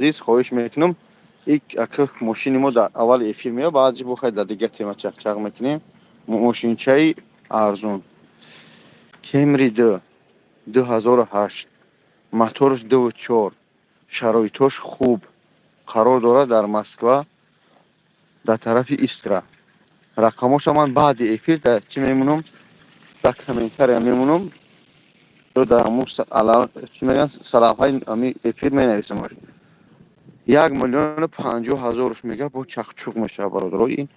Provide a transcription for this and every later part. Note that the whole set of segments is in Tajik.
Азиз, хоҳиш мекунам, ака, мошини мо дар аввали эфир меояд, баъд бохай дар дигар тема чақчақ мекунем. Мошинчаи арзон, Кемри д 2008, моторш 2,4, шароитош хуб, қарор дорад дар Москва, дар тарафи Истра. Рақамоша ман баъди эфир дар чӣ мемонам, дар комментария мемонам ё дар ҳамун, чӣ мегӯянд, сарлавҳаи ами эфир менависамаш. 1 050 000 мега, бо чақчуқ мешавад, бародаро. Ин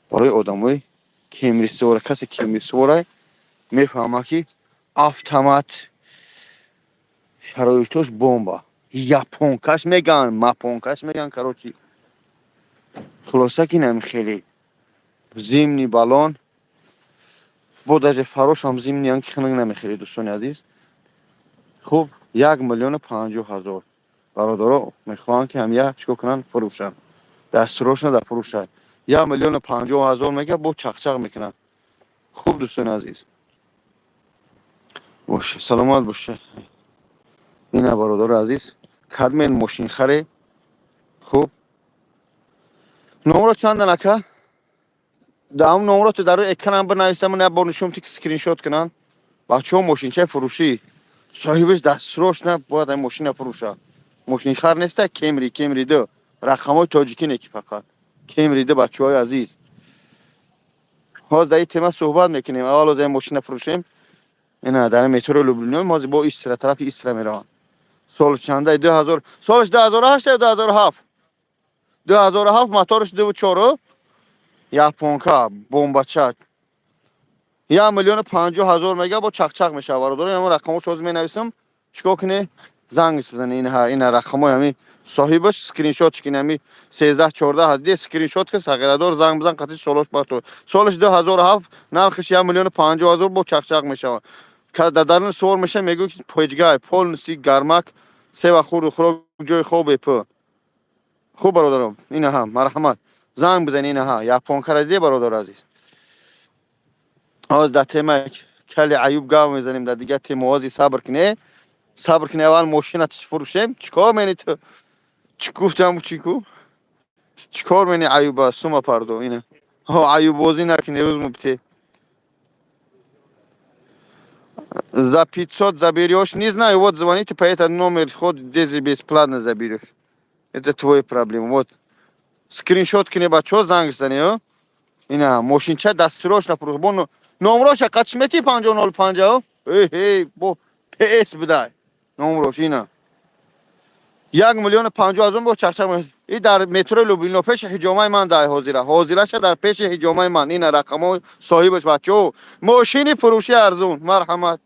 барои одамои кемрисвора, касе кемрисворай, мефаҳмад, ки автомат, шароитош бомба, японкаш меган, мапонкаш меган. Короче, хулоса, ки нами хеле зимний баллон, бо даже фарошам зимний ан, ки хунук намехеле. Дӯстони азиз, хуб, 1 050 000. Бародаро мехоҳанд, ки ҳамя чикор кунанд? Фурӯшанд, дастурошна дар фурӯшанд. 1 050 000 мега, бо чақчақ мекунанд. Хуб, дӯстони азиз, боша, саломат боша. Ина, бародари азиз, кадмен мошинхаре. Хуб, номро чандан, ака? Даҳум номрото дар рӯи экранам бинависам, як бор нишон, ки скриншот кунанд бачаҳо. Мошинчаи фурӯшӣ, соҳибаш дастурошна бояд ин мошина фурӯша. Мошинхар неста, Кемри, Кемри ду, рақамҳои тоҷикӣ не, ки фақат Кемри ду. Бачаҳои азиз, ҳоз дар ин тема суҳбат мекунем. Аввал ҳоз ин мошина фурӯшем. Ина, дар метро Люблино, ҳозир бо Истра, тарафи Истра мераванд. Сол чанда? 2000, солаш 2008 ё 2007? 2007, мотораш 2,4, японка, бомбача. 1 050 000 мега, бо чақчақ мешава, бародаро. Ина рақамҳош ҳозир менависам, чикор кунӣ? Занг бизани. Ина рақамҳои ҳами соҳибаш, скриншот кини, ҳами 13 14 ҳади скриншот ки сағирадор, занг бизан, қати солош бато. Солаш 2007, нархиш 1 050 000, бо чақчақ мешава. Дар даруни суор меша, мегӯ, ки печгай полностью гармак, сева, хурду хӯрок, ҷои хоб бепӯ. Хуб, бародаро, инаҳа, марҳамат, занг бизани. Инаҳа, японкара диде, бародаро азиз. Ҳоз дар тема кали Аюб гав мезанем, дар дигар тема. Ҳози сабр кине, сабр кине, аввал мошина фурӯшем. Чӣ кор мени ту? Чӣ гуфтам? Чӣ ку? Чӣ кор мени, Аюба сума пардо? Ина, аюббозӣ накини, рӯз мубте. За 500 заберешь, не знаю, вот звоните по этот номер, хоть здесь бесплатно заберешь. Это твои проблемы. Вот. Скриншот кине, бачо, занг зани, о? Ина, мошинча дастурошна фурӯх. Бо номроша қадш мети 50 05? Эй, эй, бо ПС бидай. Номрош ина. 1 050 000, бо чақчақ. И дар метрои Люблино, пеши ҳиҷомаи ман дай ҳозира. Ҳозираша дар пеши ҳиҷомаи ман. Ина рақамҳо соҳибаш, бачо. Мошини фурӯши арзун. Марҳамат.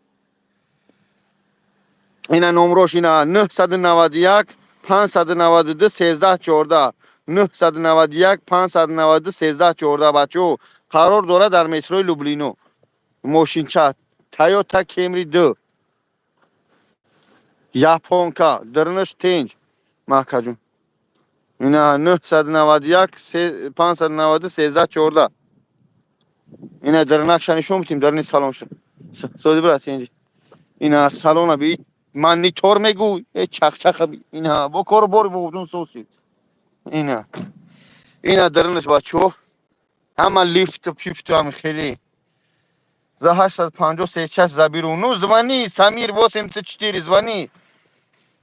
Ина номрош, ина 991 592 13 14, 991 592 13 14. Бачо, қарор дорад дар метрои Люблино. Мошинча Тойота Кемри 2, японка, дарунаш тенҷ, маҳкаҷун. Ина 991 592 13 14. Ина дарунакша нишон битим, даруни салонша. Соди, брат, инҷи ина салона би, монитор мегӯй, э чахчаха би, ина бо кору бори бобоҷон сосид. Ина дарунаш, бачаҳо, ҳама лифту пифту ҳами хеле. За 850 сейчас заберу. Ну, звони, Самир 84, звони.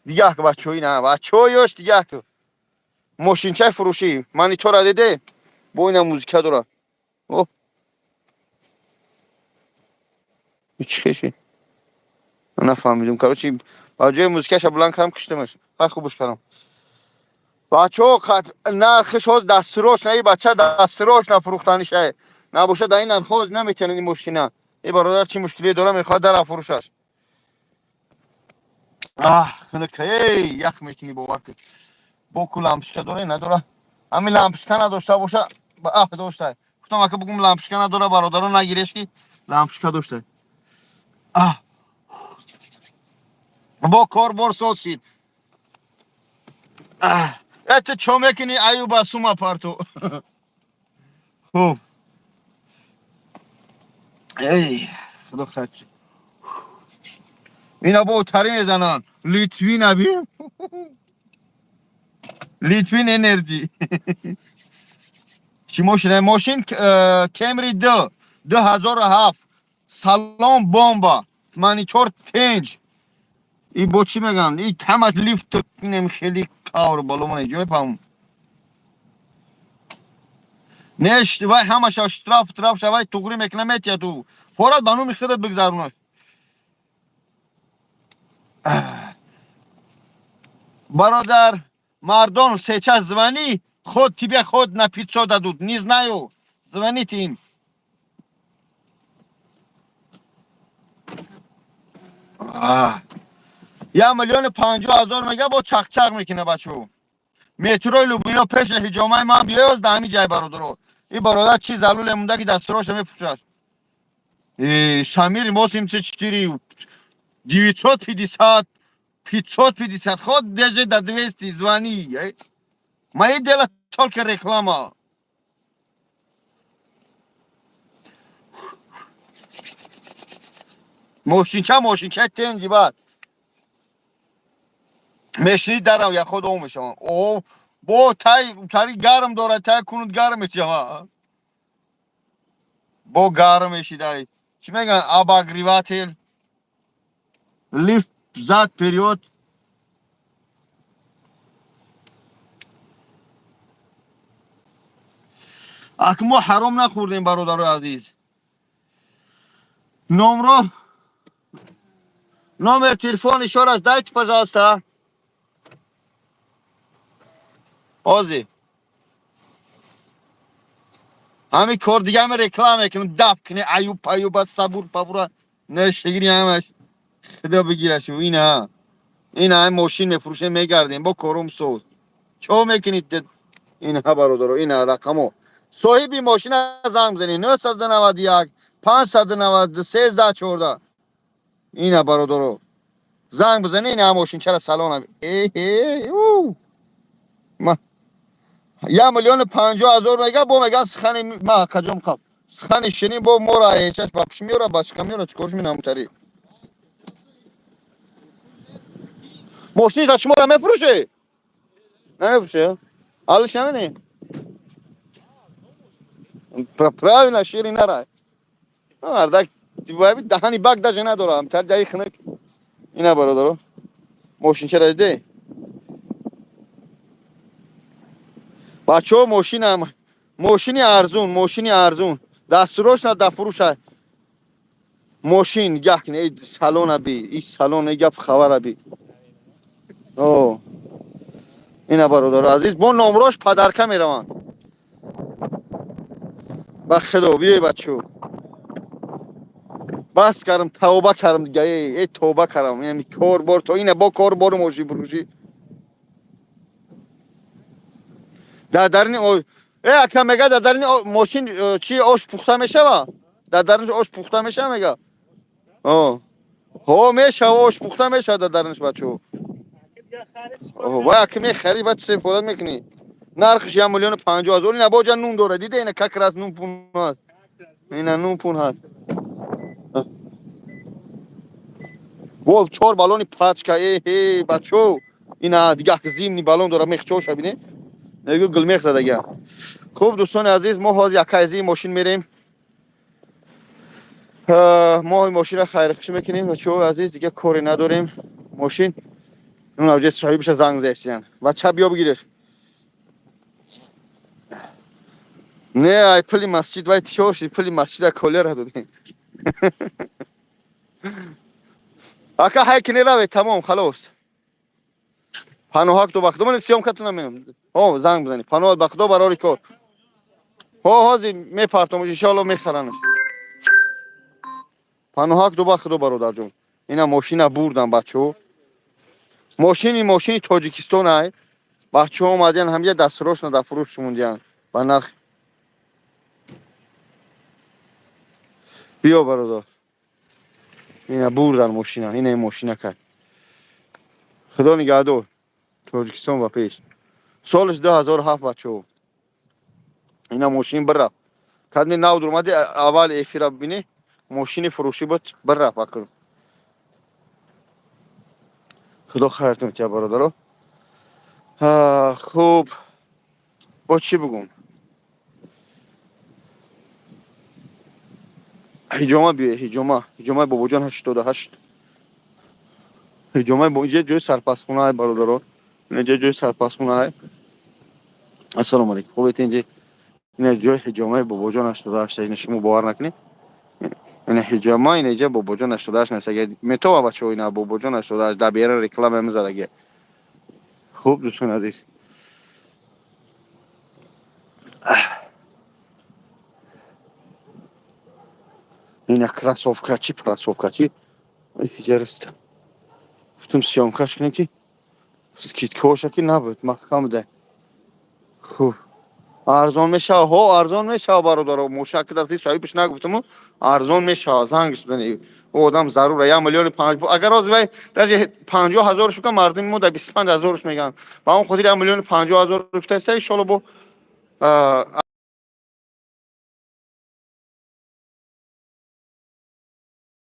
Дигак, бачаҳо, ина бачаҳо, ёш, дигак мошинчаи фурӯшӣ, монитора диде, бо ина музика дора. О, чӣ хеши нафаҳмидум. Короче, ба ҷои музикаша буланд кардам, куштамаш. Хай, хубш кардам, бачаҳо. Нархиш ҳоз дастурош на, и бача дастурош на фурӯхтанишае набошад, дар ин нарх ҳоз наметавонад ин мошина. И бародар чӣ мушкилие дора, мехоҳад дара фурӯшаш. Аҳ, хунука, эй, ях мекунӣ, бовар кун. Бо ку лампочка дора, надора? Ҳамин лампочка надошта боша. Аҳ, дошта. Гуфтам, ака, бугум, лампочка надора, бародаро, нагиреш, ки лампочка дошта. Аҳ, бо кор бор соз шид. Это чо мекунӣ, Аюба сума парту? Хуб, эй, худо хайр. Ина бо тари мезананд, Литвина би. Литвин Энерджи. Чӣ мошина? Мошин Кемри 2007, салон бомба, монитор тенҷ. И бо чӣ мегӯянд? И ҳамаш лифт, инем хеле кавр боло, ман иҷо мефаҳмам. Неш, вай ҳамаша штраф траф шавай, туғрӣ мекуна, метия ту. Форат ба номи худат бигзаронаш. Бародар, мардон, сейчас звони, хоть тебе хоть на 500 дадут, не знаю. Звоните им. А. 1 050 000 мега, бо чақчақ мекуна, бачо. Метрои Люблино, пеши ҳиҷомаи ман биёз, да ҳамин ҷай, бародаро. И бародар чи залуле монда, ки дастуроша мефурӯшад. Самир 84 950 550, хоть даже до 200 звони. Мои дело только реклама. Мошинча, мошинча тенҷи, баъд мешини дарам я худ о мешавам. О, бо тай тари гарм дорад, тай кунут гарм мешава. Бо гарм мешидай. Чӣ мегӯянд? Обогреватель. Лифт зад, вперёд. Ак мо ҳаром нахӯрдем, бародарои азиз. Номро, номер телефон ещё раз дайте, пожалуйста. Ози. Ҳамин кор дига, ҳами реклама мекунем, даф кунӣ, аюб паюба, сабур пабура, нешигири ҳамаш. Худо бигираш, ина. Ина ҳами мошин мефурӯшем, мегардем, бо корум соз. Чо мекунед? Ина, бародаро, ина рақамо. Соҳиби мошина занг бизанед 991 590 13 14. Ина, бародаро. Занг бизанед, ина мошинчара салона. Э у. Ма 1 050 000 мега, бо меган сухани ма каҷом қаб. Сухани ширин бо мора ҳечаш ба пиш меёра, ба шикам меёра, чикорш минамутари. Мошини да шумо мефурӯше? Намефурӯше? Алиш намедем? Правильно, шири нара. Мардак даҳани бак даже надорам. Тар ҷаи хунук. Ина, бародаро. Мошинчара диде? Бачаҳо, мошинам, мошини арзун, мошини арзун. Дастурош на да фурӯша. Мошин гаҳ кни, эй салона би, и салон, эй гап хабара би. О. Ина, бародаро азиз, бо номрош подарка мераванд. Ба худо, биёй, бачо. Бас кардам, тавба кардам дига, эй, эй, тавба кардам. Инами кор бор то ина бо кор бору мошин фурӯшӣ. Дар дарини ака мега, дар дарини мошин чи ош пухта мешава? Дар дариниш ош пухта мешава, мега? О. Ҳо, мешава, ош пухта мешава дар дариниш, бачо. Вай, ака мехари, баъд истифода мекунӣ. Нархш 1 050 000. Ина боҷа нун дора, дида, ина как раз нун пун ҳаст. Ина нун пун ҳаст. Во, чор баллони пачка, э э бачо. Ина дига зимний баллон дора, мехчоша бине. Мегӯ гулмех задагия. Хуб, дӯстони азиз, мо ҳозир якайзи мошин мерем. Мо мошинро хайрхушӣ мекунем, бачаҳои азиз, дига коре надорем. Мошин нун авҷа соҳибаша занг зесиян. Бача, биё бигиреш. Не, ай пули масҷид, вай тиёр шид, пули масҷида колера додем. Ака, ҳай ки неравед, тамом, халос. Паноҳак ту ба худо, ман съёмкатон намекунам. Ҳо, занг бизанӣ. Паноҳат ба худо, барори кор. Ҳо, ҳозир мепартом, иншоалло мехаранаш. Паноҳак ду ба худо, бародарҷон. Ина мошина бурдам, бачаҳо. Мошини, мошини Тоҷикистон ай. Бачаҳо омадиян, ҳамҷа дастурошна дар фурӯш мондиян. Ба нарх. Биё, бародар. Ина бурдан мошина, ина мошина кай. Худо нигаҳдор. Тоҷикистон ба пеш. Солиш 2007, бачаҳо. Ина мошин бирафт. Кадми нав дуромади, аввали эфира бибинӣ, мошини фурӯшӣ буд, бирафт акр. Худо хайртон тия, бародаро. Хуб, бо чӣ бугум? Ҳиҷома биё, ҳиҷома, ҳиҷомаи бобоҷон 88. Ҳиҷомаи инҷа ҷои сарпасхона, бародаро. Инҷа ҷои сарпасхона. Ассалому алайкум. Хуб, инҷа ина ҷои ҳиҷомаи бобоҷон 88. Ина шумо бовар накунед. Ина ҳиҷома, ина инҷа бобоҷон 88 нависаги. Метова бачаҳо, ина бобоҷон 88 дар бера реклама мезадаги. Хуб, дӯстони азиз. Ина кроссовкачи, кроссовкачи. Иҷараста. Гуфтам съёмкаш кунем, ки скидкаоша ки набуд, маҳкам буда. Хуб. Арзон мешава, ҳо, арзон мешава, бародаро. Мошак дасти соҳибаш нагуфтаму, арзон мешава, занг бизанед. О одам зарура, 1 миллиону 5. Агар ҳозир вай даже 50 ҳазорш бикан, мардуми мо дар 25 ҳазорш мегӯянд. Ба он хотир 1 миллиону 50 ҳазор гуфтаиста, иншолло бо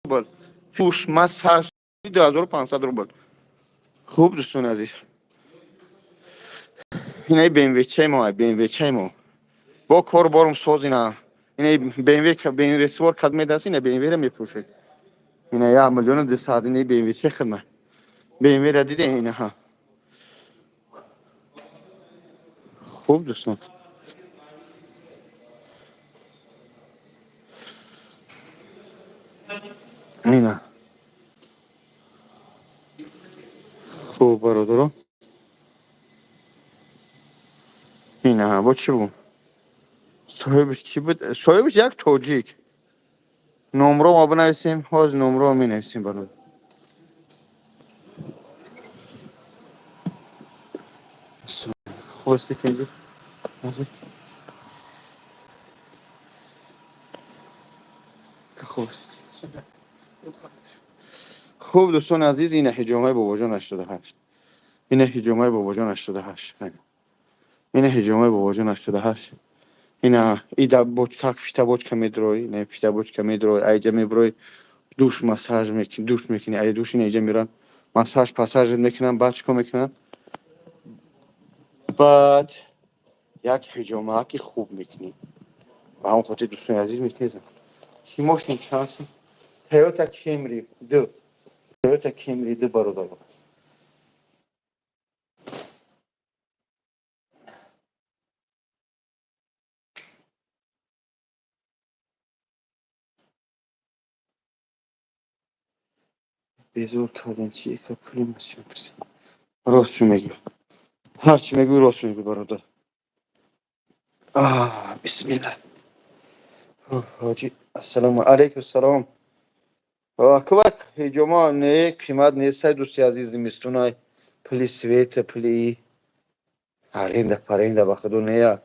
рубл. Душ, массаж 2500 рубл. Хуб, дӯстони азиз. Инаи БМВчаи мо, БМВчаи мо. Бо кор борум соз ина. Инаи БМВ, БМВ свор кад медаст, ина БМВ-ро мефурӯшед. Ина 1 миллиону 200, инаи БМВчаи хидмат. БМВ-ро диде ина ҳа. Хуб, дӯстон. Ина. Хуб, бародаро. Ина бо чӣ буд? Соҳибаш кӣ буд? Соҳибаш як тоҷик. Номро мо бинависем, ҳозир номро менависем, бародар. Хуб ҳастӣ, инҷо? Хуб ҳастӣ. Хуб, дӯстони азиз, ина ҳиҷомаи бобоҷон 88. Ина ҳиҷомаи бобоҷон 88. Ина ҳиҷомаи бобоҷон 88. Ина ида бочка, фитобочка медрои, ина фитобочка медрои, айҷа меброи, душ, массаж мекунӣ, душ мекунӣ, ай душ ина иҷа меран, массаж пассаж мекунанд, баъд чикор мекунанд? Баъд як ҳиҷомааки хуб мекунӣ. Ба ҳамон хотир, дӯстони азиз, метезам. Чӣ мошин чанд? Toyota Camry 2. Toyota Camry 2, бародаро. Безор кардем, чи яка пули масчи мепурсем. Рост чӣ мегӯ? Ҳар чӣ мегӯй, рост мегӯ, бародар. Бисмилла. Ҳоҷи, ассалому алайкум, салом. Кувак ҳиҷома не, қимат нестай, дӯсти азиз, зимистунай. Пули света, пули аренда, паренда ба худо нея.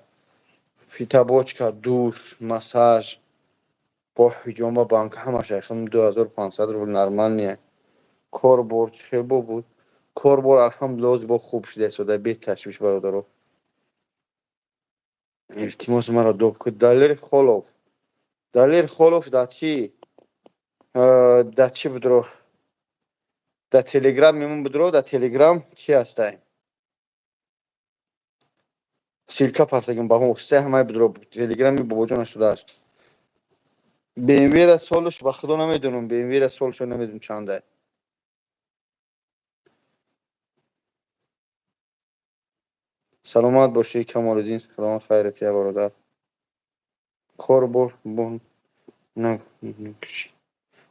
Фитобочка, душ, массаж, бо ҳиҷома, банка ҳамаш айхам 2500 рубл нормальный. Корбор чӣ бо буд? Корбор алҳамдулилла бо хуб шуда истода, беташвиш, бародаро. Илтимос, маро доб кун. Далер Холов. Далер Холов дар чӣ? Дар чӣ будро? Дар Телеграм мемон будро, дар Телеграм чӣ ҳастай? Ссылка партагим ба ҳустай ҳамаи будро. Телеграми бобоҷон 88. БМВ-ра солш ба худо намедонам, БМВ-ра солшо намедонам чанда. Саломат бошӣ, Камолиддин, саломат, хайрат, я бародар. Корбор бо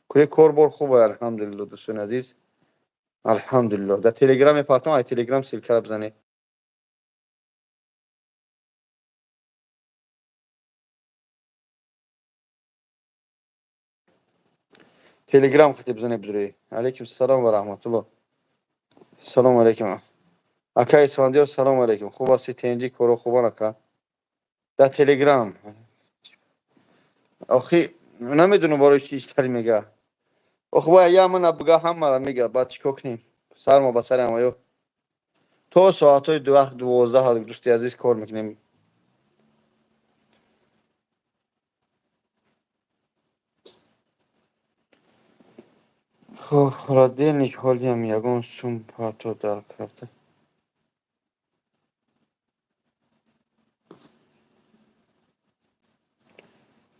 куре корбор хуб, алҳамдулилло, дӯстони азиз. Алҳамдулилло. Дар Телеграм мепартам, ай Телеграм ссылкаро бизанед. Телеграм хати бизанед бидурӣ. Алайкум салом ва раҳматулло. Салому алайкум. Ака Исфандиёр, салому алайкум. Хуб ҳастӣ, тенҷӣ, коро хубан, ака? Дар Телеграм. Охи намедонам барои чӣ истари мега. Охи бояд я мана буга, ҳамаро мега, баъд чӣ кор кунем? Сармо ба сари ҳамаё. То соатҳои 12, дӯсти азиз, кор мекунем. Хуб, холодильник ҳолиам ягон сум ҳатто дар карта.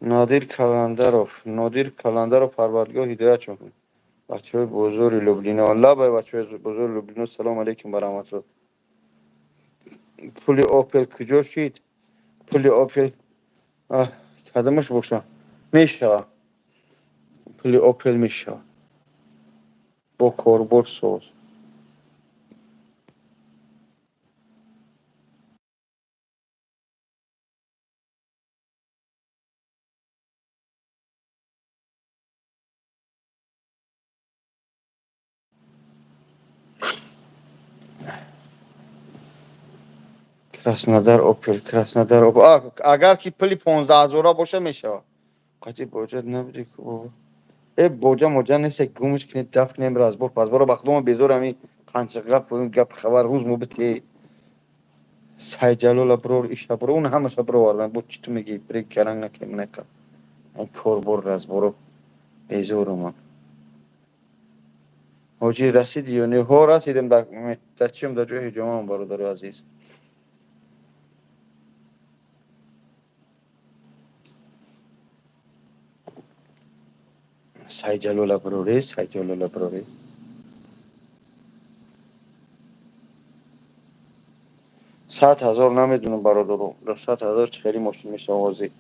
Нодир Каландаров, Нодир Каландаров, Парвардигор ҳидоятшон кунад. Бачаҳои бозори Люблино, лабай, бачаҳои бозори Люблино, салом алейкум ба раҳматулло. Пули Опел куҷо шид? Пули Опел кадомаш боша, мешава. Пули Опел мешава, бо корбор соз. Краснодар Опел, Краснодар Опел, агар ки пули 15 ҳазора боша, мешава. Қати боҷа набуди ку, бобо? Э, боҷа моҷа нест, гумш кунед, даф кунем, разбор пазборо. Ба худома безор ами қанча гап гап хабар рӯз мо бите. Сайҷалола бирор, иша бирор, он ҳамаша бировардан. Бо чӣ ту мегӣ? Бирек каранг накунем, нака корбор разборо безорумам. Ҳоҷӣ, расиди ё не? Ҳо, расидем. Дар чиам, дар ҷои ҳиҷомам, бародари азиз. Сайҷалола бироре, Сайҷалола бироре. 100 000 намедунам, бародаро. Дар 100 000 чӣ хеле мошин мешава ҳозир?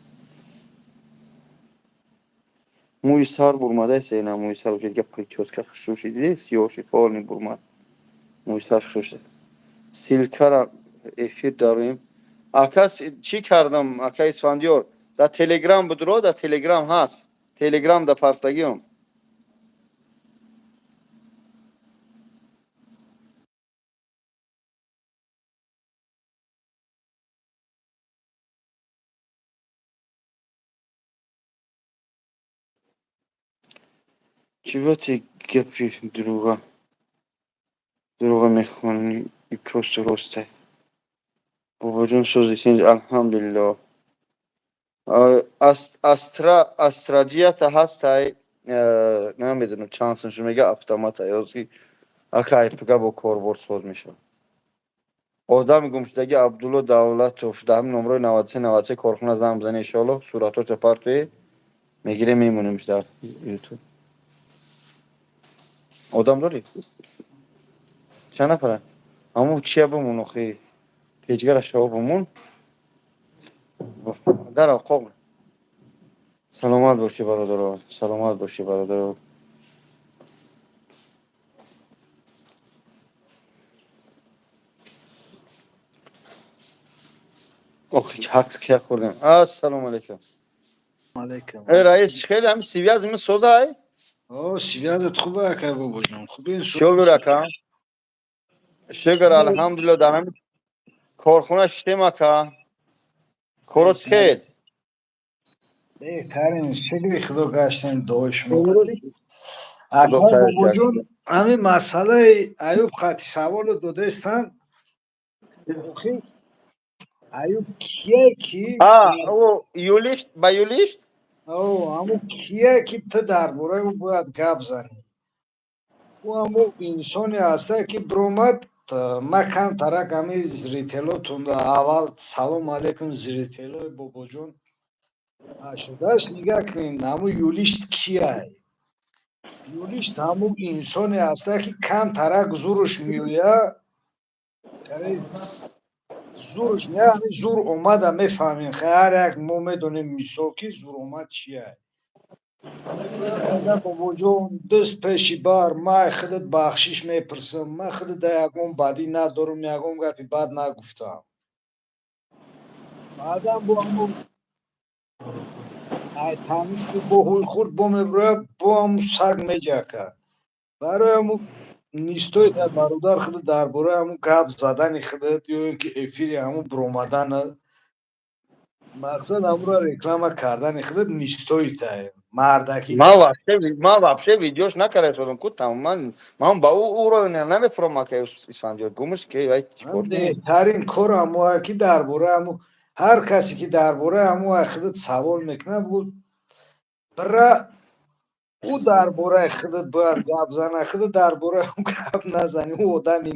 Мӯи сар бурмадаест, на мӯи сар уже дига причёска хушрӯ шид, диди, сиёҳ шид, полный бурмад мӯи сар, хушрӯ шид. Ссылка ра эфир дароем, ака. Чӣ кардам, ака Исфандиёр? Дар Телеграм будро, дар Телеграм ҳаст, Телеграм да партагиём. Чӣ бати гапи дурӯға дурӯға мехонӣ? И просто росте. Бобоҷон, сози синҷ? Алҳамдулилло. Астра, Астраҷията ҳастай, намедонам чанд сум шуд, мега автомата ёзи, ака, айпга бо корбор соз мешавад. Одами гумшудаги Абдулло Давлатов, дар ҳамин номрои 93 93 корхона занг бизани, иншоалло. Суратҳошо партои, мегирем, мемонемш дар Ютуб. Одам дорӣ? Чанд нафара? Ҳамун чия бимон, охи, печгара шаво бимон дар оқоқ. Саломат бошӣ, бародаро, саломат бошӣ, бародаро. Охи, ҳақ кия хӯрдем. Ассалому алайкум. Алейкум. Э, раис, хеле ҳами связь ми созай? О, связь ат хубе, ака бобоҷон. Хубин? Шукр, ака, шукр, алҳамдулилла. Дар ҳами корхона шиштем, ака. Корот хел? Беҳтарин, шукри худо, гаштем, дуои шумо. Ака бобоҷон, ҳамин масъалаи Аюб қати саволо додаистам. Охи, Аюб кие ки? Юлишт ба юлишт? Ҳамун кие ки ту дар бораи ӯ бояд гап занӣ? Ӯ ҳамун инсоне ҳаста ки биромад. Ма камтарак ҳами зритель отон, аввал салом алейкум, зритель ои бобоҷон. Шудаш, нигаҳ кунед, ҳамун юлишт кияй? Юлишт ҳамун инсоне ҳаста ки камтарак зуруш меояд, зуруш меояд, ҳамин зур омада мефаҳмем. Ҳар як мо медонем, мисол, ки зуромад чияй. Бобоҷон, даст пеши бар, ман худат бахшиш мепурсам, ман худат да ягон бадӣ надорам, ягон гапи бад нагуфтам. Баъдан бо ҳамун бо ҳуй хурд бо мебирояд, бо ҳамун саг меҷака. Барои ҳамун нистои бародар, худат дар бораи ҳамун гап задани худат ё ин ки эфири ҳамун биромадана, мақсад ҳамуро реклама кардани худат нистоитай мардакӣ. Ман вообще видеош накарда ку тамоман. Ман ба ӯ ӯро намефурам, ака Исфандиёр, гумш ки вай чикор. Беҳтарин кор ҳамоа ки дар бораи ҳамун ҳар касе ки дар бораи ҳамун худат савол мекунад, буд бира, ӯ дар бораи худат бояд гап зана, худат дар бораи ӯ гап назанӣ, ӯ одами.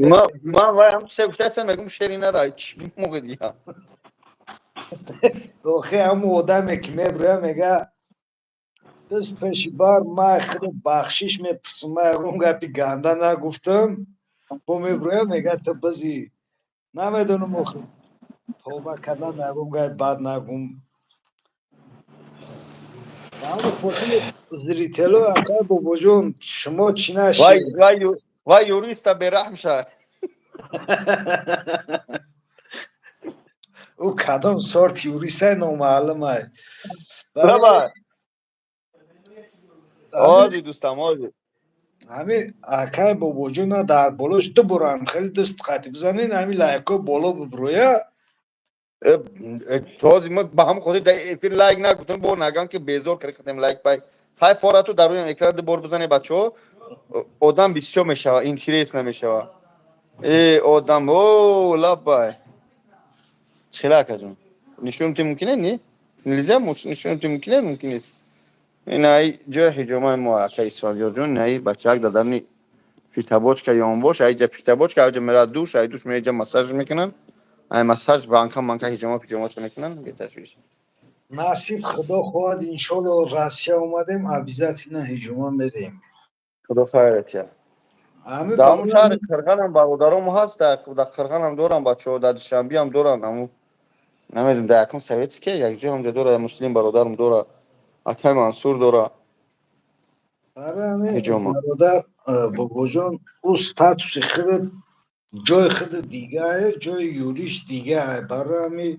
Ман вай ҳам се гуфтаастам, мегум шери нара чӣ моқи дига. Охи ҳамун одаме ки мебурӯя, мега: «Дӯст, пеши бар ман худ бахшиш мепурсам, ман ягон гапи ганда нагуфтам». Бо мебурӯя, мега: «Ту бизи». Намедонам, охи, тавба кардан, ягон гапи бад нагум. Ҳамун хотири зритело, акай Бобоҷон, шумо чӣ нашед? Вай юриста бераҳм шад. Ӯ кадом сорт юристай, номаълумай. Ози, дӯстам, ози. Ҳамин акай Бобоҷона дар болош ду борам хеле даст қатӣ бизанен, ҳамин лайко боло бибурӯя. Този ма ба ҳам хотир дар эфир лайк нагуфтам, бо нагам ки безор карди, хатем лайк пай хай форату дар рӯи экран ду бор бизане, бачаҳо, одам бисёр мешава, интерес намешава. Э, одам, о, лаббай, чела, акаҷон, нишон ти мумкине? Не, нельзя нишон ти мумкине, мумкин нест. Инаи ҷои ҳиҷомаи мо, ака Исфандиёрҷон, инаи бачаак дадани фитобочка ёнбош, айҷа фитобочка, айҷа мерад душ, ай душ меҷа массаж мекунанд, ай массаж банка манка ҳиҷома пиҷомаша мекунанд, беташвиш. Насиб, худо хоҳад, иншолло, Россия омадем, обязательно ҳиҷома мерем. Худо хайрат я. Дар ҳамун шаҳри Қирғанам бародарому ҳаст, дар Қирғанам дорам бачаҳо, дар Душанбиам доранд. Ҳамун намедонам, дар якум советский якҷо ҳамҷо дора, муслим бародарам дора, акай Мансур дора. Бародар Бобоҷон, ӯ статуси худат, ҷои худ дигае, ҷои юриш дигае, барои ҳами.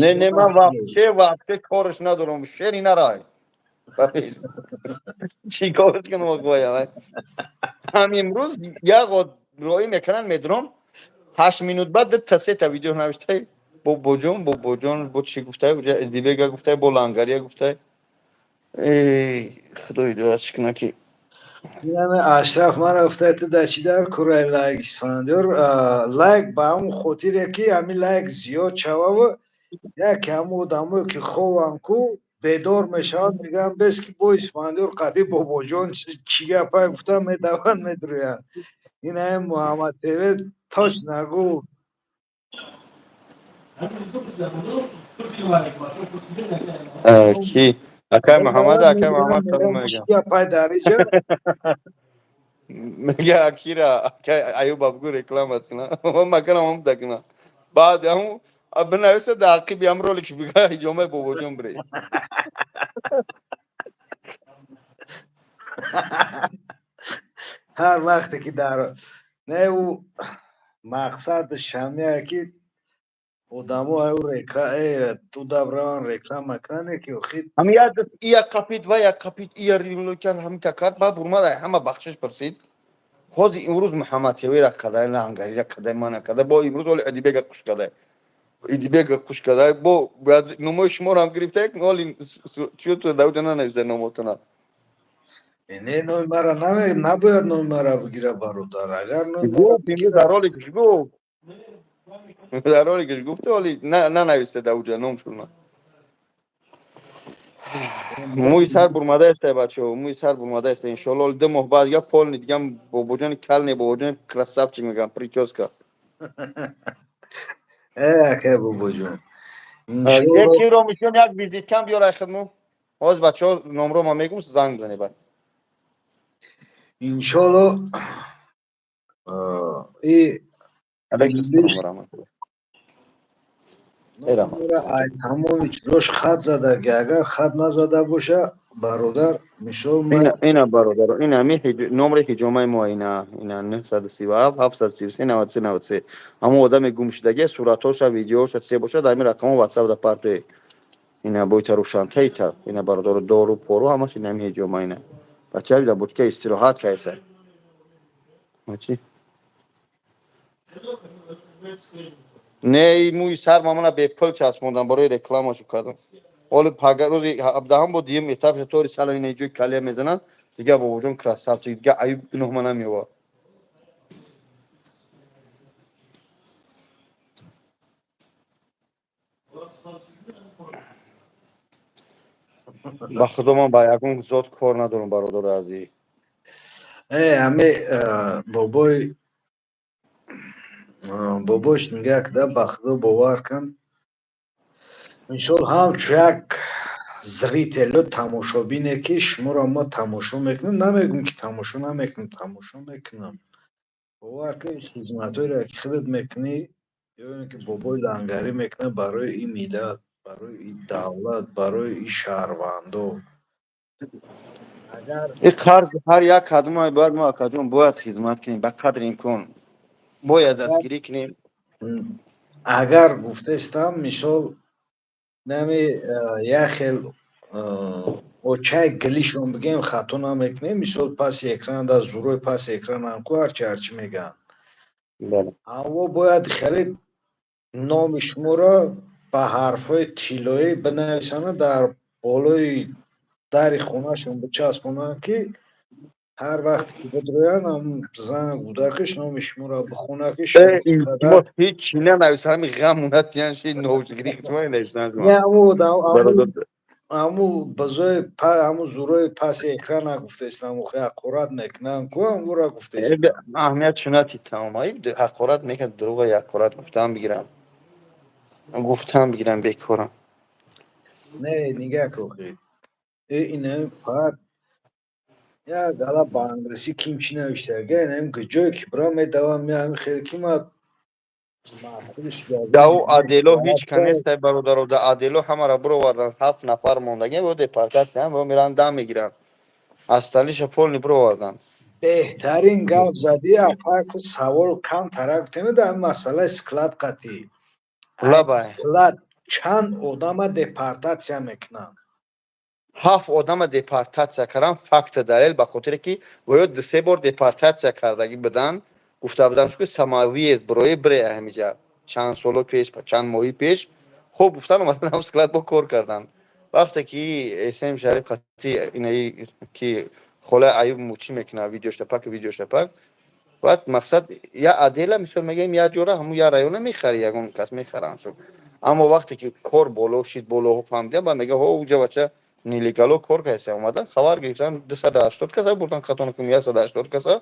Не, не, ман вообще кораш надорам, шери нарай, чӣ кораш кунам? Охоя, ҳам имрӯз як роӣ мекунанд, медурам, 8 минут баъд дута сета видео навиштай: «Бобоҷон, Бобоҷон, бо чӣ гуфтай, Дибега гуфтай, бо лангария гуфтай». Худо ҳидоят кунад ки. Ашраф мара гуфтай: «Ту дар чӣ дар кураи лайк, Исфандиёр?» Лайк ба ҳамун хотире ки ҳамин лайк зиёд шававу яке ҳамун одамое ки хованд ку бедор мешаванд, мегӯянд: «Бес ки бо Исфандиёр қади Бобоҷон чӣ гапае гуфтан», медаванд, медурӯянд. Ин ҳамин Муҳаммад ТВ точно гуфт. Ки? Акай Муҳаммад, акай Муҳаммад салом мегам. Гапай дар иҷа? Мега: «Акира, акай Аюба бугу, рекламат куна, маканам ҳам дакуна». Баъд ҳамун бинависа дар ақиби ҳам ролик, бига: «Ҳиҷомаи Бобоҷон биред». Ҳар вақте ки дар не, ӯ мақсад шамия ки одамо аю туда браван, реклама кунане ки охи. Ҳами як даст ия қапид ва як қапид, ия кард, ҳамита кард, баъд бурмад, ҳама бахшиш пурсид. Ҳозир имрӯз Муҳаммад ТВра кадай, лангарира кадай, мана кадай, бо имрӯз оли Идибега қуш кадай, Идибега қуш кадай, бо номои шуморо ҳам гирифта, оли чиёту дар уҷа нанависта номотуна. Не, номи мара набояд, номи мара бигира, бародар, агар гуфт имрӯз дар роликаш гуфт, дар роликаш гуфт, оли нанависта дар уҷа номшуна. Мӯи сар бурмада эстай, бачаҳо, мӯи сар бурмада эстай. Иншоалло, 2 моҳ баъд я полный дигам Бобоҷони калне, Бобоҷони красавчик мегам, прическа. Э, акай Бобоҷон. Якиро мишон як визиткам биёр ай хидму. Ҳозир, бачаҳо, номро ма мегум, занг бизанед баъд. Иншоалло, и Алейкум. Тамоми чизош хат задаги, агар хат назада боша, бародар, мисол. Ина, бародар, ина ҳами номри ҳиҷомаи мо, ина 937 733 93 93. Ҳамон одами гумшудагия, суратҳоша, видеоша се бошад, ҳамин рақамо ватсап да партои. Ина бойта рӯшантаита, ина, бародаро, дору пору ҳамаш ина ҳами ҳиҷома. Ина бача да бочка истироҳат кайса чи. Не, мӯи сар мамана бепул часпондам, барои рекламашу кардам. Оли пага рӯзи 17-ҳам бо дуюм этап тори сала ина ҷои калия мезананд. Дига Бобоҷон красавчик, дига аюб гуноҳ ма намеёвад. Ба худо, ман ба ягон зот кор надорам, бародари азиз. Э, ҳами бобои бобош нигаҳ куда, ба худо, бовар кун. Мисол, ҳамчун як зрителю, тамошобине, ки шуморо ма тамошо мекунам, намегӯм, ки тамошо намекунам, тамошо мекунам. Бовар кун, хизматҳоеро, ки худат мекунӣ ё ин ки бобои лангарӣ мекунад барои ин миллат, барои ин давлат, барои ин шаҳрвандо, агар Ин қарзи ҳар як кадома бояд мо, акаҷон, бояд хизмат кунем ба қадри имкон, бояд дастгирӣ кунем. Агар гуфтестам, мисол, нами як хел очаи гилишон бигем, хато намекунем. Мисол, паси экран да, зурои паси экранам ку, ҳарчи ҳарчи мегӯянд, аммо бояд хеле номи шуморо ба ҳарфҳои тиллоӣ бинависанд, дар болои дари хонашон бичаспонанд, ки ҳар вақте ки бидроянд, ҳамун зану кӯдакаш номи шуморо бихонад, ки шумо Илтимос, ҳеҷ нанависанд, ҳами ғаму натиян ши ношукрӣ нависанд. Не, ҳаму бизои, ҳаму зурои паси экрана гуфтестам, охи ҳақорат мекунанд ку, ҳамура гуфтестам. Аҳамият шунати тамом ҳақорат мекунад, дурӯға ҳақорат гуфтаам бигирам, гуфтаам бигирам, бекорам. Не, нигаҳ ку, охи ина фақат як гала ба англисӣ ким чӣ навиштага, инам ҷое ки бирам, медавам, меҳами хеле ки ма. Дау адело ҳеҷ ка нестай, бародаро. Да адело ҳамаро бировардан, ҳафт нафар мондагӣ бо депортатсия бо меран, дам мегиранд, асталиша полный бировардан. Беҳтарин гап задӣ, апаку. Савол камтара гуфтем дар масъалаи склад қатӣ. Лабай. Склад чанд одама депортатсия мекунанд? Ҳафт одама депортатсия кардан, факта, далел, ба хотире ки воё дусе бор депортатсия кардагӣ буданд. Гуфта буданд, ки самовывоз бирои, бире ҳамиҷа. Чанд соло пеш, чанд моҳи пеш хуб гуфтан, омадан склад бо кор карданд. Вақте ки эсм Шариф қатӣ инаи ки холаи Аюб мучӣ мекунад, видеоштапак, видеоштапак, баъд мақсад я отдела, мисол мегӯем, як ҷора ҳамун як района мехари, ягон кас мехаранд. Аммо вақте ки кор боло шид, болоҳо фаҳмидиям, баъд мега: ҳо, уҷа бача нелегало кор кардаса. Омадан, хабар гирифтан, 280 каса бурдан, хато накунам, 180 каса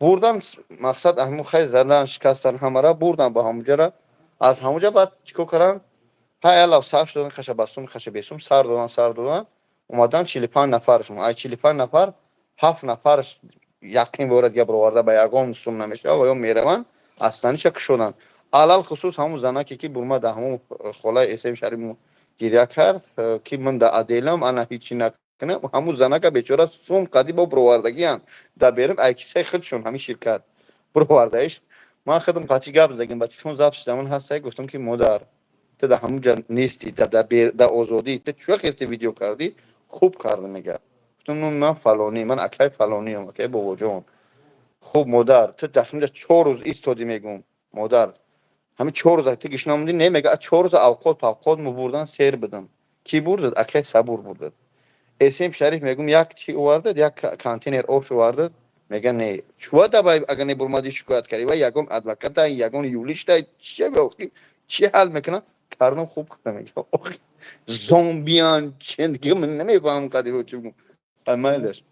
бурдан. Мақсад, ҳамун хай задан, шикастан, ҳамара бурдан ба ҳамуҷара. Аз ҳамуҷа баъд чӣ кор кардан? Ҳай, алав сар шудан, хаша бастум, хаша бесум, сар додан, сар додан, омадан 45 нафаршон. Ай 45 нафар ҳафт нафарш яқин борад, гап роварда ба ягон сум намешава ва ё мераванд, асланиша кушоданд. Алалхусус ҳамун занаке, ки бурмада, ҳамун холаи эсем Шариф гиря кард, ки ман да аделам, ана ҳичи накунам. Ҳамун занака бечора сум қади бо бировардагиянд да берун, ай кисаи худшон ҳамин ширкат бировардаиш. Ман худам қатъи гап задагим, ба телефон запись замон ҳаста. Гуфтам, ки модар, ту да ҳамун ҷа нести, да озодӣ, ту чӯ хести видео кардӣ? Хуб карда, мега. Гуфтам: ман фалонӣ, ман акай фалониам, акай бобоҷон. Хуб, модар, ту дар ҳаминҷа 4 рӯз истодӣ, мегум, модар, ҳамин 4 рӯз ту гишна мондӣ? Не, мега, 4 рӯз авқот павқот мубурдан, сер будам. Кӣ бурдад? Акай Сабур бурдад. Эсем Шариф, мегум, як чи овардад, як контейнер ош овардад? Мега: не. Чува давай, агар не бурмадӣ, шикоят кардӣ, ва ягон адвоката, ягон юриста чи чи ҳал мекунад? Кардам, хуб кардам, мега. Зомбиян чен, ман намефаҳмам қадиро чӣ бигӯм, майлаш.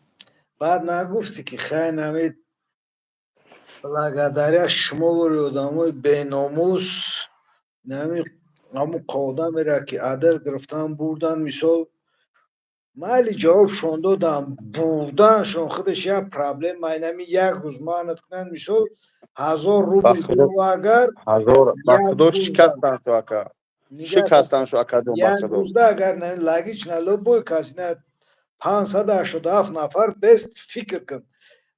Баъд нагуфтӣ, ки хай, намед, благодаря шумовори одамои беномус, нами ҳамун одамеро, ки адр гирифтан, бурдан, мисол, майли, ҷавобшон додам, бурданшон худаш як проблема. Инами як рӯз маънат кунанд, мисол, 1000 рубл агар Ба худо, шикастан шу, ака, шикастан шу, акаҷон, ба Як худо. рӯзда агар логично, любой кас ина 587 нафар бест, фикр кун,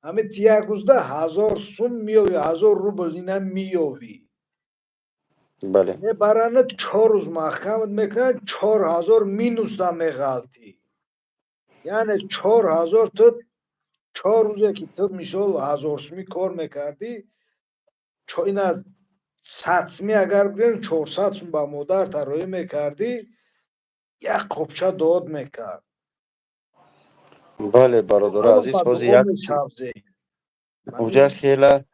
ҳамин як рӯзда 1000 сум меёвӣ, 1000 рубл ина меёвӣ. Бале. Мебаранад, 4 рӯз маҳкамат мекунанд, 4000 минусда меғалтӣ. Яъне 4000 ту 4 рӯзе, ки ту, мисол, 1000 сумӣ кор мекардӣ, ина 100 сумӣ агар бигӯем, 400 сум ба модар тароӣ мекардӣ, як қопча дод мекард. Бале, бародари азиз, ҳозир як уҷа хела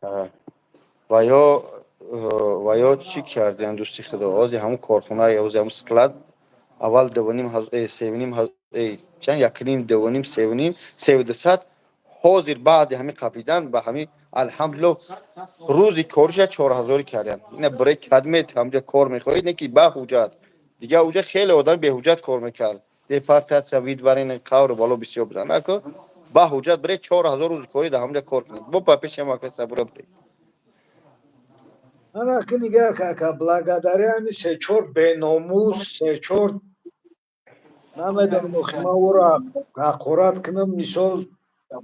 ва ё чӣ кардем, дӯсти худо, ҳозир ҳамун корхона, ҳозир ҳамун склад аввал дувним, севним, чанд, якним, дувним, севним, севдусад. Ҳозир баъди ҳамин қапидан ба ҳамин, алҳамдулилло, рӯзи кориша 4000 кардем. Ина бирей кадмет ҳамҷа кор мехоҳед, не ки ба ҳуҷҷат. Дигар уҷа хеле одам беҳуҷҷат кор мекард, депортация, выдворение, қавру бало бисёр будан. Ако ба ҳуҷҷат бире, 4000 рӯзи корӣ дар ҳамҷа кор кунед, бо ба пеши ҳам сабура биред. Ана ки нигаҳ, кака, благодаря ҳами се-чор беномус, се-чор, намедонам, охи ман ӯро ҳақорат кунам, мисол,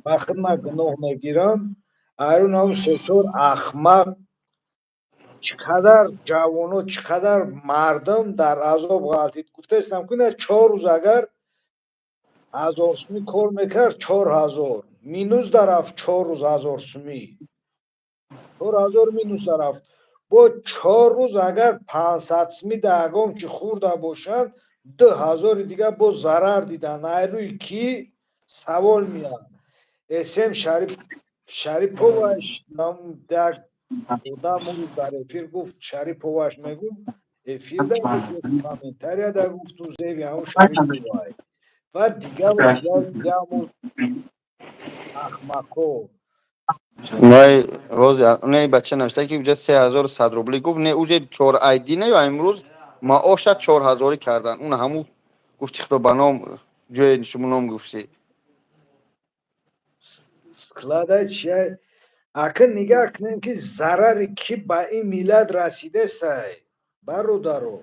ба худ ман гуноҳ мегирам. Айрун ҳам се-чор ахмақ чӣ қадар ҷавоно, чӣ қадар мардум дар азоб ғалтид. Гуфтаистам, ки на 4 рӯз агар 1000 сумӣ кор мекард, 4000 минус дарафт. 4 рӯз 1000 сумӣ, 4000 минус дарафт. Бо 4 рӯз агар 500 сумӣ дар ягон чӣ хӯрда бошанд, 2000-и дигар боз зарар диданд. Айрӯи кӣ савол меяд? Эсем Шарип Шариповаш як одам дар эфир гуфт, Шариповаш мегум, эфирда комментарияда гуфту зеви ҳамун Шариповай ва дигар дигар ахмақо. Вай рози не бача навишта, ки уҷа 3100 рубли гуфт, не, уже чор айди не, ё имрӯз маоша 4000-ӣ кардан. Он ҳамун гуфти худо ба ном ҷои шумо ном гуфтӣ. Склада чия? Ака, нигаҳ кунем, ки зарари кӣ ба ин миллат расидестай, бародаро,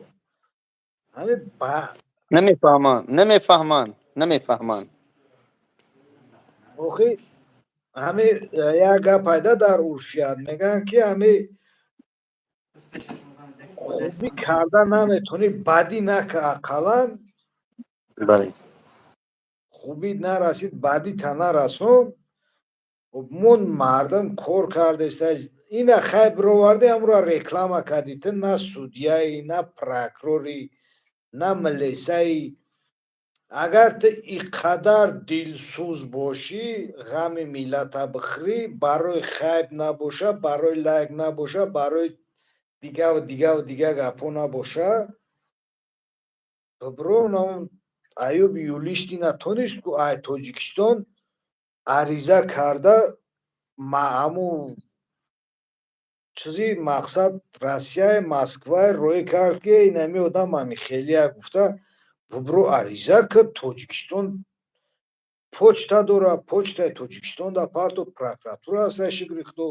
ҳами ба Намефаҳманд, намефаҳманд, намефаҳманд. Охи, ҳами як гап пайда дар урфият мегӯянд, ки ҳами хубӣ карда наметавонӣ, бадӣ нака ақаллан. Бале. Хубӣ нарасид, бадӣ та нарасон. Мо мардум кор кардаиста, ина хай бироварди, ҳамро реклама кардӣ. Ту на судьяӣ, на прокурорӣ, на милисаӣ. Агар ту ин қадар дилсӯз бошӣ, ғами миллата бихӯрӣ, барои хайп набоша, барои лайк набоша, барои дигаву дигаву дига гапҳо набоша, бибро, Аюби Юлишти натонист ку ай Тоҷикистон ариза карда, ҳамун чизи мақсад Россияи Москваи роӣ кард, ки инами одам ами хелия гуфта, бибро, ариза кард. Тоҷикистон почта дора, почтаи Тоҷикистон да парто, прокуратура ҳастай, шукри Худо,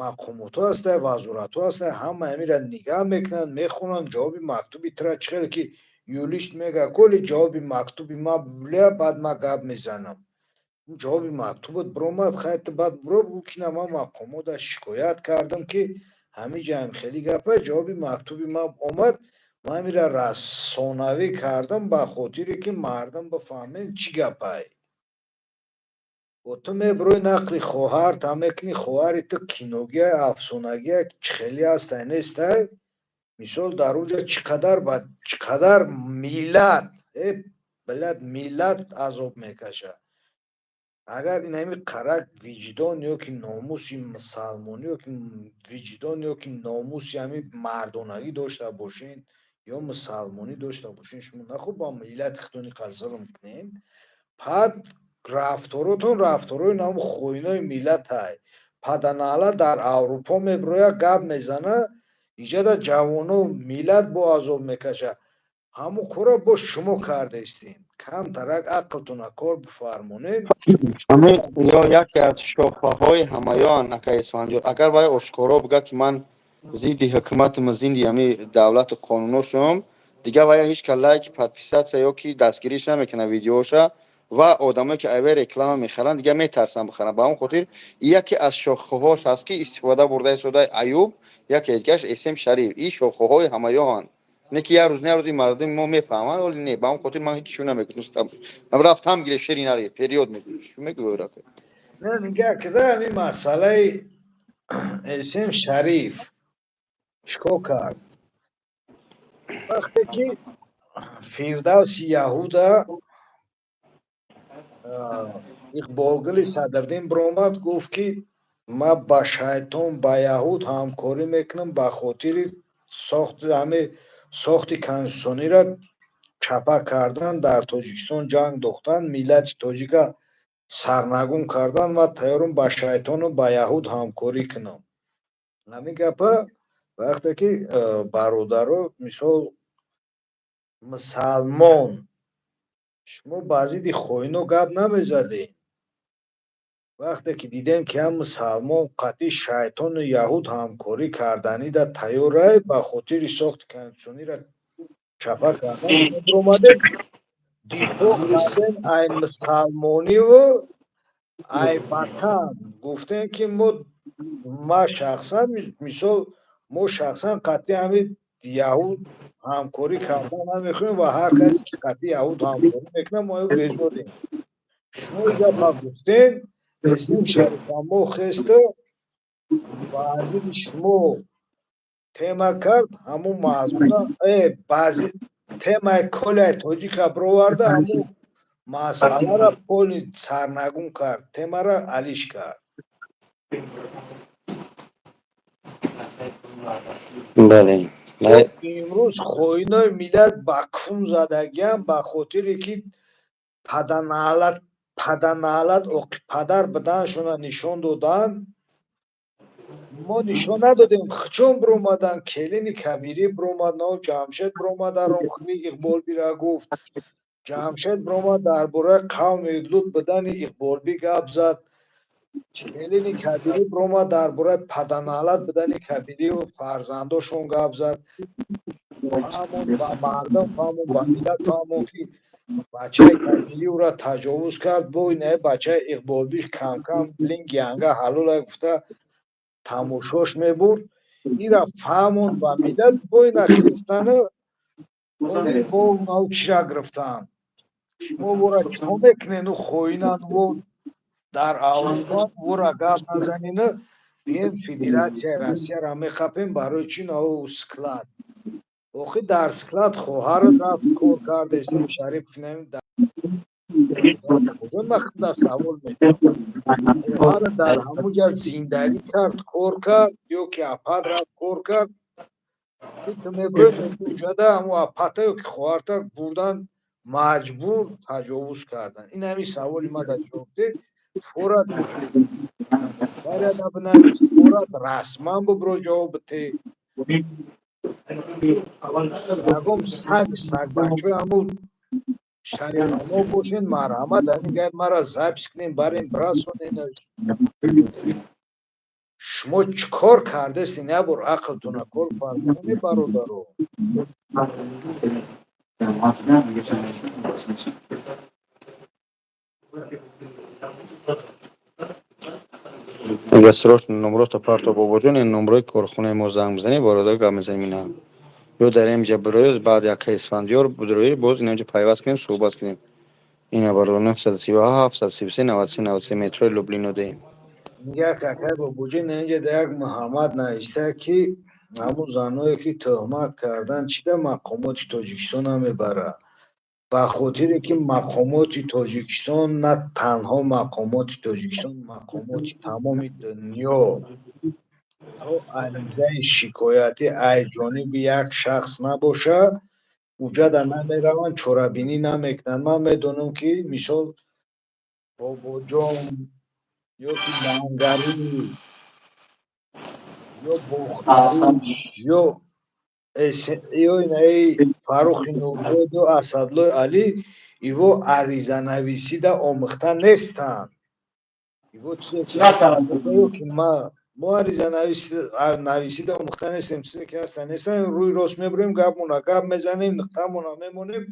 мақомотҳо ҳастай, вазоратҳо ҳастай, ҳама ҳамира нигаҳ мекунанд, мехонанд ҷавоби мактуби тра. Чӣ хеле ки юлишт мега, коли ҷавоби мактуби ма булия, баъд ма гап мезанам. Ҷавоби мактубат биромад, хай, ту баъд биро бугӯ, ки на, ман мақомота шикоят кардам, ки ҳамиҷаам хеле гапа, ҷавоби мактуби ман омад, ман ҳамира расонавӣ кардам, ба хотире ки мардум бифаҳмед, чӣ гапай. Ту мебирои, нақли хоҳарта мекунӣ, хоҳари ту киногия, афсонагия, чӣ хеле ҳастай, нестай. Мисол, дар уҷа чӣ қадар ба чӣ қадар миллат, э блядь, миллат азоб мекашад. Агар ин ҳами қарак виҷдон ё ки номуси мусалмонӣ, ё ки виҷдон, ё ки номуси ҳами мардонагӣ дошта бошед ё мусалмонӣ дошта бошед, шумо нахуб ба миллати худтон иқадр зулм кунед. Пад рафторотон рафторои нам хоинои миллатай. Паданаъла дар Аврупо мебирояд, гап мезана, иҷада ҷавоно, миллат бо азоб мекашад. Ҳамун корро бо шумо кардаистем. Камтарак ақлтона кор бифармонед. Ё яке аз шохаҳои ҳамаён, ака Исфандиёр, агар вай ошкоро бигӯяд, ки ман зидди ҳукуматам, зидди ҳами давлату қонуношум, дигар вая ҳеҷ ка лайк, подписаться ё ки дастгириш намекунад видеоша, ва одамое ки айвай реклама мехаранд, дигар метарсанд бихаранд. Ба ҳамон хотир яке аз шохаҳош ҳаст, ки истифода бурда истодаи Аюб, яке дигараш Эсем Шариф. Ин шохаҳои ҳамаёанд, не ки як рӯз, не, як рӯз ин мардуми мо мефаҳманд, оли не. Ба ҳамон хотир ман ҳеҷ чӣ намекунам, рафтам гире шери наре период мекунам, чӣ мегӯӣ? Не, нигаҳ кида, ҳамин масъалаи Эсем Шариф чикор кард? Вақте ки Фирдавси Яҳуда, Иқболгули Садриддин биромад, гуфт, ки ман ба шайтон, ба яҳуд ҳамкорӣ мекунам ба хотири сохти ҳами сохти конститутсиониро чапа кардан, дар Тоҷикистон ҷанг дохтан, миллати тоҷика сарнагун кардан, ман тайёрам ба шайтону ба яҳуд ҳамкорӣ кунам. Ҳамин гапа Вақте ки бародаро, мисол, мусалмон, шумо ба зидди хоино гап намезадед. Вақте ки дидем, ки ҳам мусалмон қатъи шайтону яҳуд ҳамкорӣ карданида тайёрай ба хотири сохти конститутсиониро чапа кардан, шумо биромадед, дифоъ кардем ай мусалмониву ай ватан. Гуфтем, ки мо, ма шахсан, мисол, мо шахсан қатъи ҳамин яҳуд ҳамкорӣ кардан намехоҳем ва ҳар касе ки қатъи яҳуд ҳамкорӣ мекунад, мо ё безорем. Шумо гапа гуфтем, Эсин Шарифамо хеста ба зидди шумо тема кард, ҳамун мазмуна баъзи темаи коляи тоҷика бироварда, ҳамун масъаларо поли сарнагун кард, темаро алиш кард. Бале. Имрӯз хоинои миллат ба кун задагиам, ба хотире ки паданаълат, паданаълат, оқи падар буданашонро нишон доданд. Мо нишон надодем, хчон биромаданд. Келини Кабирӣ биромад, но Ҷамшед биромад, дар омхли Иқболбира гуфт. Ҷамшед биромад, дар бораи қавми Лут будани Иқболбӣ гап зад. Келини Кабирӣ биромад, дар бораи паданаълат будани Кабириву фарзандошон гап зад. Фаҳмон ба мардум, фаҳмон ба миллат, фаҳмон, ки бачаи Кабирӣ ӯра таҷовуз кард, бо инаи бачаи Иқболбиш кам-кам линг янга ҳалола гуфта тамошош мебурд. Ира фаҳмон ба миллат, бо ина хестана бо унав чира гирифтанд. Шумо вора чико мекунену? Хоинан во дар Аврупо вора гап назанину бием, Федератсияи Россияро мехапем. Барои чӣ нав склад? Охи дар склад хоҳарат рафт, кор кард. Эсин Шариф, ман худа савол метавам: хоҳарат дар ҳамун ҷа зиндагӣ кард, кор кард, ё ки апат рафт, кор кард? Ту мебурӣ ҷада, ҳамун апата ё ки хоҳарта бурдан, маҷбур таҷовуз кардан. Ин ҳамин саволи ма дар ҷавоб де. Форат бинавис, форат расман бубро, ҷавоб бите. Ягон саг, сагбачаи ҳамун шарифамо бошен, марҳамат, ҳамин гап мара запись кунем, барем, бирасонем. Шумо чӣ кор кардастин? Як бор ақлтона кор фармонед, бародаро. Ага, срочно номрота парто, бобоҷон, ин номрои корхонаи мо, занг бизанед, бародар, гап мезанем. Ина ё дар инҷа бироёз, баъд яка Исфандиёр бидроӣ, боз инҷа пайваст кунем, суҳбат кунем. Ина, бародар, 937 733 93 93, метрои Люблино деем. Нигоҳ, какай бобоҷон, инҷа да як Муҳаммад нависта, ки ҳамун заное ки тӯҳмат кардан, чӣ да мақомоти Тоҷикистон намебарад? Ба хотире ки мақомоти Тоҷикистон, на танҳо мақомоти Тоҷикистон, мақомоти тамоми дунё, то аризаи шикоятӣ аз ҷониби як шахс набошад, уҷада намераванд, чорабинӣ намекунанд. Ман медонам, ки мисол Бобоҷон ё ки Мангарӣ ё Бохтарӣ ё инаи Фаррухи Нурзод ё Асадлои Алӣ, иво аризанависида омӯхта нестанд. Иво чизе ки мо аризанависида омӯхта нестем, чизе ки ҳастан нестан, рӯи рост мебурем, гапмона гап мезанем, нуқтамона мемонем.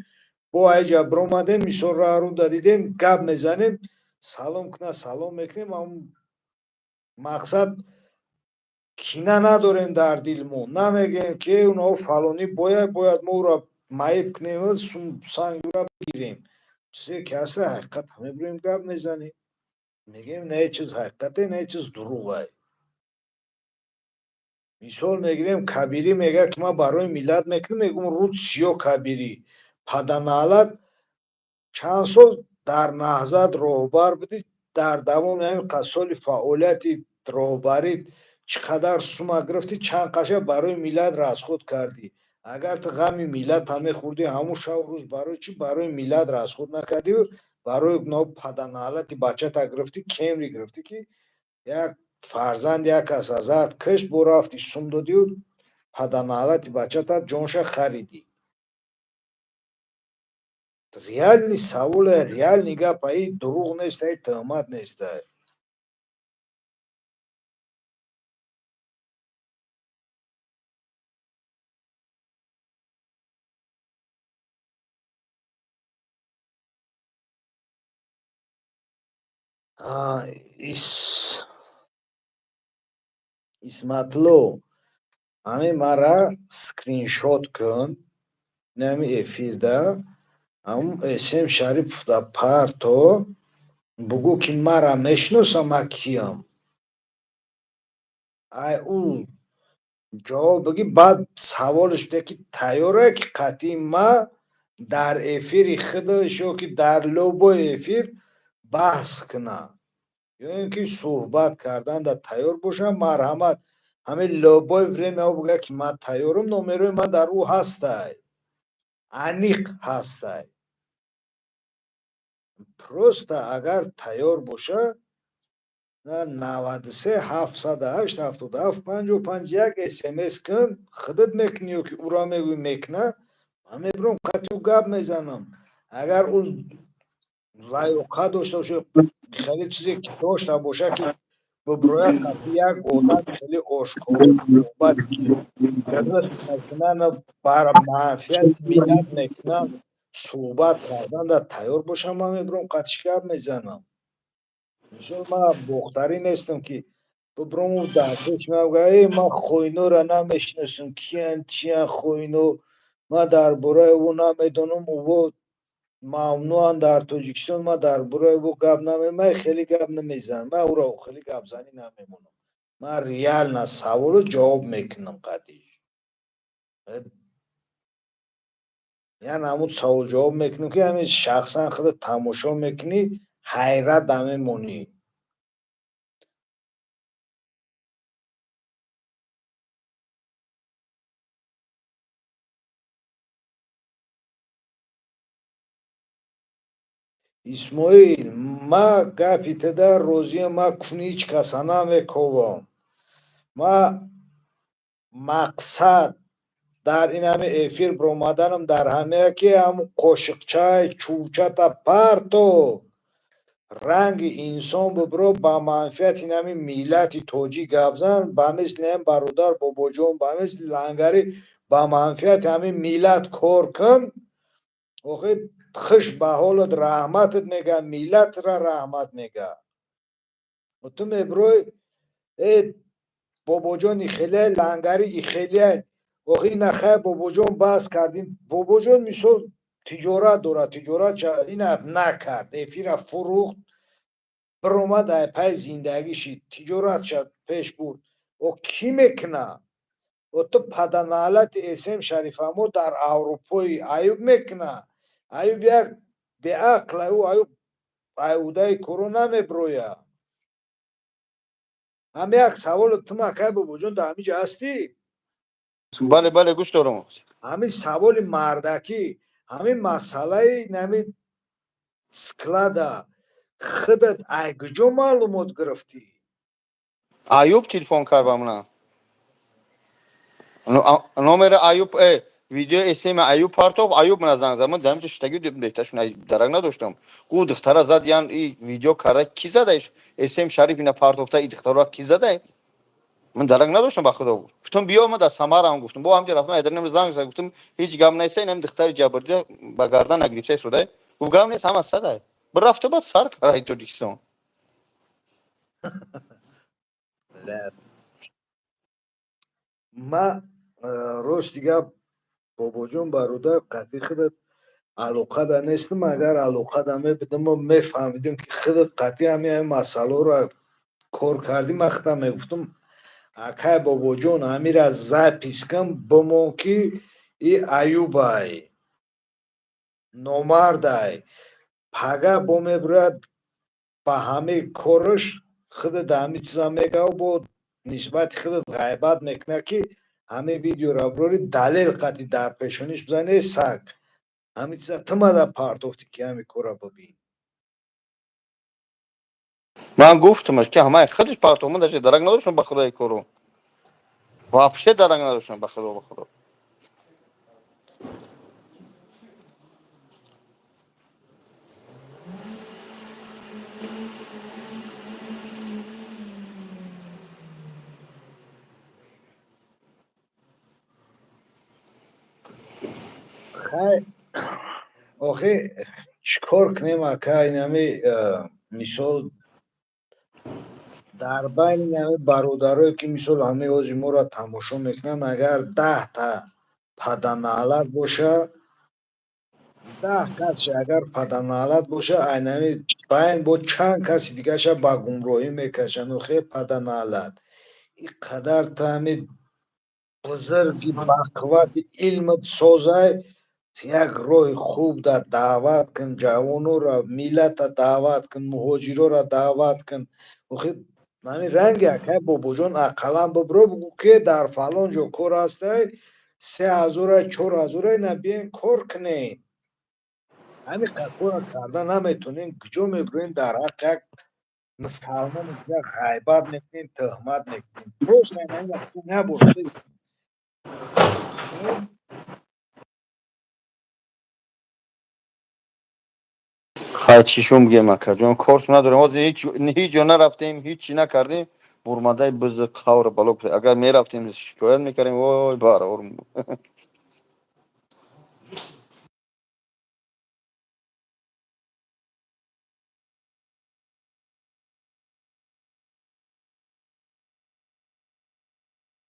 Бо айҷа биромадем, мисол, раҳруда дидем, гап мезанем, салом куна, салом мекунем. Мақсад, кина надорем дар дилмо, намегӯем, ки унаҳо фалонӣ бояд мо ӯро маиб кунем, сангура бигирем. Чизе ки ҳаста, ҳақиқат мебурем, гап мезанем, мегӯем, на чиз ҳақиқате, на чиз дурӯғае. Мисол мегирем, Кабирӣ мегӯяд, ки ман барои миллат мекунам. Мегӯм: рӯд сиё, Кабирӣ, паданаълат, чанд сол дар Наҳзат роҳбар будӣ? Дар давоми ҳамин қад соли фаъолияти роҳбарит чӣ қадар сума гирифтӣ, чанд қаша барои миллат расход кардӣ? Агар ту ғами миллата мехӯрдӣ, ҳамун шабу рӯз барои чӣ барои миллат расход накардию барои паданаълати бачата гирифтӣ, Кемри гирифтӣ, ки як фарзанд як кас азат кишт, бо рафти сум додию? Паданалати бачата ҷонша харидӣ. Реальный саволе, реальный гап, аи дурӯғ нест, аи тӯҳмат нест. Исматло, ҳамин мара скриншот кун, инами эфирда ҳамун СМ Шариповда парто, бугӯ, ки мара мешиносам, ман киям. Ай ӯ ҷавоб бигӣ, баъд саволаш биде, ки тайёре, ки қатъи ма дар эфири худаш ё ки дар любой эфир баҳс куна ё ин ки суҳбат карданда тайёр бошам. Марҳамат, ҳамин любое время ӯ бигӯяд, ки ман тайёрам, номерои ман дар ӯ ҳастай, аниқ ҳастай. Просто агар тайёр боша, 93 708 77 55 як смс кун, худат мекунӣ ё ки ӯро мегӯӣ, мекуна, ман мебурам, қатъи ӯ гап мезанам. Агар ӯ лаёқат дошта боша, хеле чизе ки дошта боша, ки биброяд, қатъи як одам хеле ошкоро суҳбат мекунанд, бар манфиати миллат мекунанд, суҳбат карданда тайёр бошам, ман мебурам, қатъиш гап мезанам. Мисол, ман бохтарӣ нестам, ки бибурому дар пеш мегӯям: «Эй, ман хоиноро намешиносам, киян, чиян хоино, ман дар бораи ӯ намедонам, ӯ мамнӯъанд дар Тоҷикистон, ман дар бораи ӯ гап намеман». Ман хеле гап намезанам, ман ӯро хеле гапзанӣ намемонам. Ман реально саволу ҷавоб мекунам қатъиш, яъне ҳамун савол ҷавоб мекунам, ки ҳамин шахсан худат тамошо мекунӣ, ҳайрат намемонӣ. Исмоил, ма гапи туда розиям, ма куни ҳеҷ каса намековам. Ма мақсад дар ин ҳами эфир биромаданам дар ҳамая, ки ҳамун қошиқчаи чӯчата парто, ранги инсон бибиро, ба манфиати ин ҳами миллати тоҷик гап зан, ба мисли ҳам бародар Бобоҷон, ба мисли Лангарӣ, ба манфиати ҳамин миллат кор кун. Охир хуш ба ҳолат, раҳматат мега, миллатра раҳмат мега. Ту мебирой: «Э, Бобоҷон ихелия, Лангари ихелия». Охи ина хай, Бобоҷон, баҳс кардим. Бобоҷон, мисол, тиҷорат дорад, тиҷорат ина накард, эфира фурӯхт, биромад, ай пай зиндагӣ шид, тиҷоратша пеш бурд. О кӣ мекуна? О ту паданалати СМ Шарифамо дар Аврупои Аюб мекуна. Аюб як беақл, ӯ Аюб айудаи коро намеброя. Ҳам як саволу ту, акай Бобоҷон, дар ҳамин ҷо ҳастӣ? Бале, бале, гӯш дорам. Ҳамин саволи мардакӣ, ҳамин масъалаи нами склада худат ай куҷо маълумот гирифтӣ? Аюб телефон кард ба мана. Номери Аюб, видео СМ Аюб партов, Аюб мана занг зад. Ман дар ҳаминҷо шиштагӣ беҳтаршун дарак надоштам. Гу духтара зад, ян и видео карда, ки задаиш? СМ Шариф ина партофта, и духтаро ки задай? Ман дарак надоштам, ба худо. Гуфтам, биё, ман дар Самарам, гуфтам. Бо ҳамҷо рафтам, айдарнам занг зад, гуфтам, ҳеҷ гап неста, инам духтари ҷабрдида ба гардан нагирифта истодай. Гуфт, гап нест, ҳама садай. Бирафта, баъд сар кард Тоҷикистон. Ма рости гап, Бобоҷон, бародар, қатъи худат алоқада нестам. Агар алоқада мебудам, мефаҳмидим, ки худат қатъи ҳамин масъаларо кор кардӣ. Ман худам мегуфтам: «Акай Бобоҷон, ҳамира запись кун, бимон, ки и Аюбай номардай, пага бо мебирояд ба ҳамаи кораш, худат ҳамин чиза мегав, бо нисбати худат ғайбат мекунад, ки ҳамин видеоро бирори, далел қатъи дар пешониш бизани, саг, ҳамин чиза ту мада партофтӣ, ки ҳамин корро бибин». Ман гуфтамаш, ки ҳамаи худаш партофт, ман даже дарак надоштам, ба худои кору. Вообще даранг надоштам, ба худо, ба худо. Хай, охи чӣ кор кунем, ака? Инами мисол, дар байни ҳами бародарое, ки мисол ҳамаи ҳози моро тамошо мекунанд, агар 10 та паданаълат боша, 10 касе агар паданаълат боша, айнами байн бо чанд каси дигаша ба гумроҳӣ мекашанд. Охе, паданаълат, ин қадар та ҳами бузурги бақуввати илмат созай, як роҳи хуб да даъват кун ҷавонора, миллата даъват кун, муҳоҷирора даъват кун. Охи, ҳамин ранги акай Бобоҷон, ақаллан бибро, бугӯ, ки дар фалон ҷо кор ҳастай, 3000-ай, 4000-ай, на биен кор кунем. Ҳамин кора карда наметонем, куҷо мебурем, дар ҳаққи як мусалмони дига ғайбат мекунем, тӯҳмат мекунем. Просто ҳамин вақт набуд. Хай, чӣ шум бигем, акаҷон, корш надорем. Ҳозир ҳеҷ ҷо нарафтем, ҳеҷ чӣ накардем. Бурмадаи биз қавр бало. Агар мерафтем, шикоят мекардем, вой барор.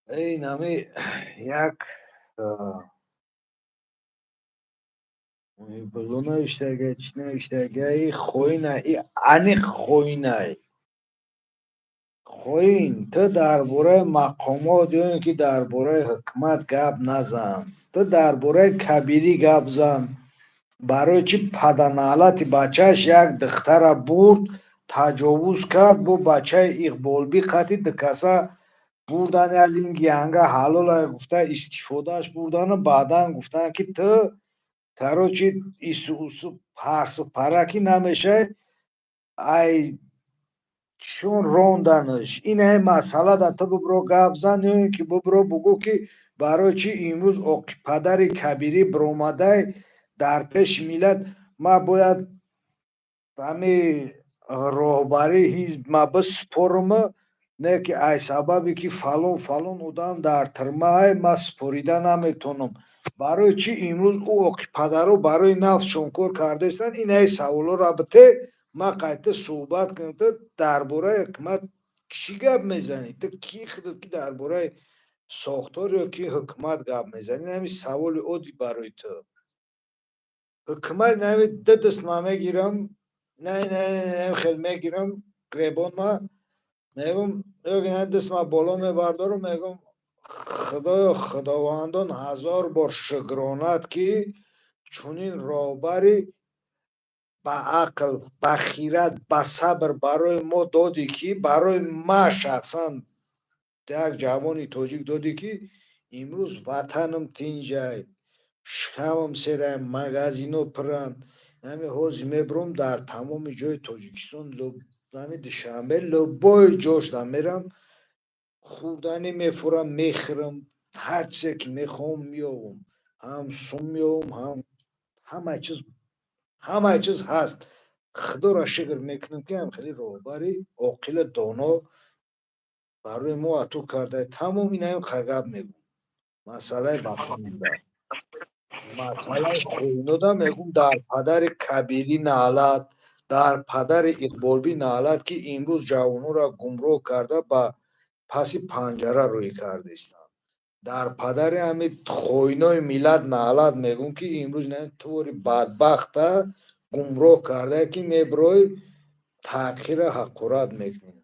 Ин ҳами як було навиштага, чӣ навиштага, и хоина, и аниқ хоинай. Хоин, ту дар бораи мақомот ё ин ки дар бораи ҳукумат гап назан. Ту дар бораи Кабирӣ гап зан. Барои чӣ паданаълати бачааш як духтара бурд, таҷовуз кард, бо бачаи Иқболбӣ қати дукаса бурдан, як линги янга ҳалола гуфта истифодааш бурдану баъдан гуфтанд, ки ту, короче, ису усу парсу паракӣ намешавӣ, ай чун ронданаш. Ин ай масъала да ту бибро гап зан, ё ин ки бибро бугӯ, ки барои чӣ имрӯз оқи падари Кабирӣ биромадай дар пеши миллат, ман бояд ҳами роҳбарии ҳизб ма биспорум, не ки ай сабабе ки фалон фалон одам дар тирмаай, ман супорида наметонам. Барои чӣ имрӯз ӯ оқи падаро барои нафсшон кор кардаистанд? Ин ай саволҳоро бите, ман қайта суҳбат кунам. Ту дар бораи ҳукумат чӣ гап мезанӣ? Ту кӣ худат, ки дар бораи сохтор ё ки ҳукумат гап мезанӣ? Ин ҳами саволи оддӣ барои ту. Ҳукумат нами ду даст ман мегирам, не, не, не, хел мегирам гребонма, мегум, даст ма боло мебардорам, мегум: Худоё, худовандон ҳазор бор шукронат, ки чунин роҳбари ба ақл, ба хират, ба сабр барои мо додӣ, ки барои ма шахсан, як ҷавони тоҷик додӣ, ки имрӯз ватанам тинҷай, шикамам серай, магазино пурранд. Ҳами ҳозир мебурам дар тамоми ҷои Тоҷикистон, ҳами Душанбе, любой ҷошда мерам, хӯрданӣ мефурам, мехӯрам, ҳар чизе ки мехоҳам меёвам, ҳам сум меёвам, ҳам ҳамаи чиз, ҳамаи чиз ҳаст. Худоро шукр мекунам, ки ҳам хеле роҳбари оқилу доно барои мо ато карда. Тамом, инаем гап мегӯм. Масъалаи ватанда, масъалаи хоинода мегӯм: дар падари Кабирӣ наълат, дар падари Иқболбӣ наълат, ки имрӯз ҷавононро гумроҳ карда, ба паси панҷара рӯй кардаистанд. Дар падари ҳамин хоинои миллат наълат мегӯм, ки имрӯз твори бадбахта гумроҳ кардае, ки мебирой, таъқира ҳақорат мекунӣ.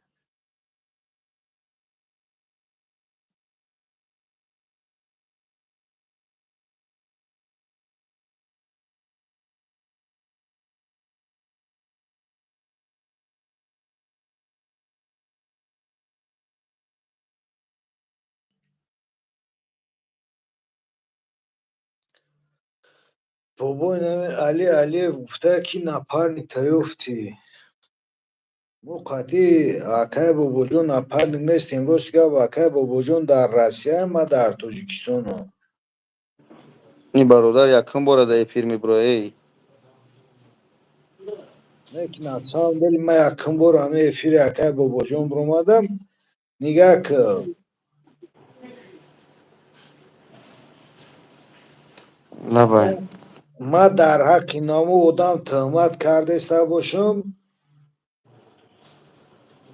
Бобои нами Али Алиев гуфта, ки напарник та ёфтӣ. Мо қатъи акай Бобоҷон напарник нестем. Рости гап, акай Бобоҷон дар Россия, ма дар Тоҷикистонам. Ин бародар якум бора дар эфир мебурои. Не ки на самом деле ма якум бор ҳами эфири акай Бобоҷон буромадам. Нигаҳ кун. Лабай. Ма дар ҳаққи ному одам тӯҳмат кардаиста бошам,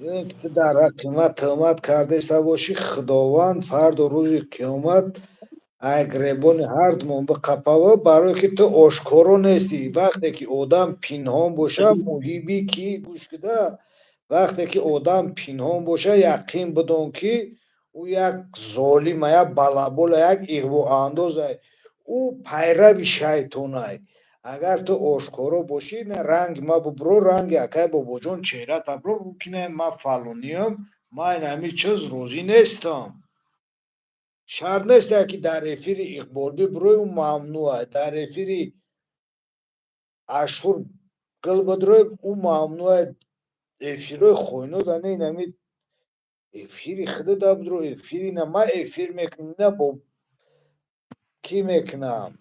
ё ин ки ту дар ҳаққи ма тӯҳмат кардаиста бошӣ, Худованд фардо рӯзи қиёмат ай гребони ҳардумон биқапава, барое ки ту ошкоро нестӣ. Вақте ки одам пинҳон боша, муҳиби ки гӯш кида, вақте ки одам пинҳон боша, яқин бидон ки ӯ як золима, як балабола, як иғвоандоза, ӯ пайрави шайтонай. Агар ту ошкоро бошӣ, на ранги ма бубро, ранги акай Бобоҷон чеҳра табро, ки не ма фалониям, ма ин ҳами чиз розӣ нестам. Шарт нест, ки дар эфири Иқбол бибурӯй, ӯ мамнӯъ, дар эфири Ашхур гил бидурӯй, ӯ мамнӯъ. Эфирҳои хойнода не, инами эфири худада бидурӯ, эфири на ма эфир мекунам, на бо кӣ мекунам,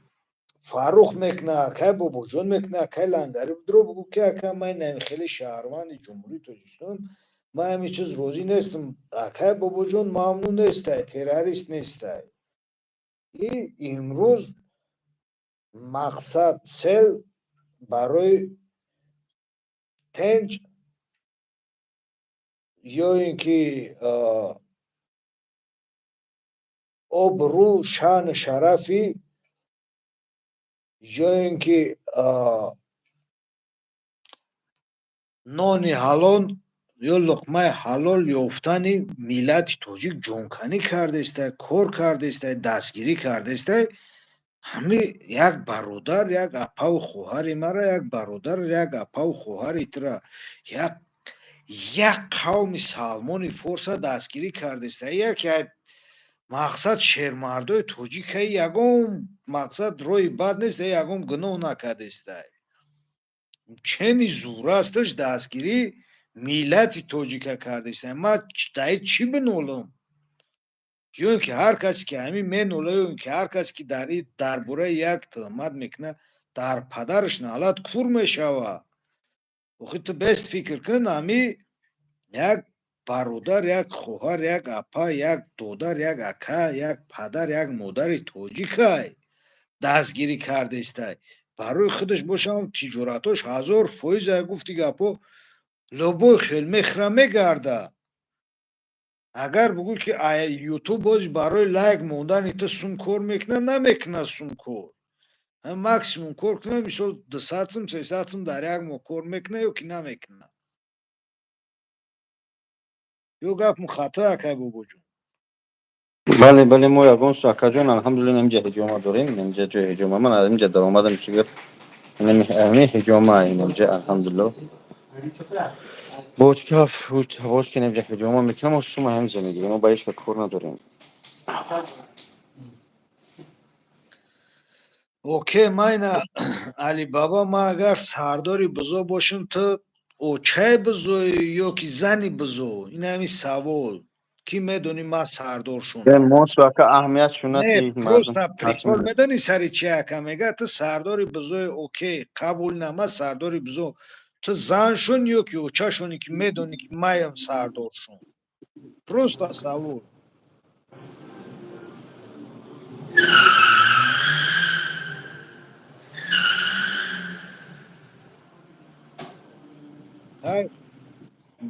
Фаррух мекуна, акай Бобоҷон мекуна, акай Лангари бидурӯ, бугӯ ки ака, ман инами хеле шаҳрванди Ҷумҳурии Тоҷикистон, ман ҳамин чиз розӣ нестам. Акай Бобоҷон мамнӯъ нестай, террорист нестай. И имрӯз мақсад, сел барои тенҷ ё ин ки обрӯ, шаъну шарафи, ё ин ки нони ҳалол ё луқмаи ҳалол ёфтани миллати тоҷик ҷонканӣ кардаистай, кор кардаистай, дастгирӣ кардаистай. Ҳами як бародар, як апаву хоҳари мара, як бародар, як апаву хоҳари тура, як қавми Салмони форса дастгирӣ кардаистай. Як мақсад шермардои тоҷикаи, ягон мақсад роҳи бад нест, ягон гуноҳ накардаистай. Чени зурасташ дастгирӣ миллати тоҷика кардаистай. Ма дар чӣ бинолам? Ё ин ки ҳар касе ки ҳамин менола, ё ин ки ҳар касе ки дар бораи як тӯҳмат мекунад, дар падараш налат кур мешавад. Охи ту бест фикр кун, ҳами як бародар, як хоҳар, як апа, як додар, як ака, як падар, як модари тоҷикай дастгирӣ кардаистай. Барои худаш бошам тиҷоратош 1000% гуфти гапо любой хел мехӯра, мегарда. Агар бугӯй ки Ютуб боз барои лайк мондани ту сум кор мекунад, намекунад сум кор. Максимум кор кунад, мисол 200 сум, 300 сум дар як моҳ кор мекунад ё ки намекунад. Ё гапм хато, акай Бобоҷон? Бале, бале, мо ягон су, акаҷон, алҳамдулилла, инҷа ҳиҷома дорем, инҷа ҷои ҳиҷома. Ман аз инҷа даромадам, шигар ҳамин ҳиҷома инҷа, алҳамдулилла. Боз ки инҷа ҳиҷома мекунам, мо сума ҳаминҷа мегирем, мо ба ҳеҷ кор надорем. Окей, майна Алибаба, ма агар сардори бузо бошам, ту очаи бузоӣ ё ки зани бузо? Ин ҳамин савол. Кӣ медонӣ ман сардоршон? Мо ака аҳамият шунати. Просто прикол, медонӣ сари чи, ака? Мега ту сардори бузои, окей, қабул на, ман сардори бузо, ту заншон ё ки очашоне ки медонӣ ки маям сардоршон? Просто савол.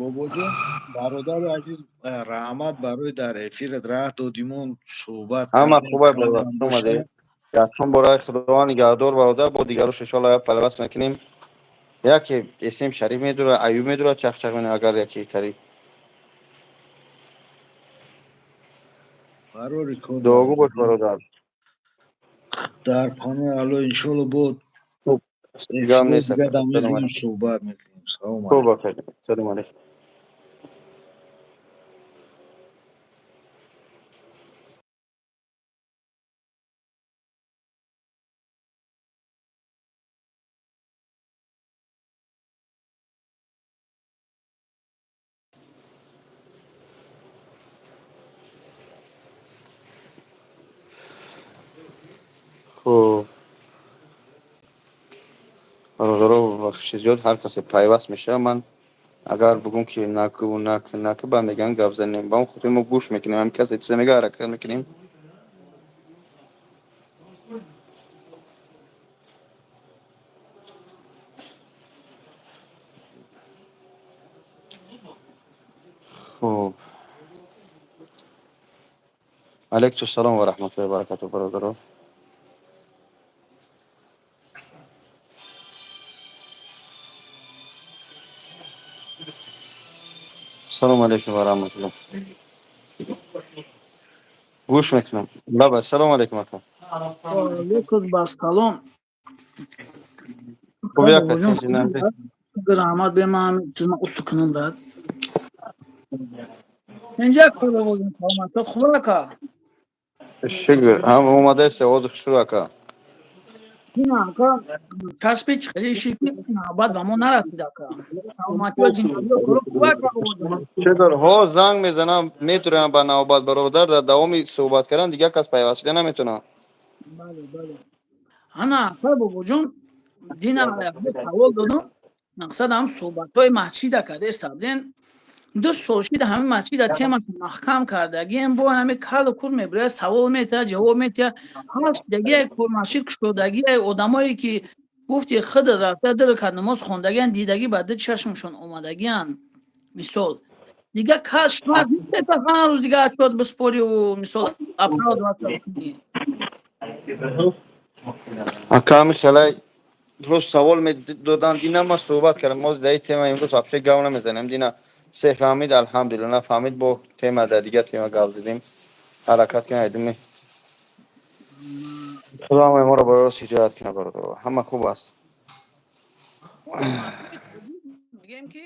Бобоҷон, бародари азиз, раҳмат барои дар эфират раҳ додимон, суҳбат. Ҳама хубай, бародар, омаде якум бора. Худованд нигаҳдор, бародар. Бо дигарош иншоалло як палавас мекунем. Яке Эсем Шариф медура, Аюб медура, чахчах мене, агар яке кари. Барори кор. Дуогӯ бош, бародар. Дар паноҳи Алло, иншоалло, бо гам нест. Суҳбат мекунем. Салом. Хуб, салом алейкум. Хуб, бародаро, бахши зиёд, ҳар касе пайваст мешавад, ман агар бугум ки накӯ, накӯ, накӯ, ба мегӯянд гап занем. Ба он хотир мо гӯш мекунем, ҳам касе чизе мега, ҳаракат мекунем. Хуб, алайкум ассалом ва раҳматуллоҳи ва баракатуҳ, бародаро. Салому алайкум ва раҳматуллоҳ. Гӯш мекунам. Лаба, салому алайкум, ака. Алейкум ассалом. Хуб, яка, тинҷи намде? Раҳмат, бе ман чизма усу кунам, брат. Инҷа бобоҷон, саломатот хуб, ака? Шукр, ҳам омадаст, овози хушрӯ, ака. Ина, ака, чашми хеле иши ки навбат ба мо нарасид, ака. Саломатиё, ҷиндагиё, коро хуб, ака, бобоҷон? Чедор, ҳо, занг мезанам, метурам ба навбат, бародар, дар давоми суҳбат кардан дигар кас пайваст шуда наметавонад. Бале, бале. Ана, ака, бобоҷон, дина як савол додам, мақсад ҳам суҳбатҳои масҷида кардеста буден. 2 сол шида ҳамин масҷида темаша маҳкам кардагием, бо ҳами калу кур мебирояд, савол метиҳад, ҷавоб метиҳад. Ҳал шидагия кор, масҷид кушодагия, одамое ки гуфти худ рафта ду ракат намоз хондагиян, дидагӣ ба ду чашмшон омадагиян. Мисол, дигар кас шарт нест, ҳар рӯз дигар отчёт биспориву, мисол, оправдываться кунӣ. Ака, ҳами хелай просто савол медоданд, дина ман суҳбат кардам. Мо дар ин тема имрӯз вообще гап намезанем. Дина се фаҳмид, алҳамдулилла, нафаҳмид, бо тема, дар дигар тема гап задем, ҳаракат кунем. Айдуми Худо ҳамаи моро ба рост ҳиҷоят кунад, бародар, ҳама хуб аст. Мегӯем ки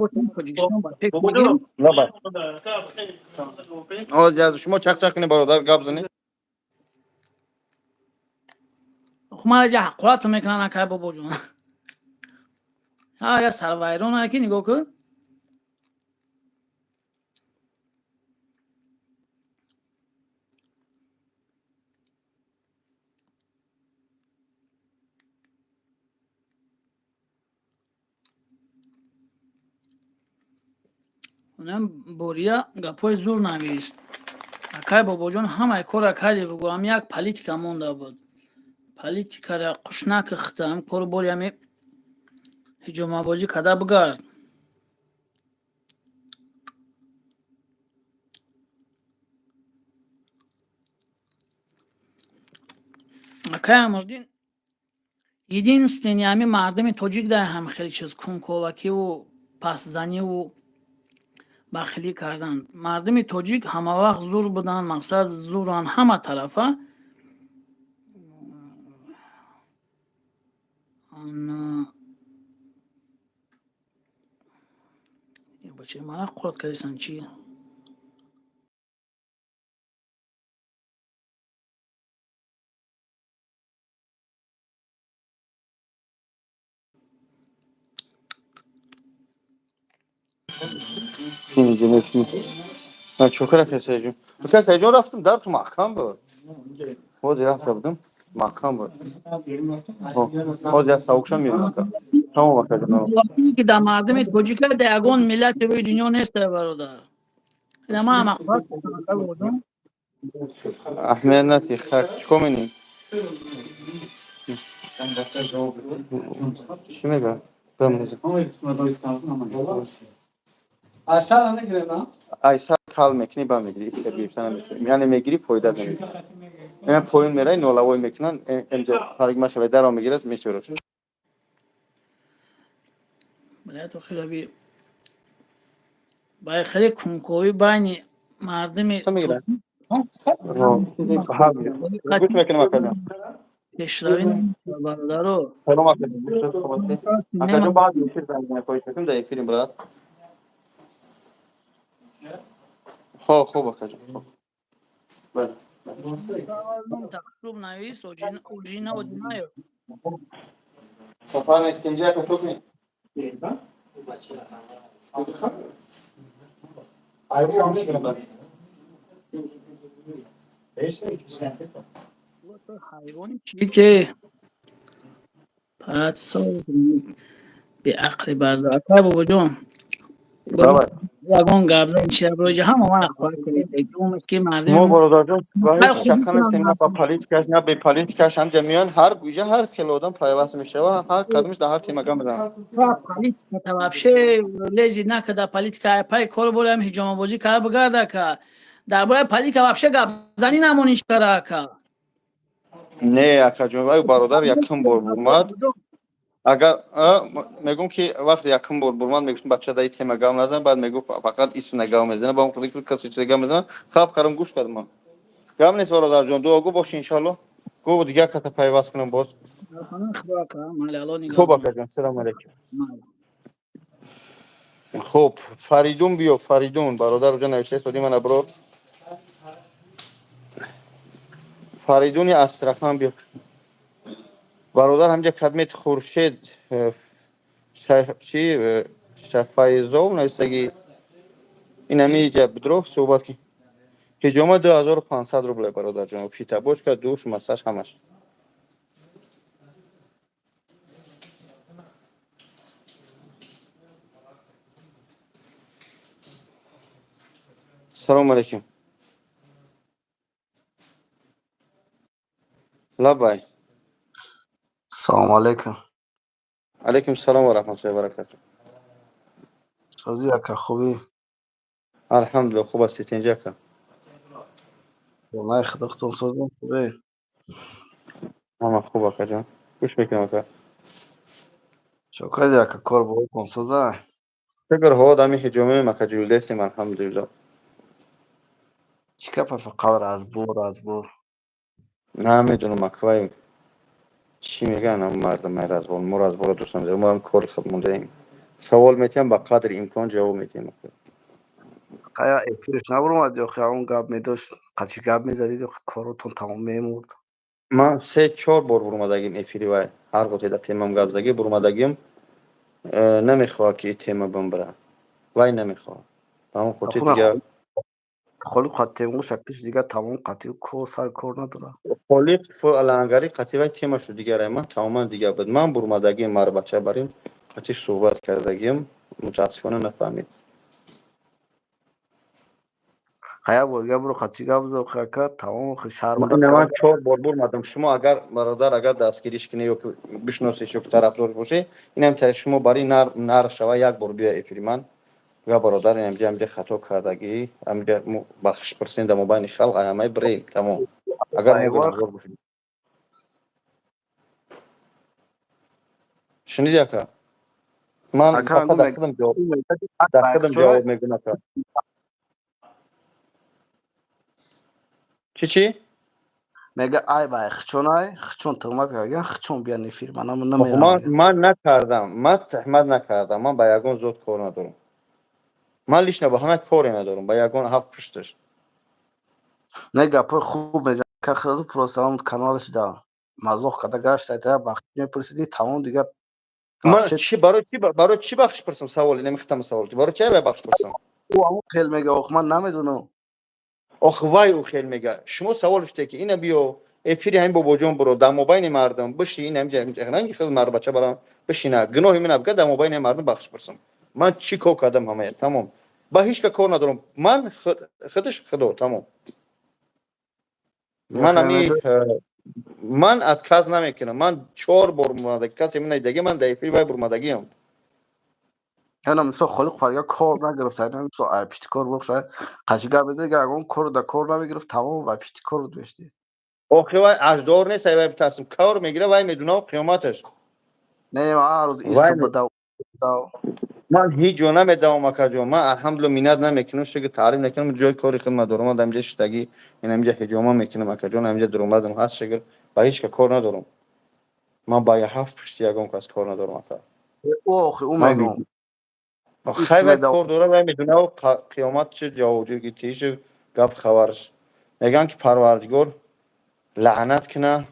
бошем, Тоҷикистон ба пеш мегирем. Шумо чақ-чақ кунед, бародар, гап занед. Мара ҷа ҳақорат мекунанд, акай бобоҷон. Ҳар як сарвайрон ки нигоҳ кун. Унам бория гапҳои зур навист. Акай бобоҷон, ҳамаи кора карди, бугӯ, як политика монда буд. Политикара қушнаки хита, ҳам кору бори ҳами ҳиҷомабозӣ карда бигард. Акай Амрдин, единственный ҳами мардуми тоҷик дар ҳам хеле чиз кунковакиву пастзаниву бахилӣ карданд. Мардуми тоҷик ҳамавақт зур буданд, мақсад, зуранд ҳама тарафа. Бачаи мана қурат кардисан чӣ? Чокара касаҷон. Касаҷон, рафтам, дар ту маҳкам буд. Ҳозир рафта будам, маҳкам буд. Ҳозир як савукша меём, ака. Тамом, акаҷон. Ки дар мардуми тоҷика дар ягон миллати рӯи дунё нест, бародар. Ина ман ҳам аҳамият нати, хак чикор менӣ? Чӣ мега? Айсал мегирем, на? Айсал кал мекунӣ, ба мегирӣ, гирифта намекунӣ. Яъне мегирӣ, фоида намегирӣ. Ина поин мерай, нолавой мекунанд, инҷо парикмахер даро мегирад, метӯрад. Блядь, хеле бай хеле кунковӣ байни мардуми мегирад. Гӯш мекунам, акаҷон. Пешравӣ, бародаро. Салом, акаҷон. Акаҷон, баъд эфир занг хоҳиш мекунам, дар эфирим, брат. Хоб, хуб, акаҷон. Хоб. Бале. Тақшуб навис, Оҷина Одинаев. Сафар нест инҷа, ака, чок нест. Айбу мегирам, брат. Ҳайвони чӣ ки патсол беақли барза. Акай Бобоҷон, ягон гап зан, чи роҷа ҳама ман ки мардум. Мо, бародарҷон, ба ҳеҷ шака нестем, на ба политикаш, на бе политикаш. Ҳамҷа меоянд, ҳар гӯҷа ҳар хел одам пайваст мешава, ҳар кадомаш дар ҳар тема гап мезанад. Политика вообще лезет накарда, политика пай кор борам, ҳиҷомабозӣ карда бигарда ка. Дар бораи политика вообще гап занӣ намониш кара, ака. Не, акаҷон, вай бародар якум бор бурмад. Агар мегӯм, ки вақте якум бор бурмад, мегуфтм, бача, дар тема гап назан. Баъд мегуфт, фақат истина гап мезана, ба он касе чизе гап мезана. Хаб карам, гӯш кардам, гап нест. Бародарҷон, дуогӯ бош, иншалло. Гӯ, дигар каса пайваст кунам боз. Хуб, акаҷон, салому алейкум. Хуб, Фаридун биё. Фаридун бародар ҷо навишта соди ман аброр. Фаридуни Астрахан биё, бародар. Ҳамҷа кадмет Хуршед чи Шафайзов нависаги, ин ҳамиҷа бидро суҳбат ки. Ҳиҷома 2500 рубле, бародарҷон, фитобочка, душ, массаж, ҳамаш. Салому алейкум. Лаббай. Салому алейкум. Алейкум салом ва раҳматуллоҳи ва баракатуҳ. Созӣ, ака, хубӣ? Алҳамдулилла, хуб ҳастед, инҷа, ака? Валлаи худо, худтон созам, хубе? Ҳама хуб, акаҷон, гӯш мекунам, ака. Чо кардӣ, ака, кор боротон соза? Шукр, ҳо, дами ҳиҷомаем, ака, ҷулдесем, алҳамдулилло. Чӣ гапа, фақат разбор, разбор? Намедонам, ака, вай чӣ мегӯянд мардум, ай разбор. Мо разборро дӯст намедорем, мо ҳам кори худ мондаем. Савол метиҳам, ба қадри имкон ҷавоб метиҳем. Қая эфирш набуромад ё он гап медошт, қачи гап мезадид, ё коротон тамом мемурд? Ман се чор бор бурумадагим эфири вай, ҳар гоҳ да темам гап заги бурумадагим. Намехоҳад, ки тема бимбира, вай намехоҳад, ба ҳамон хотир дигар. Холиқ тему шаклиш дигар тамом, қатъи кор сар кор надорад. Холиқ лангари қатъи вай тема шуд дигар, ман тамоман дигар буд. Ман бурумадагим, марбача барин қатъи суҳбат кардагим, мутаассифона нафаҳмид. Хая, бор дигар буро, қатъи гап зо, ака, тамом шарманда. Ман чор бор бурмадам. Шумо агар, бародар, агар дастгириш кунӣ ё бишносиш ё тарафдор бошӣ, инам шумо бари нар шава, як бор биё эфири ман га, бародар, инамҷа амҷа хато кардагӣ, амҷа бахшиш пурсем дар мобайни халқ, аямай бирем, тамом. Агар мо гунаҳгор бошем. Шуниди, ака? Ман фақат дар худам ҷавоб мегӯям, ака. Чӣ, чӣ? Мега, ай бай хчонай хчон туҳмат кардан, хчон биян эфир, ман намерам. Ман накардам, ман туҳмат накардам, ман ба ягон зот кор надорам, ман лично ба ҳама коре надорам, ба ягон ҳафт пушташ. Не, гапои хуб мезан, просто ҳам каналаш да мазоқ карда гашта, бахш мепурсиди, тамом дигар. Ман чи, барои чи, барои чи бахш пурсам? Саволи намехтам, савол, барои чи ай бахш пурсам? Ӯ ҳамон хел мега, ох, ман намедонам. Ох, вай ӯ хел мега. Шумо савол шуде, ки ина биё эфири ҳамин Бобоҷон буро, дар мобайни мардум биши, ин ранги хел мардбача барам бишина, гуноҳи ман абга, дар мобайни мардум бахш пурсам. Ман чӣ кор кардам? Ҳамая тамом, ба ҳеҷ ка кор надорам ман, худаш худо, тамом. Ман ами ман отказ намекунам. Ман чор бор бурмадаги, касе минаидаги, ман дар эфири вай бурмадагиам. Ана мисол Холиқ фарга кор нагирифта, ана мисол пишти кор бошад, қачи гап мезад, ягон кор да кор намегирифт, тамом ва пишти кор буд бешти. Охи, вай аждор нест, ай вай битарсим. Кор мегира, вай медуна қиёматаш. Не, ҳар рӯз исб дав. Ман ҳеҷ ҷо намедавам, акаҷон. Ман, алҳамдулилла, миннат намекунам, шукр, таъриф накунам, ҷои кори хидмат дорам. Ман дар инҷа шиштагӣ, ин инҷа ҳиҷома мекунам, акаҷон, инҷа дуромадам ҳаст, шукр, ба ҳеҷ ка кор надорам. Ман ба ҳафт пушти ягон кас кор надорам, ака. Охи, ӯ мегӯм. Хай, вай кор дора, вай медуна қиёмат чи ҷавобҷӯ тишу гап хабарш. Мегӯянд, ки Парвардигор лаънат куна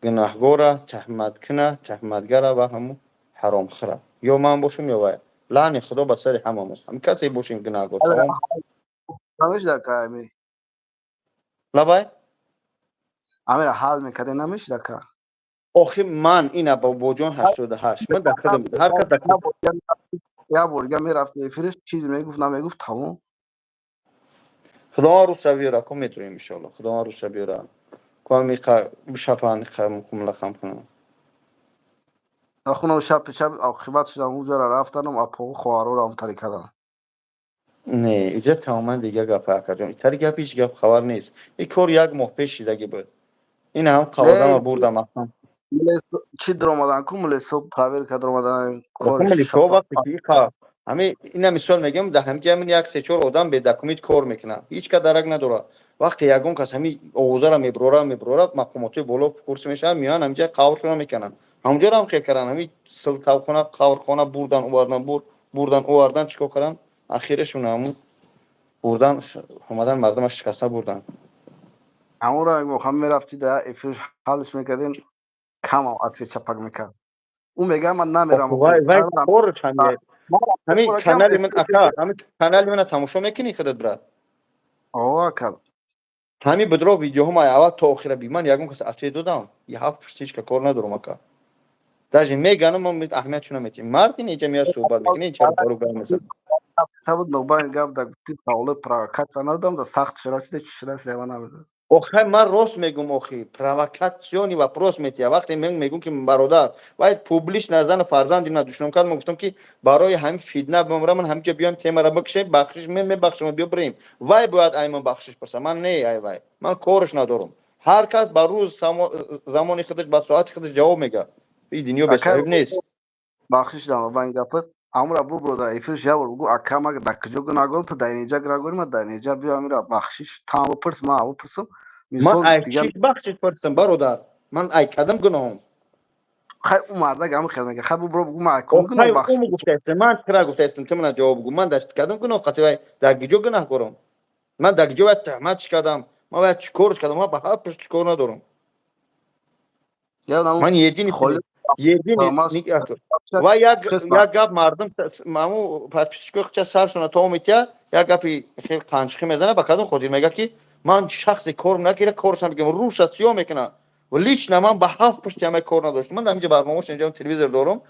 гунаҳгора, таҳмат куна таҳматгара ва ҳамун ҳаромхӯра. Ё ман бошам, ё вай. Лаъни Худо ба сари ҳамамон, ҳам касе бошем гунаҳгор, тамом. Лабай. Амира ҳал мекарде, намешид, ака? Охи, ман ина, Бобоҷон, 88 ман дар худам ҳар кас дар Як бор дига мерафт эфириш, чизе мегуфт, намегуфт, тамом. Худованд рӯзша биёра, ку метавонем, иншоалло. Худованд рӯзша биёра, ку ҳам бишапан, мулақам кунам. Ахунам шаб шаб оқибат шудам, уҷара рафтанам, апоғу хоҳарорам тари кардам. Не, иҷа тамоман дига гапа, акаҷон. Итари гап ҳеҷ гап хабар нест. Ин кор як моҳ пеш шидаги буд. Ин ҳам қаводама бурдам аслан. Чӣ даромадан ку, милисо проверка даромадан. Ҳами ина мисол мегӯям, дар ҳамиҷа ҳамин як се чор одам бедокумент кор мекунанд, ҳеҷ кас дарак надорад. Вақте ягон кас ҳами овозаро меброра, мақомотои боло курс мешаванд, меоянд, ҳамиҷа қавршона мекунанд. Ҳамонҷоро ҳам хел карданд, ҳами силтавхона, қаврхона бурдан, овардан, бурдан, овардан, чӣ кор карданд, ахирашон ҳамун бурдан, омадан, мардума шикаста бурдан. Ҳамонро мехоҳам, мерафтӣ да эфир, ҳалш мекардин, камам ответ чапак мекард. Ӯ мегӯяд, ман намерам. Ҳамин канали ман, ака, ҳамин канали мана тамошо мекунӣ худат, брат? О, ака. Ҳамин бидро видеоҳо ма аввал то охира би, ман ягон кас ответ додам? Ҳафт пушт ҳеҷ кор надорам, ака. Даже меганам, ман аҳамиятшо наметиҳам. Мард ин иҷа меяд, суҳбат мекунӣ, чаро пару гап мезанад. Сабуд нобайн гап да гуфти, саволи провокатсия надодам, да сахт ширасида, чи ширасида, ман намедонам. Охай, ман рост мегум, охи, провокационный вопрос метия. Вақте мен мегум, ки бародар, вай публично зану фарзанди мана душном кард, ман гуфтам, ки барои ҳамин фитна бимра, ман ҳаминҷа биём, темара бикшем, бахшиш мен мебахшам, биё бирем. Вай бояд ай ман бахшиш пурса, ман не, ай вай ман корш надорам. Ҳар кас ба рӯз замони худаш, ба соати худаш ҷавоб мега. И дунё бесоҳиб нест. Бахшиш дам ба ин гапат. Амра бубро да эфирш, як бор бугӯ: ака, ма дар куҷо гунаҳгорам, ту дар инҷа гунаҳгорӣ, ма дар инҷа биё, амира бахшиш таам бипурс, ман бипурсам. Ман ай чӣ бахшиш пурсам, бародар? Ман ай кадам гуноҳам? Хай, ӯ мардак ҳама хел мега. Хай, бубро, бугӯ: ман ай кум гуноҳ бахшиш. Гуфтаистам, ман чира гуфтаистам, ту мана ҷавоб бугӯ: ман дар кадам гуноҳ қати вай, дар куҷо гунаҳгорам? Ман дар куҷо вай туҳмат чӣ кардам? Ман вай чӣ корш кардам? Ман ба ҳар пушт чӣ кор надорам. Ман едини едини ва як гап, мардум маму подписчикои худша саршона то метия, як гапи хел қанчиқӣ мезана. Ба кадом хотир мега, ки ман шахсе корм накира, коршам бигам, рӯша сиёҳ мекунам. Лично ман ба ҳафт пушти ҳамаи кор надоштам. Ман ҳаминҷа барномаош, инҷа телевизор дорам,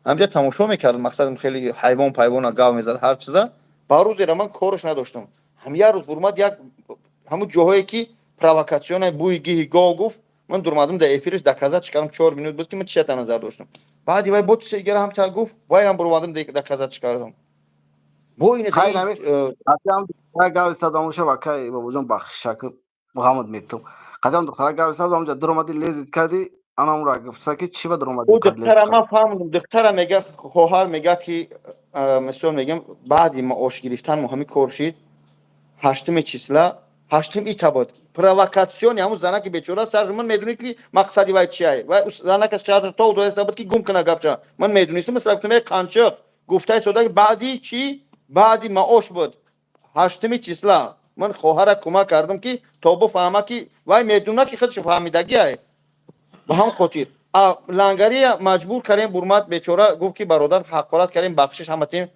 ҳаминҷа тамошо мекардам. Мақсадам, хеле ҳайвон пайвона гав мезад, ҳар чиза. Ба рӯзера ман корш надоштам. Ҳам як рӯз бурмад, як ҳамун ҷоҳое ки провокационный бӯи гиҳи гов гуфт, ман дурмадам, дар эфириш доказать кардам, 4 минут буд, ки ман чията назар доштам. Баъди вай бо чизе дигара ҳам гуфт, вай ҳам буромадам, доказать кардам. Бо ин гав истадамоша, вакай бобоҷон, бахшишак, ғамат метум. Қадам духтара гав истадам, онҷа дуромади, лезить кардӣ, анамра гуфта, ки чӣ ба дуромади? Ӯ духтара ман фаҳмидам. Духтара мега, хоҳар мега, ки мисол мегам, баъди маош гирифтан мо ҳамин кор шид, 8-уми числа, 8-ум ита буд. Провокационный ҳамун занаки бечора сар, ман медонӣ, ки мақсади вай чия. Вай занака шаҳр то доеста буд, ки гум кана гапча. Ман медонистам, масалан, гуфтам: қанчиқ гуфтаи сода, баъди чӣ, баъди маош буд, 8-уми числа. Ман хоҳара кӯмак кардам, ки то бифаҳма, ки вай медона, ки худш фаҳмидагиай. Ба ҳам хотир лангария маҷбур кардем, бурмад, бечора гуфт, ки бародар, ҳақорат кардем, бахшиш ҳаматем.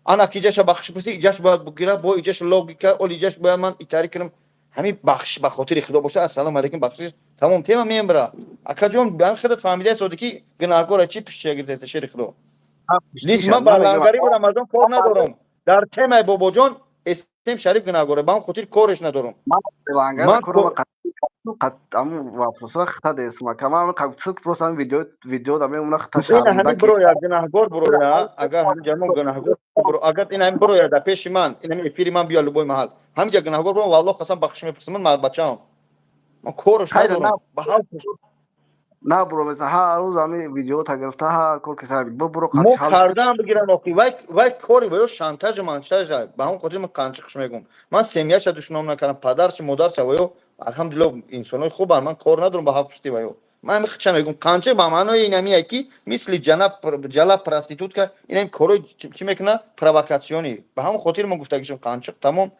Ана ки иҷаша бахшиш пурси, иҷаш бояд бигира, бо иҷаш логика, ол иҷаш бояд ман итари кунам. Ҳамин бахшиш ба хотири худо боша, ассалому алайкум, бахшиш, тамом, тема мембра. Акаҷон, ҳам худат фаҳмидаи соди, ки гунаҳкора, чӣ пишчия гирифтаеста, шери худо. Лиш ман ба лангари Рамазон кор надорам. Дар темаи Бобоҷон эсем Шариф гунаҳгора, ба ҳам хотир кореш надорам. Ман вопросро хита десма, кама просто видео видео да мемуна хита. Ҳамин бироя, гунаҳгор бироя. Агар ҳамин ҷамон гунаҳгор биро, агар ин ҳамин бироя дар пеши ман, ин ҳамин эфири ман биё, любой маҳал ҳаминҷа гунаҳгор биро, валлоҳ қасам, бахшиш мепурсам. Ман бачаам, ман корш надорам ба ҳар На, бро, меса ҳар рӯз ҳамин видео та гирифта, ҳар кор ки сар бро. Мо кардаам бигиран, охи, вай кори ваё шантажа маншажа. Ба ҳамон хотир ман қанчиқш мегум. Ман семьяша душном накардам, падарша, модарша, ваё алҳамдулилло инсонои хубанд. Ман кор надорам ба ҳафт пушти ваё. Ман ҳами хича мегум: қанчиқ ба маънои ин ҳамие, ки мисли ҷана ҷала проститутка, ин ҳами корои чӣ мекуна, провокационный. Ба ҳамон хотир мо гуфтагишам қанчиқ, тамом.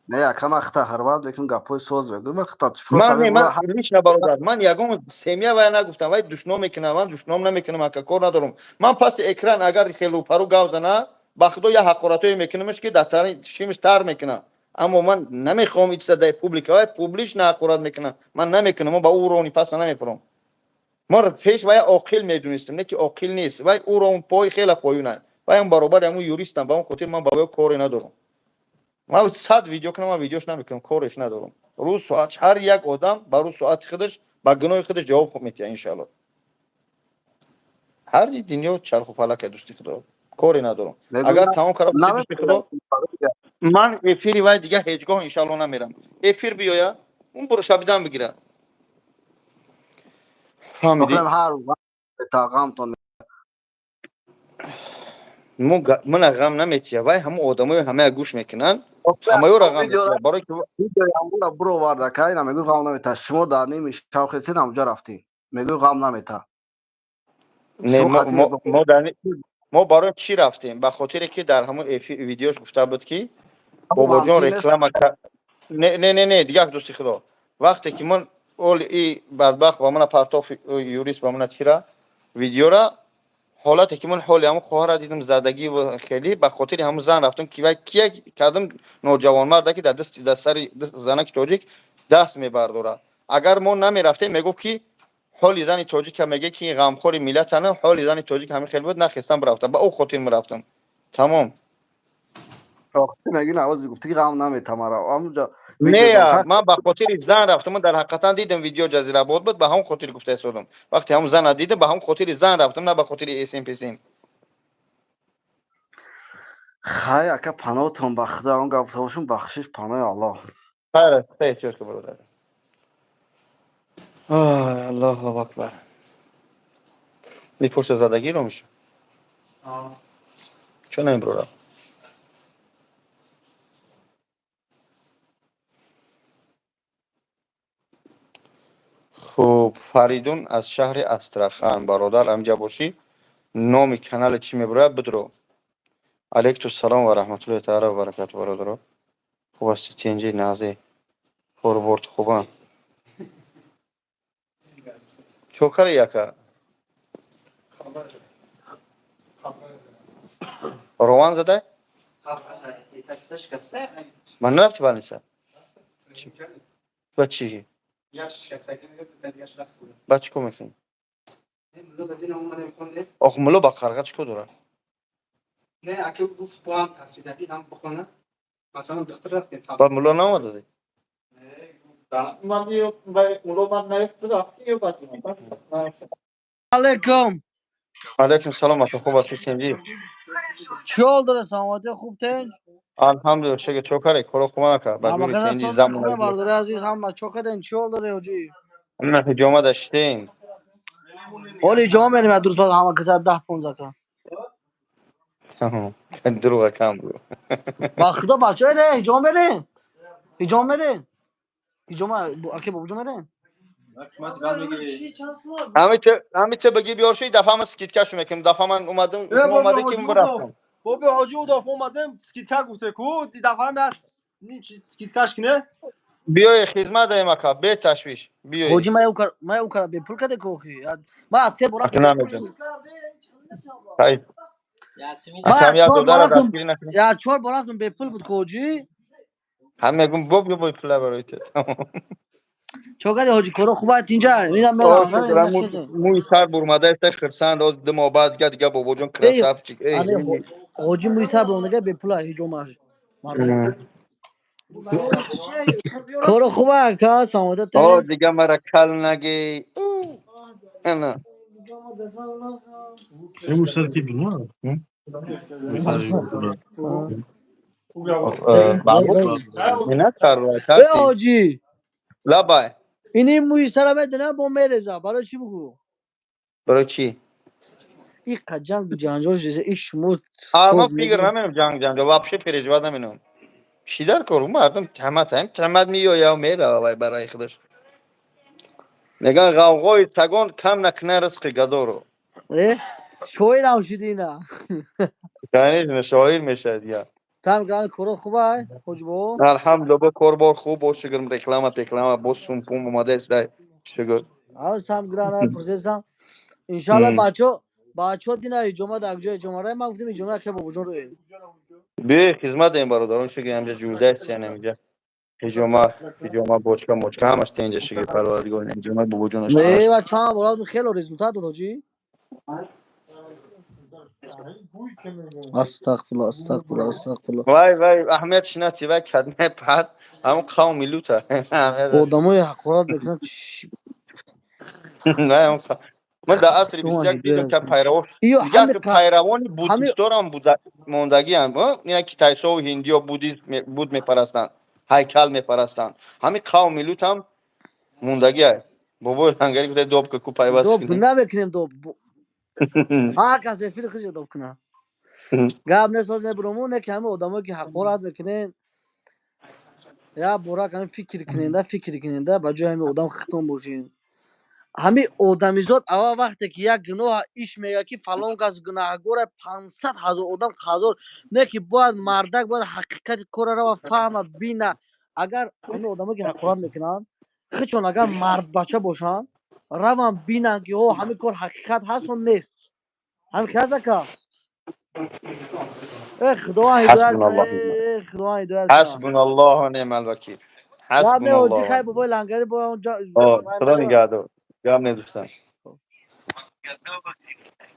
Не, якама хита ҳарват мекунам, гапҳои соз мегӯям, ман хита. Ман не, ман лично, бародар, ман ягон семья вая нагуфтам, вай душном мекунам, ман душном намекунам, ака, кор надорам. Ман паси экран агар хелу пару гав зана, ба худо, я ҳақоратое мекунамш, ки дар шимиш тар мекунам. Аммо ман намехоҳам ин чиза дар публика, вай публично ҳақорат мекунам, ман намекунам. Мо ба ӯ рони паса намепурам. Мо пеш вай оқил медонистем, не ки оқил нест. Вай ӯ рон пой хела поюна, вайам баробари ҳамун юристам. Ба он хотир ман ба вай коре надорам. Ман 100 видео кунам, ман видеош намекунам, кореш надорам. Рӯз соат ҳар як одам ба рӯз соати худаш ба гуноҳи худаш ҷавоб метиҳад, иншаалло. Ҳар дунё чарху фалака, дӯсти худо, коре надорам. Агар тамом кардам, дӯсти худо, ман эфири вай дига ҳеҷ гоҳ, иншаалло, намерам. Эфир биёя, он буро шабидан бигира, фаҳмидӣ? Ғамтон. Мана ғам наметия. Вай ҳамон одамои ҳамая гӯш мекунанд, ҳамаёра ғам метия, барои ки Видеоямбура буроварда кайна, мегӯй, ғам намета. Шумо дар ними шавхесед, ҳамҷа рафтем, мегӯй, ғам намета. Не, мо барои чӣ рафтем? Ба хотире ки дар ҳамон видеош гуфта буд, ки бобоҷон реклама. Не, не, не, не, дигар, дӯсти худо, вақте ки ман оли и бадбахт ба мана партоф, юрист ба мана чира видеора, ҳолате ки ман ҳоли ҳамон хоҳара дидам, задагӣ хеле, ба хотири ҳамон зан рафтам, ки вай кия кардам, ноҷавонмарда, ки дар дасти, дар сари занаки тоҷик даст мебардорад. Агар мо намерафтем, мегуфт, ки ҳоли зани тоҷика меге, ки ғамхори миллатана, ҳоли зани тоҷик ҳамин хел буд, нахестам рафтам, ба ӯ хотир мерафтам, тамом. Меги навози гуфти, ғам наметамара ҳамуҷа. Не, ман ба хотири зан рафтам. Ман дар ҳақиқатан дидам, видео Ҷазираобод буд, ба ҳамон хотир гуфта истодам. Вақте ҳамон зана дидам, ба ҳамон хотири зан рафтам, на ба хотири эсм песм. Хай, ака, паноҳтон ба худо. Он гап бошум, бахшиш, паноҳи Аллоҳ. Хайр, эҳтиёт ка, бародар. Аллоҳу акбар. Мепурса, задагиро меша чо намеброра? Хуб, Фаридун аз шаҳри Астрахан, бародар, амҷа бошӣ, номи канале чӣ мебурояд, бидро. Алайкум салом ва раҳматуллоҳи таала ва баракату, бародаро, хуб ҳасти? Тинҷи, назе, коруборт хубан? Чокари яка рован задай. Ман нарафти больница ба чӣ? Ба чӣ кор мекунӣ? Ох, мулло ба қарға чӣ кор дорад? Не, аки гуфт, бо ҳам тарсидаги ҳам бихона. Масалан, духтур рафтем. Ба мулло наомада? Ман мулло ман Алейкум. Алайкум салом, ака, хуб ҳастӣ, тинҷӣ? Чӣ ҳол дора, саломатӣ, хуб, тинҷ? Алҳамдулилла, шукр. Чо каре, коро хуб, ака? Ба ҷури тинҷи замон. Бародари азиз, ҳама чо кардем, чӣ ҳол дора, ҳоҷӣ? На, ҳиҷома даштем. Ҳоли ҳиҷома мерем, як дурӯз ҳама каса 10-15 кас. Дурӯға кам бу. Ба худо, бачаҳо, не, ҳиҷома мерем, ҳиҷома мерем, ҳиҷома, аке, бобоҷон, мерем. Ҳамита баги биёр шуи, дафъа ман скидкашу мекунам. Дафъа ман омадам, омаде ки рафтам. Боби ҳоҷи, у дафъа омадем, скидка гуфте ку, дафъа ним скидкаш кине. Биёе, хизмат даем, ака, беташвиш биёе. Ҳоҷи, ман ӯ кара бепул каде ку охи, ман аз се бора. Акам, як додара дастгирӣ накунем. Я чор бор рафтам, бепул буд ку, ҳоҷи. Ҳам мегум, боб бо пула барои ту. Чо кади, ҳоҷи, коро хуб аст, инҷа инам. Мӯи сар бурмада иста, хирсанд. Оз 2 моҳ баъд дига бобоҷон красавчик. Ҳоҷи, мӯи сар бурмадага бепула ҳиҷомаш. Коро хуб ака, саломатат. О, дига мара кал наги. Ана. Мӯи сар ки бина? Мӯи сар. Ина карва. Э, ҳоҷи. Лабай. Ини мӯи сара медонам, бо мереза. Барои чӣ, бугӯ? Барои чӣ? Иқа ҷангу ҷанҷол шуда, иш шумо. Ман фикр наменам, ҷанг ҷанҷол вообще переживать наменам. Чӣ дар кор? Мардум таҳмат ҳам таҳмат меояв, мерава, вай барои худаш. Меган, ғавғои сагон кам накуна ризқи гадоро. Э, шоирам шуди ина. Конечно, шоир мешавад я. Сам ган, коро хуба, ҳоҷи бобо? Алҳамдулилла, бо корбор хуб, бо шукр, реклама пеклама, бо сум пум омадааст, шукр. А сам грана пурсесам. Иншалло, бачо, бачо, дина ҳиҷома дар ҷои ҳиҷома рай, ман гуфтам ҳиҷома ке бобоҷон рӯ. Биёй, хизмат даем, бародарон, шиги ҳамҷа ҷурдастиян, ҳамҷа ҳиҷома, ҳиҷома, бочка, мочка, ҳамаш тенҷа, шиги парвардигор, ҳиҷома бобоҷонаш. Не, ва чанд бора хело результат дод, ҳоҷӣ. Астағфирулло, астағфирулло, астағфирулло. Вай, вай, аҳамиятш нати, вай кадме пад ҳамон қавми лута. Одамои ҳақорат мекунанд. Ман дар асри 21 дидам, ки пайравон, як пайравони буддисторам мондагиам, ина китайсову ҳиндиё буддист буд мепарастанд, ҳайкал мепарастанд. Ҳамин қавми лутам мондагиа. Бобои лангари гуфта, доб ку пайваст. Доб намекунем, доб. Ҳар кас эфири худша доб кунад. Гап несоз, небурому, не ки ҳама одамое ки ҳақорат мекунен, як бора ками фикр куненда, фикр куненда, ба ҷои ҳами одам хитон бошен. Ҳами одамизод аввал вақте ки як гуноҳ иш мега, ки фалон кас гунаҳгора, 500 000 одам қазор не, ки бояд мардак бояд ҳақиқати кора рава фаҳма, бина. Агар ҳами одамое ки ҳақорат мекунанд, хичон агар мардбача бошанд, раванд бинанд, ки о ҳамин кор ҳақиқат ҳаст ё нест. Ҳамин хел ака. Э, Худованд ҳидоят кунад, Худованд ҳидоят кунад. Ҳасбуналлоҳу неъмал вакил. Гап не, ҳоҷӣ, хай, бобои лангари бо онҷа. Худо нигаҳдор. Гап не, дӯстан.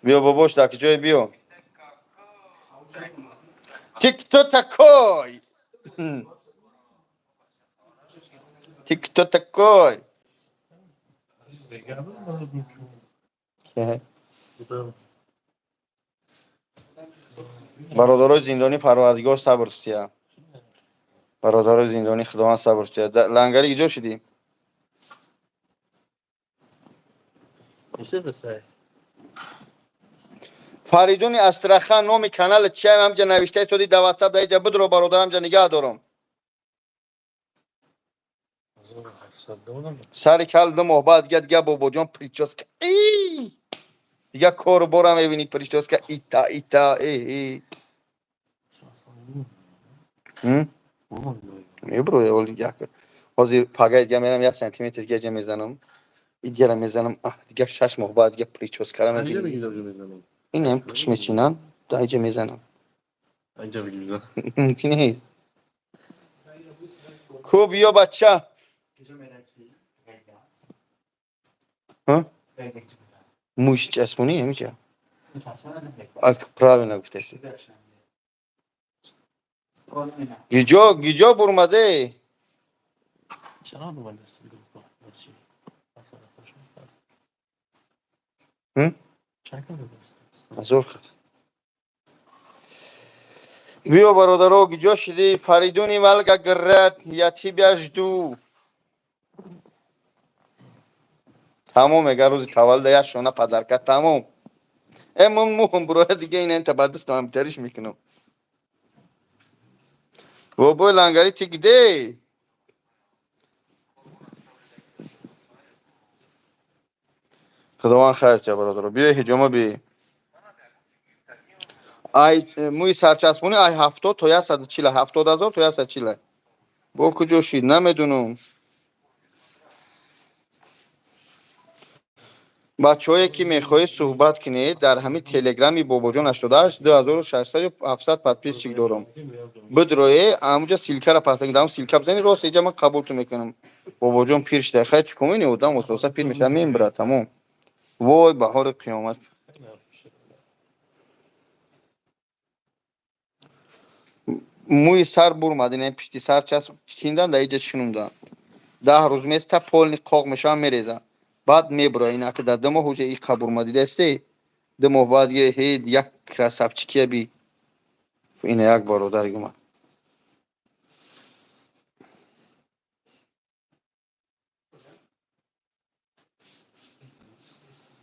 Биё, бобош, дар ҷое биё. Ты кто такой? Ты кто такой? Бародарои зиндонӣ, парвардигор сабр тутия. Бародарои зиндонӣ, худованд сабр тутия. Лангари, иҷо шудӣ? Фаридуни Астрахан, номи канали чиам ҳамҷа навиштаи соди да ватсап, да иҷа бидро, бародарам, ҷа нигаҳ дорам. Сари кал 2 моҳ баъд дига бобоҷон прическа, дига кору бора мебинӣ, прическа ита ита э мебро. Ҳозир пагай дига мерам, 1 сантиметр дига ҷа мезанам, и дигара мезанам, дига 6 моҳ баъд дига прическара мебинӣ. Инам пуш мечинам, да иҷа мезанам, мумкин нест ку. Биё, бача. Мӯш часпонӣ ҳамиҷа, правильно гуфтаси. Гиҷо, гиҷо бурмаде? Чаро бурмадаст? Ҳазор кас. Биё, бародаро, гиҷо шидӣ? Фаридуни Волгоград, я тебя жду. Тамом, эгар рӯзи таваллуда як шона подарка, тамом. Э, ман муҳм буроя, дига ин та ба дастам тариш мекунам. Бобои лангари, ты где? Худованд хайр тия, бародаро. Биё, ҳиҷома би. Ай мӯи сарчаспонӣ ай 70 то 140, 70 000 то 140. Бо куҷо шид, намедунам. Бачаҳое ки мехоҳед суҳбат кунед, дар ҳамин телеграми бобоҷон 88 2600 700 подписчик дорам, бидрое, ҳамуҷа ссылкара паста, ам ссылка бизани, рост иҷа ман қабултон мекунам. Бобоҷон пир шуда, хай, чӣ кунем, одам ососа пир мешава, мембира, тамом. Вой, баҳори қиёмат. Мӯи сар бурмад, ина пишти сар часп чиндан, дар иҷа чинумдан, 10 рӯз места, полный қоқ мешава, мереза, баъд мебура. Инаки дар 2 моҳ уҷа иқа бурма, дидасте? 2 моҳ баъд е як красавчикия би. Ина як бародар омад.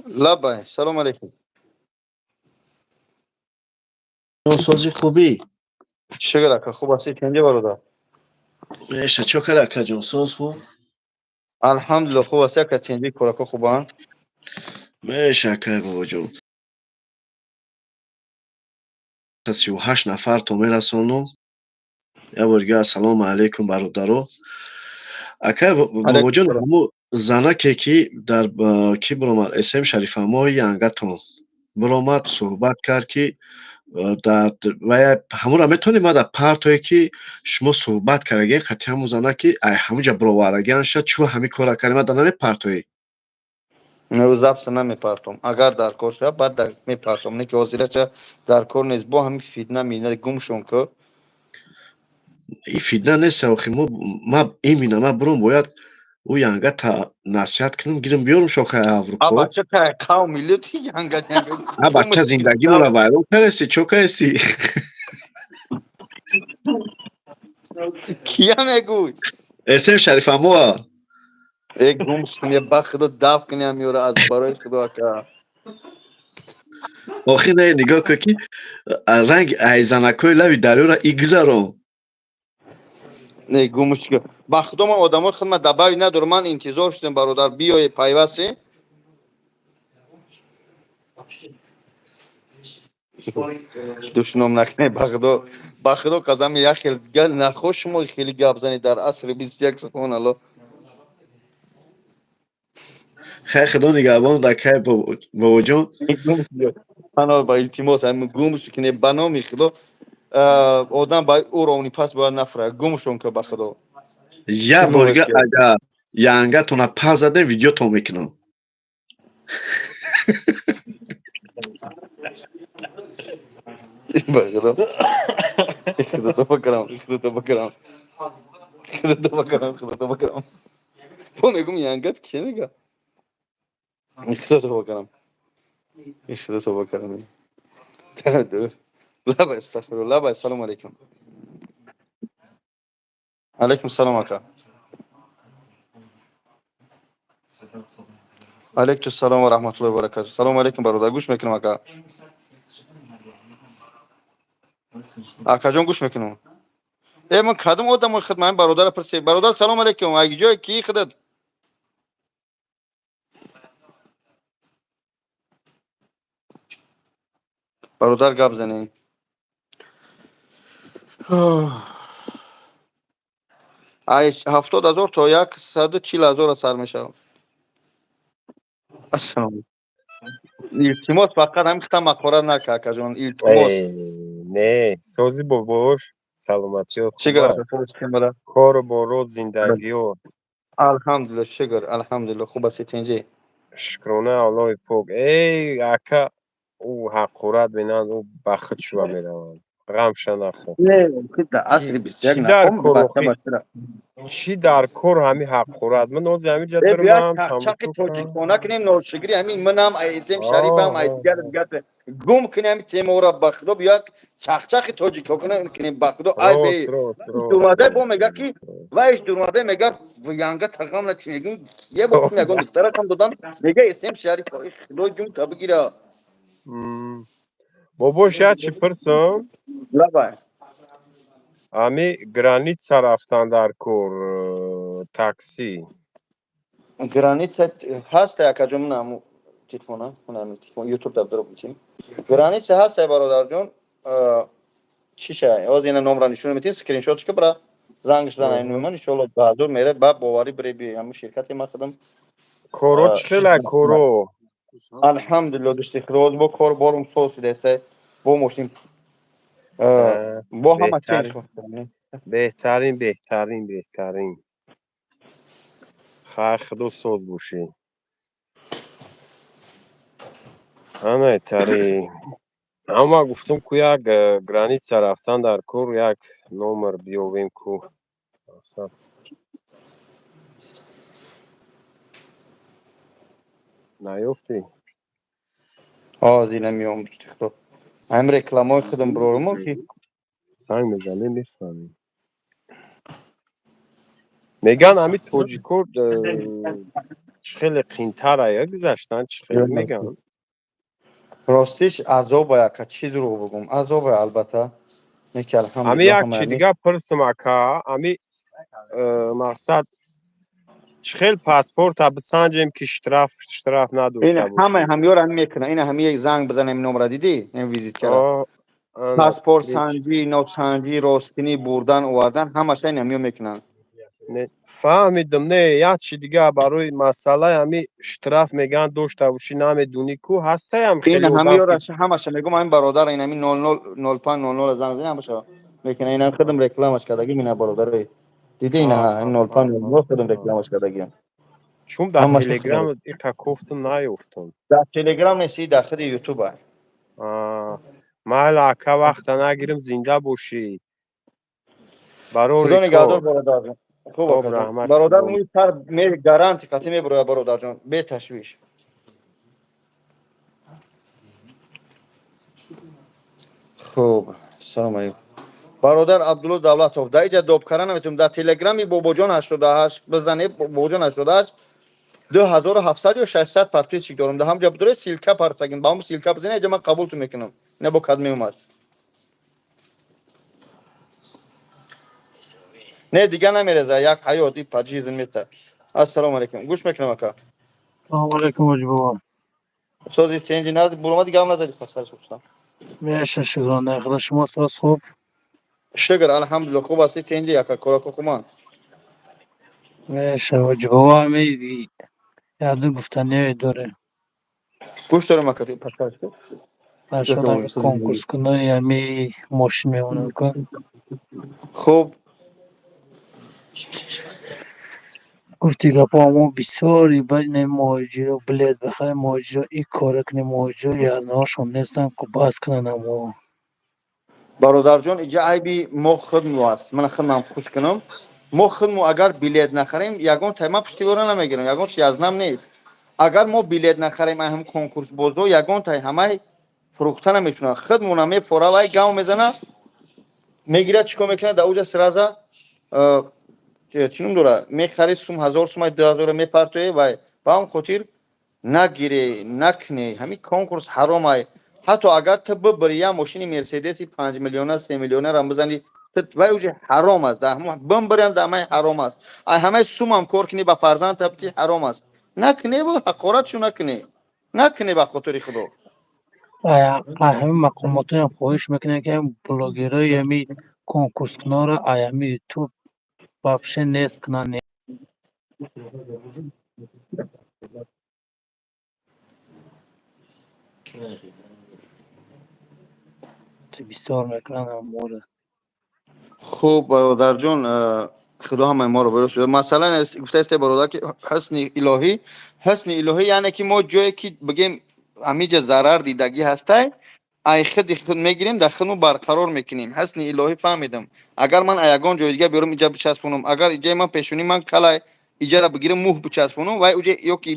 Лабай, салому алейкум. Сози, хубӣ? Шукр, ака, хуб ҳастӣ, кенҷа, бародар? Эша, чо кара, акаҷон, соз, хуб? Алҳамдулилла, хуб ҳастӣ, ака, тенҷи, корако хубанд? Меша, акай бобоҷон. 38 нафар то мерасонам. Як бор дига ассалому алайкум, бародаро. Акай бобоҷон, ҳамун занаке ки дар ки биромад, см Шарифамои янгатон биромад, суҳбат кард, ки Ва ҳамонро метавонем ма дар партое, ки шумо суҳбат кардагем қати ҳамон зана, ки ай ҳамунҷа бироварагиан шуд, чӯ ҳамин кора кардем, ма дар намепартоӣ? Записа намепартом. Агар дар кор шавад, баъд мепартом. Не ки ҳозирача дар кор нест. Бо ҳамин фитна мина гумшон ку. И фитна нест, охи. Мо ма имина ма буром, бояд ӯ янга та насиҳат кунам, гирам, биёрам шохаи Аврупо. Бача қавм миллати янга. А бача зиндагимонро вайрон кардасти, чо кардасти? Кия мегӯй? Эсем Шарифамоа. Э, гум шудам, я ба худо, даф куням ёра аз барои худо, ака. Охи не, нигоҳ кун, ки ранги ай занакҳои лаби дарёра игзарон. Не, гумш, ба худо, ман одамои хидмат добави надорам. Ман интизор шудам, бародар биёе, пайвасте. Душном накунед, ба худо, ба худо қасам, як хел гал нахош шумо хеле гап занед дар асри 21, субҳоналло. Хайр, худо нигаҳбон, дакай бобоҷон. Ман ба илтимос, гумш кунед, ба номи худо, одам ба уровни паст бояд нафурад. Гумшон ка, ба худо. Як борига агар янгатона пас задем, видеотон мекунам. Ба худо, худо тоба карам, худо тоба карам, худо тоба карам, худо тоба карам. Бо мегум, янгат кие мега? Худо тоба карам, худо тоба карам. Лаба, астағфируллоҳ, лаба. Ассалому алайкум. Алайкум салом, ака. Алайкум салом ва раҳматуллоҳи ва баракату. Салому алайкум, бародар, гӯш мекунам, ака. Акаҷон, гӯш мекунам. Э, ман кадом одамои худ ман бародара пурсед. Бародар, салому алайкум. Ай ҷое ки худат? Бародар, гап занед. Ай 70 000 то 140 000 сар мешавад. Ассалому. Илтимос, фақат ҳамин хита мақора нака, акаҷон, илтимос. Не, сози бобош, саломатиё. Чӣ гап? Кору боро, зиндагиё? Алҳамдулилла, шукр, алҳамдулилла, хуб аст, тинҷӣ. Шукрона Аллоҳи пок. Эй ака, ӯ ҳақорат менанд, ӯ ба худ шува мераванд, ғамша нахӯр. Асри 21. Чӣ дар кор ҳами ҳақорат? Ман ҳозир ҳамин ҷа чақи тоҷикона кунем, ношукрӣ ҳамин манам, айзем Шарифам, ай дигар дигар. Гум кунем ҳамин темаора, ба худо, биё чақчақи тоҷико кунем, ба худо. Ай бе бо мега ки вайш дурмада мега, янга тағам на чи мегум, е бо ягон духтаракам додам, мега эсем Шариф. Худо ҷун та бигира. Бобош, як чӣ пурсам? Лабай. Ами граница рафтан дар кор, такси. Граница ҳаста, акаҷон, наму телефона, телефон ютуб дабдро бутим. Граница ҳаста, бародарҷон, чӣ шай? Ҳозир ина номра нишон метим, скриншотш ка бра, зангш бизан ин ман, иншоалло баъзур мере, ба боварӣ бире би ҳамун ширкати ма худам. Коро чӣ хела, коро? Алҳамдулилло, дӯсти худо, бо кор борум соз шудаеста, бо мошин, бо ҳама чиз. Беҳтарин, беҳтарин, беҳтарин. Хайр, худо соз бошӣ. Анайтари ама гуфтум ку, як граница рафтан дар кор, як номер биёвем ку. Наёфтӣ? Ҳозир намеём, худо, ҳамин рекламаи худам бирорум ки. Занг мезанем, мефаҳмем. Меган ҳами тоҷико чӣ хеле қинтар ая гузаштан, чӣ хеле меган? Ростиш, азоба, ака, чӣ дурӯғ бигӯм, азоба, албатта, неки ами як чи дига пурсам, ака. Ами мақсад, чӣ хел паспорта бисанҷем, ки штраф надошта? Ҳама ҳамёра мекунад. Ина ҳами занг бизанем, номра дидӣ, ин визиткара, паспорт санҷӣ, носанҷӣ, росткунӣ, бурдан, овардан, ҳамаша ин ҳамё мекунанд. Не, фаҳмидам, не, як чи дига, барои масъалаи ҳами штраф мегӯянд, дошта бошӣ, намедунӣ ку ҳастаям. Ин хеле одам ҳамиёра ҳамаша мегӯм, ҳамин бародар, ин ҳамин 00 05 00 занг зани, ҳамаша мекунад. Ина худам рекламаш кардагим, ина бародари диди, ина ин 05 00 худам рекламаш кардагим. Чун дар Ҳамаша. Телеграм иқа кофтум, наёфтум. Дар Телеграм нест, дар худи Ютуба. Майла, ака, вақта нагирим, зинда бошӣ, барори Худо нигаҳдор, кор. бародарҷон. Хуб. Хоб, акаҷон. раҳмат. Бародар, Худо. мӯи сар гаранти қатъӣ мебурояд, бародарҷон, беташвиш. Хуб, салом алейкум, бародар Абдулло Давлатов. Дар иҷа добкара наметавонем. Дар Телеграми Бобоҷон 88 бизанед, Бобоҷон 88, 2700 ё 600 подписчик дорам. Дар ҳамҷа бидоред, ссылка партагин, ба ҳам ссылка бизанед, иҷа ман қабултон мекунам. Ина бо кад меомад. Не, дига намереза, як ҳаёт и пожизненно мета. Ассалому алейкум, гӯш мекунам, ака. Салому алейкум, ҳоҷи бобо. Сози тенҷи наз буромади, гап назади, пасар субсан. Меша, шукрона худо, шумо соз, хуб? Шукр, алҳамдулилла, хуб ҳасти, тенҷи, ака, корако хуман? Меша, ҳоҷи бобо, ҳами якду гуфтаниҳое дорем. Гӯш дорам, ака, пасар. Нашуд ҳами конкурскунои ҳами мошин мемонанд ку. Хуб. Гуфти гапо, мо бисёри байни муҳоҷиро билет бихарем, муҳоҷиро ин кора кунем, муҳоҷиро язнаҳошон нестанд ку, бас кунанд амо. Бародарҷон, иҷа айби мо худмо аст. Ман худмам хуш кунам, мо худмо агар билет нахарем, ягон тай ман пуштибора намегирам, ягон чи язнам нест. Агар мо билет нахарем, ай ҳам конкурс бозо ягон тай ҳамай фурӯхта наметавонад. Худмона мефора, вай гав мезана, мегирад, чикор мекунад дар уҷа, сразу чӣ ном дора, мехари, сум 1000 сумай, 2000 мепартое. Вай ба ҳам хотир нагире, накне. Ҳамин конкурс ҳаромай. Ҳатто агар ту бибири, як мошини Мерседеси 5 миллиона, 3 миллионарам бизани, вай уже ҳаром аст. Бимбириам дар ҳамаи ҳаром аст. Ай ҳамаи сумам кор кунӣ, ба фарзанд табти, ҳаром аст. Накне, бо ҳақоратшу накне, накне, ба хотири Худо. Ай ҳамин мақомотоям хоҳиш мекунем, ки блогерҳои ҳами конкурскунонро ай ҳами Ютуб вообще нест кунанд. Бисёр мекунанд аморо. Хуб, бародарҷон, Худо ҳамаи моро бирӯз. Масалан, гуфтаисте, бародар, ки ҳусни илоҳӣ, ҳусни илоҳӣ, яъне ки мо ҷое ки бигем, ҳамиҷа зарар дидагӣ ҳастай, ай худи худ мегирем, дар худмо барқарор мекунем. Ҳусни илоҳӣ, фаҳмидам. Агар ман ягон ҷои дига биёрам, иҷа бичаспонам, агар иҷаи ман пешонии ман калай, иҷара бигирам, мӯҳ бичаспонам, вай уҷа ё ки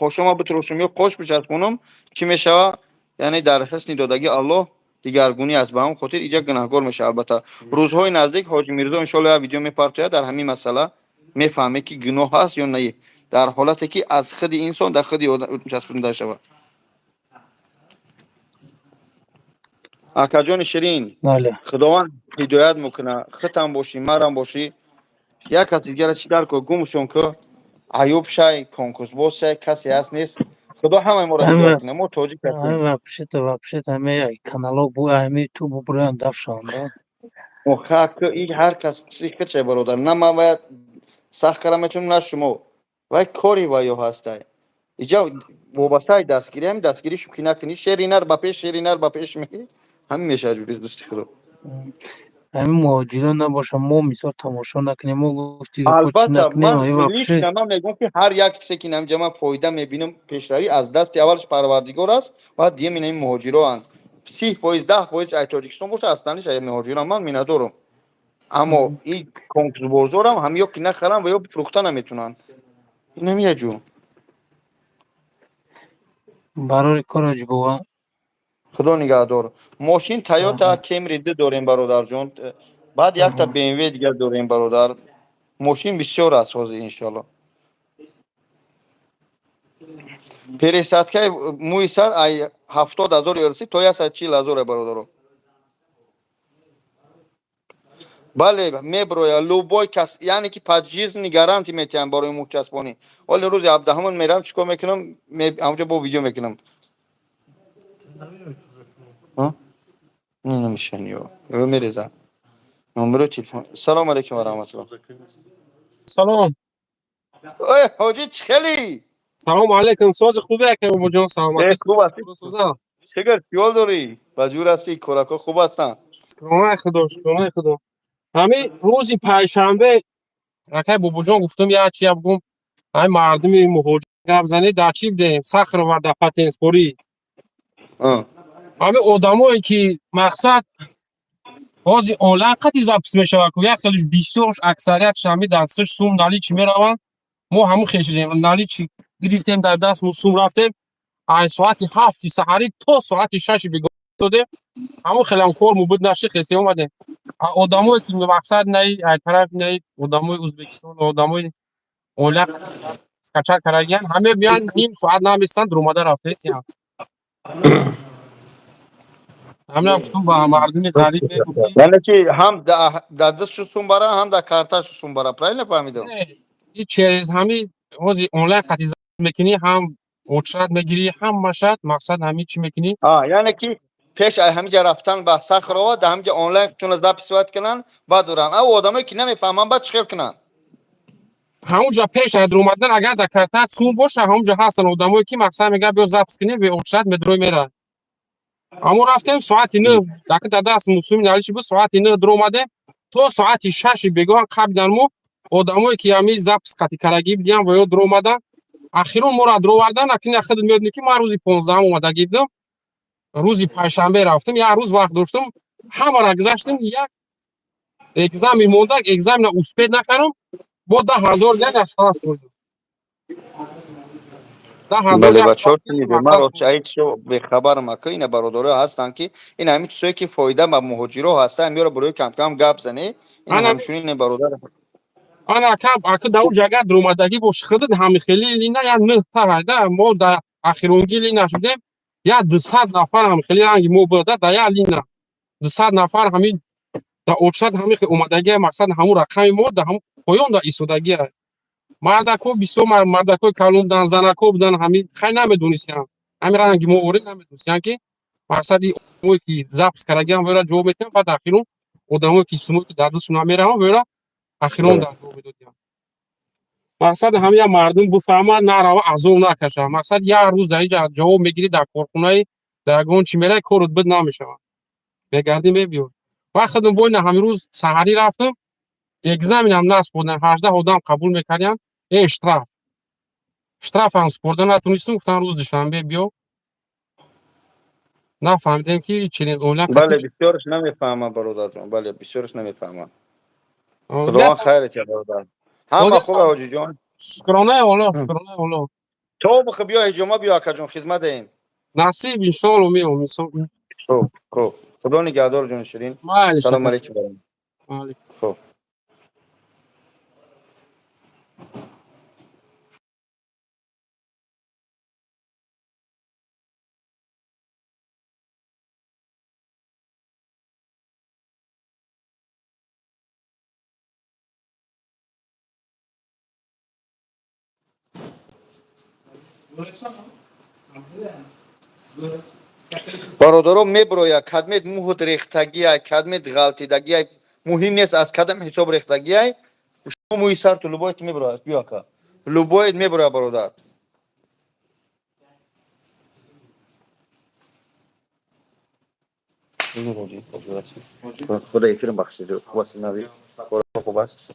қошома битрошам ё қош бичаспонам, чӣ мешава? Яъне дар ҳусни додагии Аллоҳ дигаргунӣ аст. Ба ҳамон хотир иҷа гунаҳгор мешава. Албатта, рӯзҳои наздик ҳоҷи Мирзо иншоалло як видео мепартояд дар ҳамин масъала, мефаҳме, ки гуноҳ ҳаст ё не, дар ҳолате ки аз худи инсон дар худи часпонда шавад. Акаҷони ширин, Худованд ҳидоят мекуна, худтам бошӣ, марам бошӣ, як каси дигара чӣ дар кор, гумшон ку, аюб шай, конкурсбоз шай, касе ҳаст, нест. Худо ҳамаи моро ҳидоят кунад, мо тоҷик ҳастем. Вообще-то, вообще-то ҳаме канало бу ҳами ютуб бубуроянд, дафшаванд. И ҳар кас худшай, бародар. На ман бояд сахт кара метавонам, на шумо. Вай кори ваё ҳастай. Иҷа вобастаи дастгирӣ, ҳами дастгирӣ шӯхӣ накунӣ, шери нар ба пеш, шери нар ба пеш, ҳамин мешавад, ҷури дӯсти худо. Ҳамин муҳоҷирон набошанд, мо мисол тамошо накунем, мо гуфти гапо чӣ Албатта. накунем. Ман лично ман мегӯям, ки ҳар як чизе ки инамҷа ман фоида мебинам, пешравӣ аз дасти аввалаш Парвардигор аст, баъд дигар ин муҳоҷироанд. 30%, 10% ай Тоҷикистон боша, асланиш ай муҳоҷирон, ман миннатдорам. Аммо и конкурсбозорам ҳам ё ки нахарам ва ё фурӯхта наметавонанд. Инам як ҷо. Барори кор, ҳоҷи бобо. Худо нигаҳдор. Мошин Тойота Кемри ду дорем, бародарҷон, баъд якта БМВ дигар дорем, бародар. Мошин бисёр аст ҳозир, иншоалло. Пересадкаи мӯи сар ай 70 000 ерси то 140 000, бародаро. Бале, меброя любой кас, яъне ки пожизненный гарантия метиҳам барои мӯчаспонӣ. Ҳоли рӯзи 17-ум мерам, чӣ кор мекунам, ҳамҷо бо видео мекунам. Не, намешан, ё мерезам номеро телефон. Салому алейкум ва раҳматулло. Салом. Ой, ҳоҷӣ, чӣ хелӣ? Салому алайкум, сози хубе, ака Бобоҷон, саломатӣ. Э, хуб ҳастӣ? Соза. Чӣ гар, чиёл дорӣ? Ба ҷур ҳастӣ? Корако хуб ҳастанд? Шукронаи Худо, шукронаи Худо. Ҳамин рӯзи панҷшанбе, акай Бобоҷон, гуфтам, як чи бигум, ҳамин мардуми муҳоҷир гап занед, дар чӣ бидем, Сахарова, дар патентспорӣ. Ҳамин одамое ки мақсад ҳозир онлайн қати запись мешавад ку, як хелиш бисёрш, аксариятш ҳамин дар сиш сум наличный мераванд. Мо ҳамун хешидем, наличный гирифтем, дар дастмон сум рафтем, ай соати 7-и саҳарӣ то соати 6-и бегоҳ додем, ҳамун хелам кор буд, наши хесе омадем. Одамое ки мақсад наи ай тараф наи одамои Ӯзбекистон, одамои онлайн скачать кардагиян, ҳаме меян, ним соат наместанд, дуромада рафтесиян. Ҳаминам гуфтум, ба мардуми ғариб мегуфтӣ. Яъне ки ҳам дар дастшу сум бара, ҳам дар карташу сум бара, правильно фаҳмидам? Через ҳами ҳозир онлайн қати мекунӣ, ҳам очрат мегирӣ, ҳамашат мақсад ҳамин чӣ мекунӣ. Яъне ки пеш ай ҳамиҷа рафтан ба Сахарова, дар ҳамиҷа онлайн чуна записывать кунанд, баъд доранд. Ав одамое ки намефаҳманд, баъд чӣ хел кунанд? Ҳамунҷа пеш ай дуромадан, агар дар картаат сум боша, ҳамунҷа ҳастанд одамое ки мақсад мегӯяд, биё запись кунем, бе очрат медрои мера. Амо рафтем соати 9, даки дар даст мусуми наличный буд, соати 9 дуромадем, то соати 6-и бегоҳ қабидан мо. Одамое ки ҳами запись қати карагӣ бидиям ва ё дуромадан, ахирон моро дуровардан. Акин худат медонӣ ки ман рӯзи 15-ам омадагӣ будам, рӯзи панҷшанбе рафтам, як рӯз вақт доштам, ҳамаро гузаштам, як экзамен монда, экзамена успеть накардам, бо 10 000 як штраф хӯрдам. 10 000. Бале, бачаҳо, шунидем, ман ростчи ай чизо бехабарам, ака. Ина бародаро ҳастанд, ки ин ҳамин чизое ки фоида ба муҳоҷиро ҳаста, ҳамёро барои камкам гап занӣ. Ин ҳамчунин бародар. Ана ака, ака, дар он ҷагар дуромадагӣ боши, худат ҳами хели лина як нӯҳта ҳайда, мо дар ахиронгӣ лина шудем, як 200 нафар ҳам хели ранги мо буда, дар як лина 200 нафар ҳамин дар очрат ҳами омадагия, мақсад ҳамун рақами мо дар ҳамун поён дар истодагия. Мардако бисёр мардакои калон буданд, занако буданд, ҳамин хай намедонистанд, ҳамин ранги мо оре намедонистанд, ки мақсади одамое ки запись кардагиам вера ҷавоб метиҳанд, баъд ахирон одамое ки сумое ки дар дастшон намераванд, вера ахирон дар ҷавоб медодиям. Мақсад ҳамин як мардум бифаҳмад, нарава, азоб накашад. Мақсад як рӯз дар инҷа ҷавоб мегирӣ, дар корхонаи, дар ягон чӣ меравӣ, корот бид намешавад, мегардӣ, мебиёй. Ва худам бойна ҳамин рӯз саҳарӣ рафтам, экзаменам наспордам, 18 одам қабул мекардиям, э штраф, штрафам спорда натонистам, гуфтам, рӯз душанбе биё. Нафаҳмидем, ки через онлайн. Бале, бисёрш намефаҳмам, бародарҷон, бале, бисёрш намефаҳмам. Худованд хайр тия, бародар, ҳама хубе, ҳоҷиҷон. Шукронаи Аллоҳ, шукронаи Аллоҳ. То бихо биё, ҳиҷома биё, акаҷон, хизмат даем. Насиб, иншоалло, меом. Хуб, хуб, худо нигаҳдор, ҷони ширин. Салому алейкум. Хуб. Бародаро, меброя, кадмет муҳут рехтагиай, кадмет ғалтидагиай, муҳим нест аз кадам ҳисоб рехтагиай, шумо мӯи сарту любоет меброяд. Биё, ака, любоет меброя, бародар. Худо эфирам бахшид, хуб аст, нави хуб аст.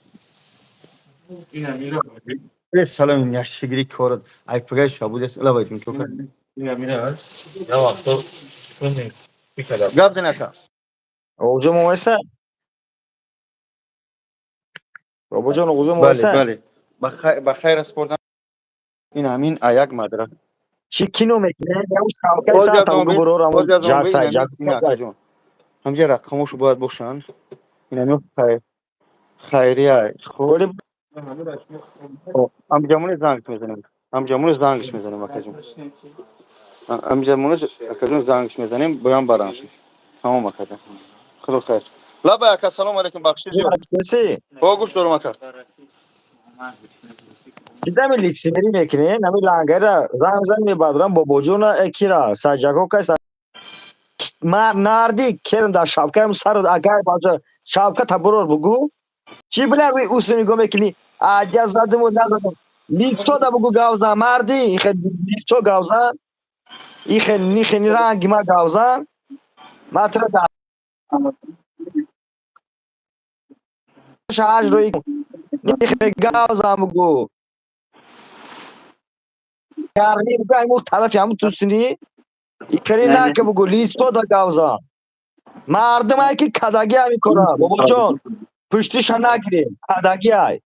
Салом, яшигири корат ай пагай шабуд аст, лабай ҷун, чока гап зан, ака. Оғузо момайса? Бобоҷон, оғузо Бале. момайса? Бале, ба хайр аспордам, ин ҳамин аяк мадрак. Чӣ кино мекунед? Шабакаи сар тамоми бурор ҳамун ҷасай Акаҷон, ҳамҷа рақамошо бояд бошанд, ин ҳамин хайрия. Хуб, ҳамҷамони зангш мезанем, ҳамҷамони зангш мезанем, акаҷон, ҳамҷамони, акаҷон, зангш мезанем, боям баранш. Тамом, акаҷон, худо хайр. Лабай, ака, салому алейкум, бахшиш. О, гӯш дорам, ака. Дидами лицемерӣ мекунед, ҳами лангарира занг зан мебадрам бобоҷона, э кира саҷако кас нарди керм дар шабкаам сар, агар баҷа шабка табурор бугу. Чӣ била рӯи усу нигоҳ мекунӣ? Аҷа задиму назадим. Лицо да бугу гавзан, марди, ихе лицо гавзан. Ихе нихе ранги ма гавзан. Ма тура да шаҳаж рӯи нихе гавзан бугу. Гарни бугу айму тарафи ҳаму тусини. Икари нака бугу лицо да гавзан. Мардумае ки кадаги ҳамин кора, бобоҷон. Пуштиша нагирем, кадаги ай.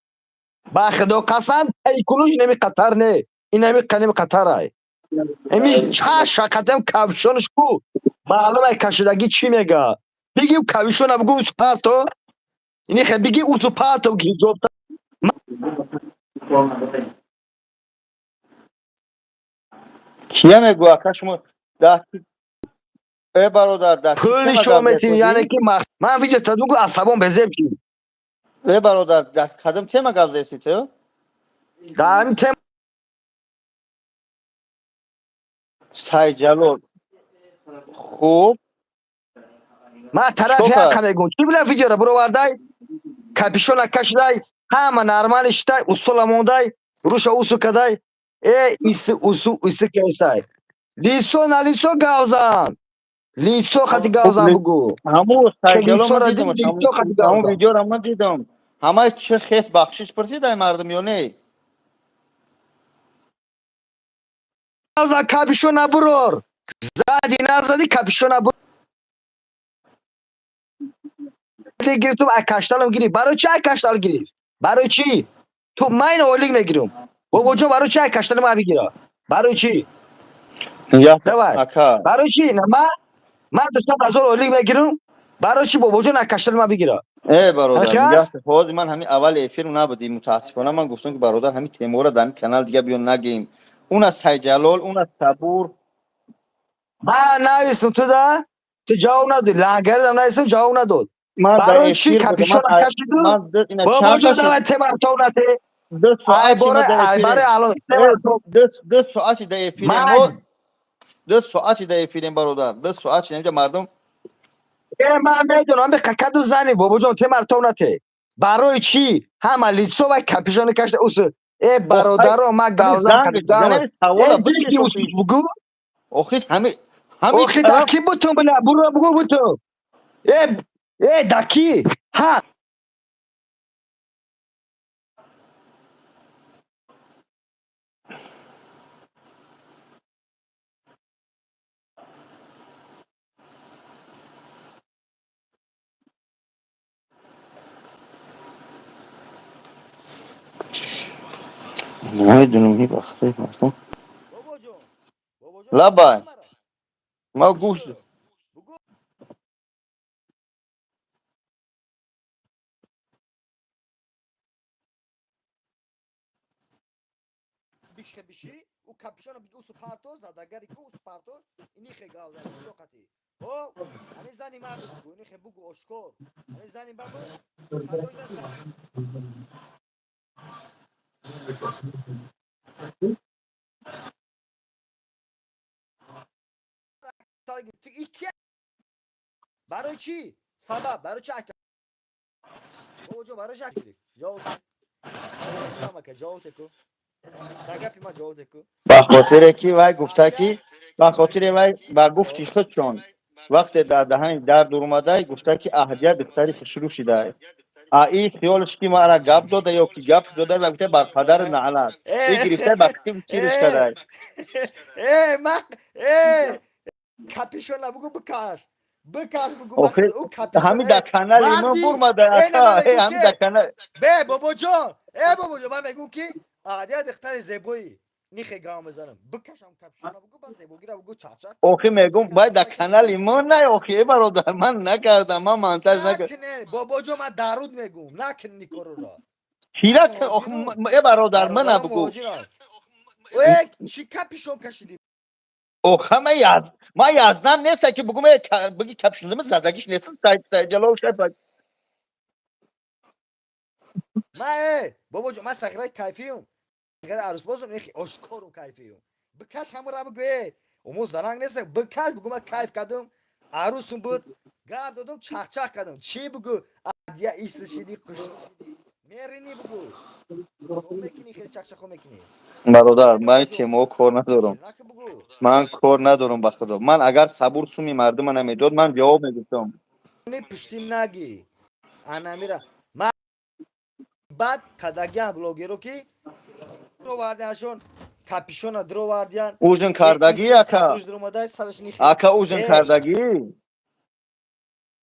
Ба худо қасам, тайкунуш инами қатар не. Инами қаними қатар ай. Еми чаша қатам кавшонаш ку. Маълум ай кашидагӣ чӣ мега. Биги кавшона бугу усупарто. Инихе биги усупарто гизоб. Кия мегӯ ака шумо да э бародар да Пул нишон метин, яъне ки ман видео та бугу асабон безеб ки. Э бародар, да кадом тема гап зеси ту? Да ҳамин тема Сайҷалол. Хуб. Ман тарафи ҳаққа мегӯм. Чӣ била видеора буровардай? Капишона кашидай, ҳама нормали шитай, устола мондай, руша усу кадай. Э, иси усу иси кесай. Лицо на лицо гавзан. Лицо хати гавзан бугу. Ҳаму Сайҷалол Лицо ман ра дидам, дид, лицо хати ҳамун гавзан. видеоро ман дидам. Ҳамаи чӣ хес бахшиш пурсидай мардум ё не? Гавзан капишона бурор. Зади назади капишона бур. Гирифтум, ай кашталам гирифт. Барои чӣ ай каштал гирифт? Барои чӣ? Ту ман ин ойлик мегирам. Бобоҷон, барои чӣ ай каштали ман бигира? Барои чӣ? Давай. Ака. Барои чӣ? На, ман 200 000 ойлик мегирам. Барои чӣ бобоҷон ай каштали ман бигира? Э бародар, Ҳамин аст? ҳозир ман ҳамин аввали эфир набудӣ, мутаассифона ман гуфтам ки бародар ҳамин темаро дар ҳамин канал дига биё нагем. Он аз Сайҷалол, он аз Сабур. Ман нависам ту да? Ту ҷавоб надодӣ. Лангаридам нависам ҷавоб надод. Ман дар Барои чӣ эфир будам, капишона ман кашиду? ман ина чанд Бобоҷон, та шуд? давай темаро то нате. Ду соат Ай шуд бора, дар ай эфирем. барои алон. Ду соат шуд дар эфирем. Ман 2 соат шуд дар эфирем бародар. 2 соат шуд инҷа мардум. Э, ман медонам, бе какаду зани бобоҷон темаро то нате. Барои чӣ? Ҳама лицо ва капишона кашида усу. Э бародаро, ман гавзан кардам. Савола Э, диги усу бугу. Охи ҳами ҳами Охи да ки бутун била, буро бугу бутун. Э, э да ки? Ҳа. Намедонам, ҳи бахтаи мардум. Лабай. Ма гӯш Бишхе биши, у капишона биги усу парто, задагари ку усу парто, инихе гавзан, лицо қати. О, ани зани ман бугу, инихе бугу ошкор. Ани зани ман бугу, хатош на ики барои чӣ? Сабаб, барои чӣ ака? Бобоҷон, барои чӣ ака гирифт? Ҷавоб те. Ака, ҷавоб те ку. Дар гапи ман ҷавоб те ку. Ба хотире ки вай гуфта ки ба хотире вай ба гуфти худшон вақте дар даҳани дар дуромадай гуфта ки аҳдия духтари хушрӯ шидай. А и хиёлш ки мара гап дода ё ки гап дода ва гуфта бар падару наълат. И гирифта ба китиб чириш кадай. Э, мак, э, капишона бугу бикаш. Бикаш бугу Охи ӯ капишон. ҳами дар канали ман бурмада ака, э ҳами дар канал Бе, бобоҷон, э бобоҷон, ман мегӯм ки аҳдия духтари зебоӣ. Нихе гав мезанам. Бикашам капишона бугу, ба зебогира бугу чақчақ. Охи мегум вай дар канали мо най охи э бародар ман накардам, ман монтаж накардам. Накне, бобоҷон, ман даруд мегӯм. Накни корро. Кира охи э бародар мана бугу. Э, чӣ капишон кашидӣ? Ох ҳама яз ман язнам неста ки бугум э буги капишонама задагиш нест Сайҷалол шайпак. Ман э, бобоҷон, ман сағираи кайфиюм. Сағираи арӯсбозум, нехи ошкорум кайфиюм. Бикаш ҳамура бугу э. Умо зананг нест, бикаш бугу ман кайф кардум. Арӯсум буд, гап додум, чақчақ кардум. Чӣ бугу? Адия ис шиди, хушк шиди. Мерини бугу. Чо мекунӣ, хеле чахчахо мекунӣ? Бародар, Э, ман бобоҷон, темао кор надорам. хел наку, бугу. Ман кор надорам, ба худо. Ман агар Сабур суми мардума намедод, ман ҷавоб мегуфтам. Не, пушти наги. Анамира. Ма баъд кадагиан блогеро ки дровардианшон, капюшона дровардиан. Ужин кардагӣ, ака? Сабруш сараш нихи. Ака, ужин Э, кардагӣ?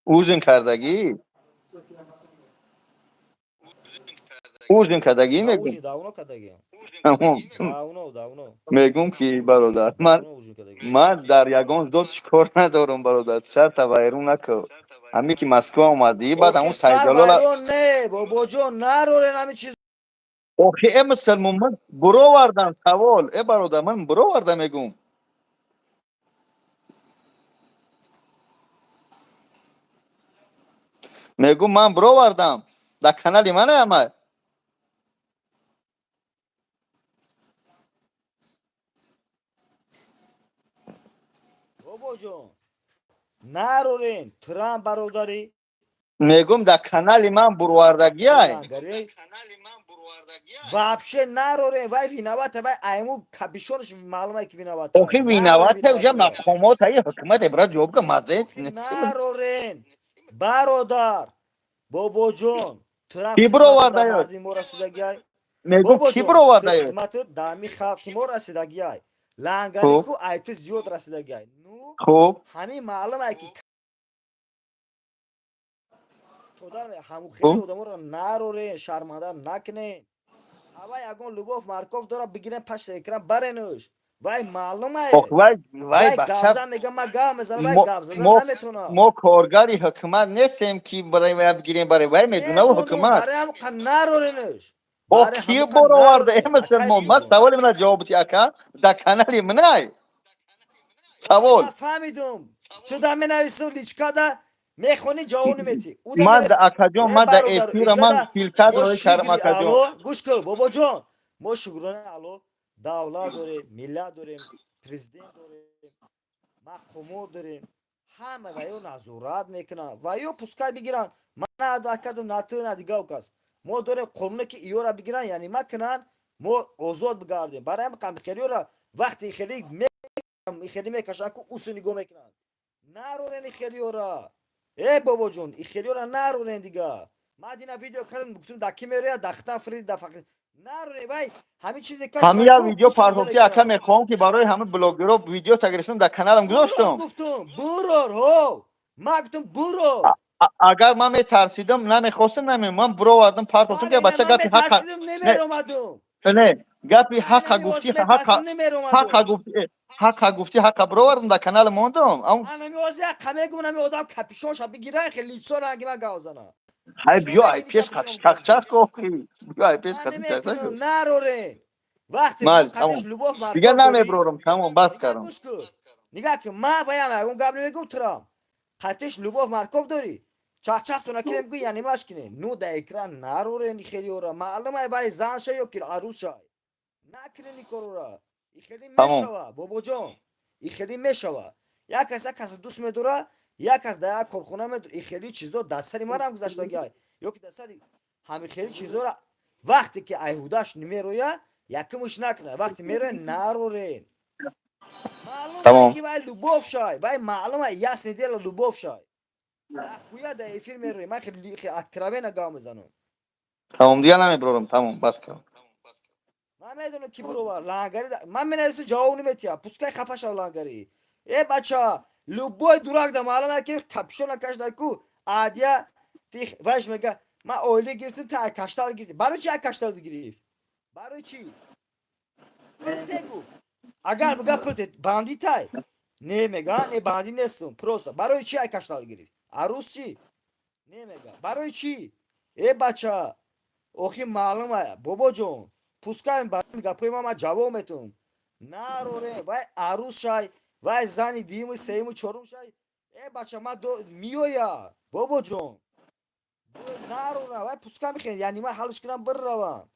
Ужин кардагӣ? Ужин кардагӣ, Да, мегум. ужин давно кадагиам. Тамом. Давно, давно. Мегум ки, бародар, ман Давно ужин кадагиам. ман дар ягон зотш кор надорам, бародар. Сарта вайрон накун. Ҳаме ки Москва омадӣ, баъд Охи ҳамун сар Сайҷалола. вайрон не, бобоҷон, нарорен ҳамин чиз. Охи, э мусалмон, ман буровардам савол. Э бародар, ман буровардам, мегум. Мегум, ман буровардам. Дар канали ман ама. Бобоҷон, нарорен, Трамп бародарӣ. Мегум, дар канали ман буровардагиай. Лангари. Вообще нарорен, вай виновата, вай айму капюшонаш маълума ки виновата. Охи, Нарорен виновата уже виновата. мақомот аи ҳукумат ибра ҷавоб га мазе. Нарорен, бародар, бобоҷон, Трамп Ки хизмату дар буровардаё? мардуми мо расидагиай. Мегум, ки Бобоҷон, ту буровардаё? хизмату дар ҳами халқи мо расидагиай. Лангари Хуб. ку ай ту зиёд расидагиай. Ну, Хуб. ҳамин маълум ай ки шодан ҳаму хели Хуб. одаморо нарорен, шарманда накунен. Ҳава ягон Любовь Марков дора, бигирен, пашта экран баренуш. Вай маълумае. Ох, вай вай Вай бача. гавза мега, ма гав мезанам, вай мо гав зада мо наметона. Мо коргари ҳукумат нестем ки барои вай бигирем, барои вай медунаву Медонум, ҳукумат. барои ҳамқа нароренуш. О, Барои ки ҳамқа буроварда, э нарорен. Акай мусалмон, ман бибо. саволи мана ҷавоб бити, ака. Дар канали минай. Савол. Ман фаҳмидум. Ту да менавису личкада мехонӣ, ҷавоб наметӣ. Уда Ман мерас да, акаҷон, Э, ман да бародар, эфира ман иҷода ссылка мо дорӣ кардам, шукри акаҷон. Алло, гӯш кун, бобоҷон. Мо шукронаи Алло давлат дорем, миллат дорем, президент дорем, мақомот дорем. Ҳама ва ё назорат мекунанд. Ва ё пускай бигиранд. Ман на адвокатам, на ту, на дигар кас. Мо дорем қонуне ки иёра бигиранд, яъне макунанд, мо озод бигардем. Барои ҳам қамихелиёра вақте хеле хеле мекашанд ку усу нигоҳ мекунанд. Нарорен ихелиёра. Э, бобоҷон, ихелиёра нарорен дига. Ман дина видео кардам, гуфтум, да ки мерояд, да хитан фри, да фақир. Нарорен, вай ҳамин чизе каш Ҳамин вай як ку видео усу нигоҳ партофти, ака, мекунанд. мехоҳам ки барои ҳама блогерро видео та гирифтам, дар каналам Бурор гузоштам. гуфтум, бурор, ҳо. Ман гуфтум, бурор. Агар ман метарсидам, намехостам, наме ман буровардам, партофтам ки Бале, бача ман гапи ҳақа. метарсидум, Не, намеромадум. не, гапи Ман ҳақа ҳами гуфтӣ, ҳозир ҳақа метарсидум, ҳақа намеромадум. гуфтӣ, ҳақа гуфтӣ, ҳақа буровардам, дар канал мондам. Ман ҳами ҳозир ҳаққа мегум, ҳами одам капюшонша бигира, хеле лицо ранги ман гав зана. Ҳай, Чо биё, ай мекунӣ пеш капюшон чахчах бигирӣ? охи. Биё, ай пеш Ман қати чахчах. намекунам, нарорен. Вақте Мал, бо қадиш тамом. Любовь Дигар Марков дорӣ, намеброрам, тамом, бас нигаҳ кардам. гӯш кун. Нигаҳ кун, ман ваям ягон гап намегум турам. Қатиш Любовь Марков дорӣ. Чахчах накунем, гӯ яъне маш кинем. Ну да экран нарорен ихелиёра. Маълум ай вай зан ша ё ки арӯс шай. Накунен ин корора. Ихели Тамом. мешава, бобоҷон. Ихели мешава. Як кас як каса дӯст медора, як кас дар як корхона медора. Ихели чизо дар сари манам гузаштагиай. Ё ки дар сари ҳамин хели чизора вақте ки айҳудаш намероя, якумш накуна. Вақте мероя, нарорен. Маълум ай Тамом. ки вай Любовь шай. Вай маълум ай, ясное дело, Любовь шай. Нахуя дар эфир мерои? Ман хеле хеле откровенно гап мезанам. Тамом, дигар намеброрам, тамом, бас кардам. Ман медонам ки бировар. Лангари ман менависам, ҷавоб наметиҳам. Пускай хафа шав лангари. Э бача, любой дурак да маълум ай ки капюшон накашда ку адия тих вайш мега, ман оила гирифтам, та каштал гирифтӣ. Барои чи каштал гирифт? Барои чӣ? Пул те гуфт. Агар бига пул те бандитай. Не мега, не бандит нестум. Просто барои чӣ ай каштал гирифт? Арӯс чӣ? Не мега. Барои чӣ? Э бача, охи маълум ай, бобоҷон, пускай ба гапои ман ҷавоб метум. Нароре, вай арӯс шай, вай зани дуюму, сеюму, чорум шай. Э бача, ман миёя, бобоҷон. Нарора, вай пускай мехен, яъне ман ҳалш кунам биравам.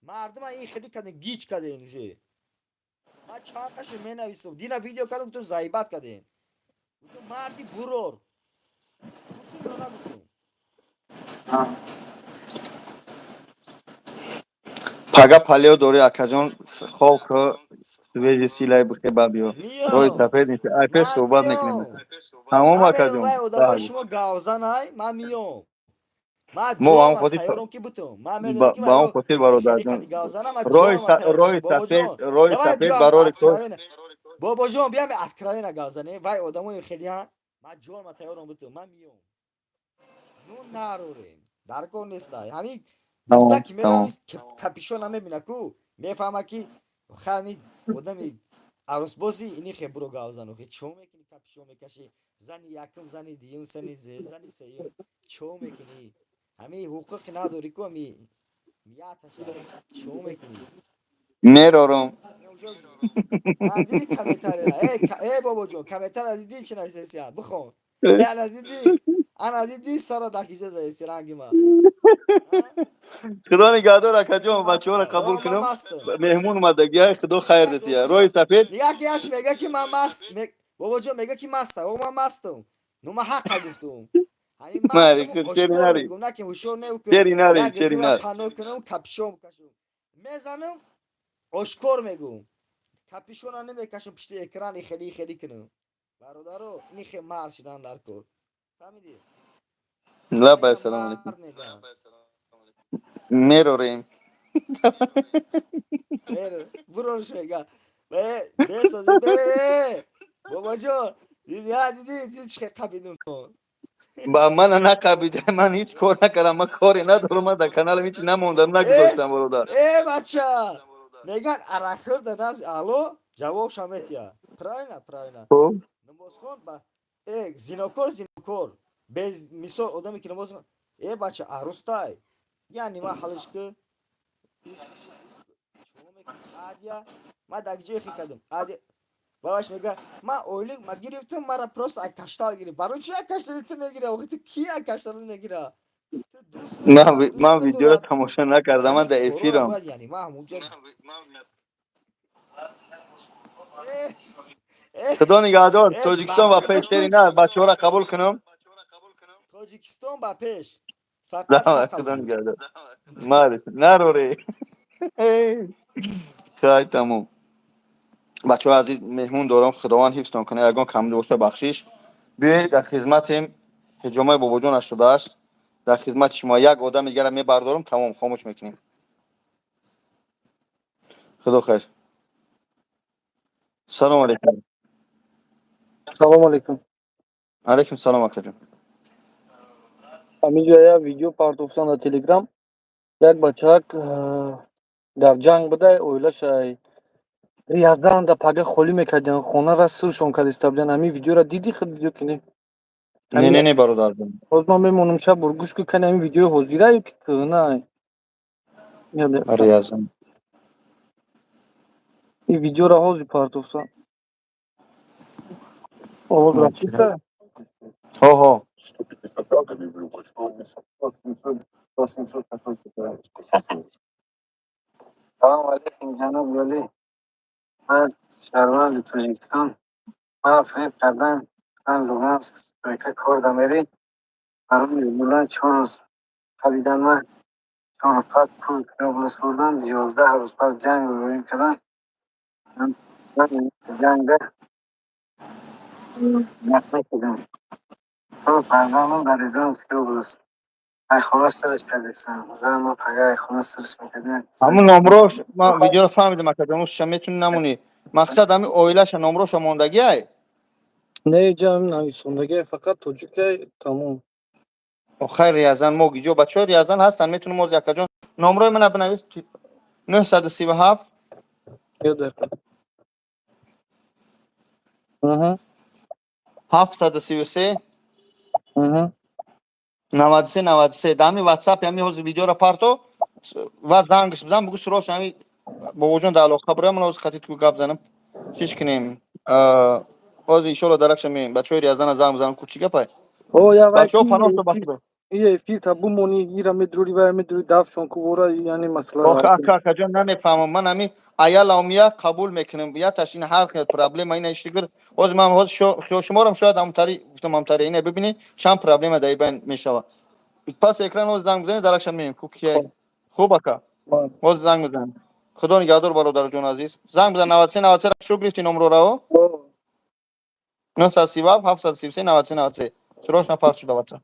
Мардума ин хеле кардем, гич кардем уже. Ман чанд қаши менависам. Дина видео кардам, гуфтам, заебать кардем. Гуфтам, марди бурор. Гуфтам ё нагуфтам? Пага палео дори, акаҷон, хоб ку, свежий силай бихе, ба биё. Роҳи Миём. сафед нест, ай пеш Ман суҳбат мекунем. миём. Тамом, Ман акаҷон. вай одамои шумо гавзанай, ман миём. Ман Мо ба ҳам ҷонам хотир тайёрам ки бутум. Ман медонам ки ба ҳам вайро хотир, хеле бародарҷон. қади гавзанам, ман Роҳи ҷонам тайёрам. роҳи сафед, Бобоҷон, роҳи давай сафед биём барори кор. откровенно. Бобоҷон, биям откровенно гавзане. Вай одамои хелиан, ман ҷонам тайёрам бутум, ман миём. Ну нарорем. Дар кор нестай. Ҳамин Тамом, гуфта ки тамом. меравӣ, капюшон намебина ку, мефаҳма ки ҳами одами арӯсбозӣ ини хе буро гавзану хе чо мекунӣ, капюшон мекашӣ, зани якум, зани дуюм, зани сеюм чо мекунӣ, ҳами ҳуқуқи надорӣ ку, ҳами яташа чо мекунӣ? Мерорам. Диди комментария? Э, бобоҷон, комментария дидӣ, чӣ нависесия? Бихон. Ана дидӣ, ана дидӣ, сара дар киҷа заеси ранги ма. Худо нигаҳдор, акаҷон, бачаҳоро қабул кунам. Меҳмон омадагия, худо хайр дития. Роҳи сафед. Нигаҳ ки яш мега ки ман маст, бобоҷон мега ки маста. О, ман мастам. Ну ман ҳаққа гуфтум. Ҳамин Мари, мастам, шери ошкор нари. мегум, на ки ҳушёр не ки Шери нари, як шери дура нари. пано кунам, капюшон кашум. Мезанам, ошкор мегум. Капюшона намекашам, пишти экрани хели хели кунам. Бародаро, ини хе мар шидан дар кор. Фаҳмидӣ? Лабай, ассалому алайкум. Мард мегам. Мерорем. Буронш мега. Бе, бесози, бе. Бобоҷон, диди, ҳа, диди, диди чӣ хел қабидум. Ба мана нақабида, ман ҳеҷ кор накардам, ман коре надорам, ман дар каналам ҳеҷ намондам, нагузоштам, бародар. Э, бача! Меган арақхӯр дар назди Алло ҷавобша метия. Правильно, правильно. Хуб. Намозхон ба зинокор, зинокор. Без мисол одаме ки намоз, э, бача, арӯстай. Яъне ман ҳалиш ки адия, ман дар ҷое хи кардам. Адия бабаш мега, ман ойлик ма гирифтам, мара просто ай каштал гирифт. Барои чӣ ай каштали ту мегира? Охи ту ки ай каштали мегира? Ту дӯст Ман медорад, дӯст ман видеоро медорад. тамошо накардам, ман дар Ҳамин корро эфирам. бояд, яъне ман ҳамунҷо э, э, Худо нигаҳдор, э, Тоҷикистон ба пеш, шери на, бачаҳоро қабул кунам. Тоҷикистон ба пеш. Фақат Давай, ҳаққа худо бугӯ. нигаҳдор. Майли, нароре. Хай, тамом. Бачаҳои азиз, меҳмон дорам, Худованд ҳифзтон кунад, ягон камбуди боша, бахшиш. Биёед, дар хизматем, ҳиҷомаи бобоҷон 88, дар хизмати шумо. Як одами дигара мебардорам, тамом, хомӯш мекунем. Худо хайр. Салому алайкум. Салом алейкум. Алайкум салом, акаҷон. Ҳаминҷо як видео партофтан дар Телеграм. Як бачаак дар ҷанг буда, оилаша Рязан да пага холӣ мекардиан, хонара сиршон кардиста будиан. Ҳамин видеоро дидӣ худ ё ки не? Не, не, не, бародар. Ҳоз ман мемонам, шаб бор гӯш кун, кани ҳамин видеои ҳозира ё ки кӯҳна? Рязан. Ин видеоро ҳозир партофтан. Овоз рафтиса? Ҳо, ҳо. Салом алейкум, ҷаноб Валӣ. Ман шаҳрванди Тоҷикистон. Ман фиреб кардан, ман Луганск стройка кор дамерӣ. Барои бурдан 4 рӯз қабидан ман 4 рӯз пас пул област бурдан, 11 рӯз пас ҷанг рӯем кардан. Ҷанга захмӣ шудам. Чор фарзандам дар Рязанский област. Ай хона сирш кардистам. Зан ма пага ай хона сирш мекардем. Ҳамун номрош, ман видеоро фаҳмидам, акаҷон, ӯша метуни намонӣ. Мақсад ҳамин оилаша номроша мондагиай? Не, ҷа нависондагиай, фақат тоҷикай, тамом. Охай, Рязан мо гиҷо бачаҳои Рязан ҳастанд, метунем ози, акаҷон. Номрои мана бинавис: 937. Як дақиқа. Угу. 733 Угу. 93 93. Дар ҳамин ватсап ҳамин ҳозир видеоро парто ва зангш бизан, бугӯ сурош ҳамин бобоҷон дар алоқа бурам, ман ҳозир хати ту гап занам. Чиш кунем? Ҳозир иншоалло даракша меоем. Бачаҳои Рязана занг бизанам, ку чӣ гапай? О, я вай. Бачаҳо, паноҳ то ба Худо. И эфир та бумонӣ, ира медурӣ ва медурӣ, дафшон ку вора, яъне масъала. Охе, ака, акаҷон, намефаҳмам. Ман ҳамин аяламия қабул мекунам. Яташ ин ҳар хел проблема ина иштигир. Ҳозир ман ҳозир шуморам шояд ҳамтари гуфтам, ҳамтари ина бибинӣ чанд проблема дар ин байн мешавад. Пас экран ҳоз занг бизанед, даракша меем ку кияй. Хуб, ака, ҳоз занг мезанем. Худо нигаҳдор, бародарҷон азиз. Занг бизан 93 93. Шо гирифти номрорао? 937 733 93 93. Срочно парту шуда ватсап.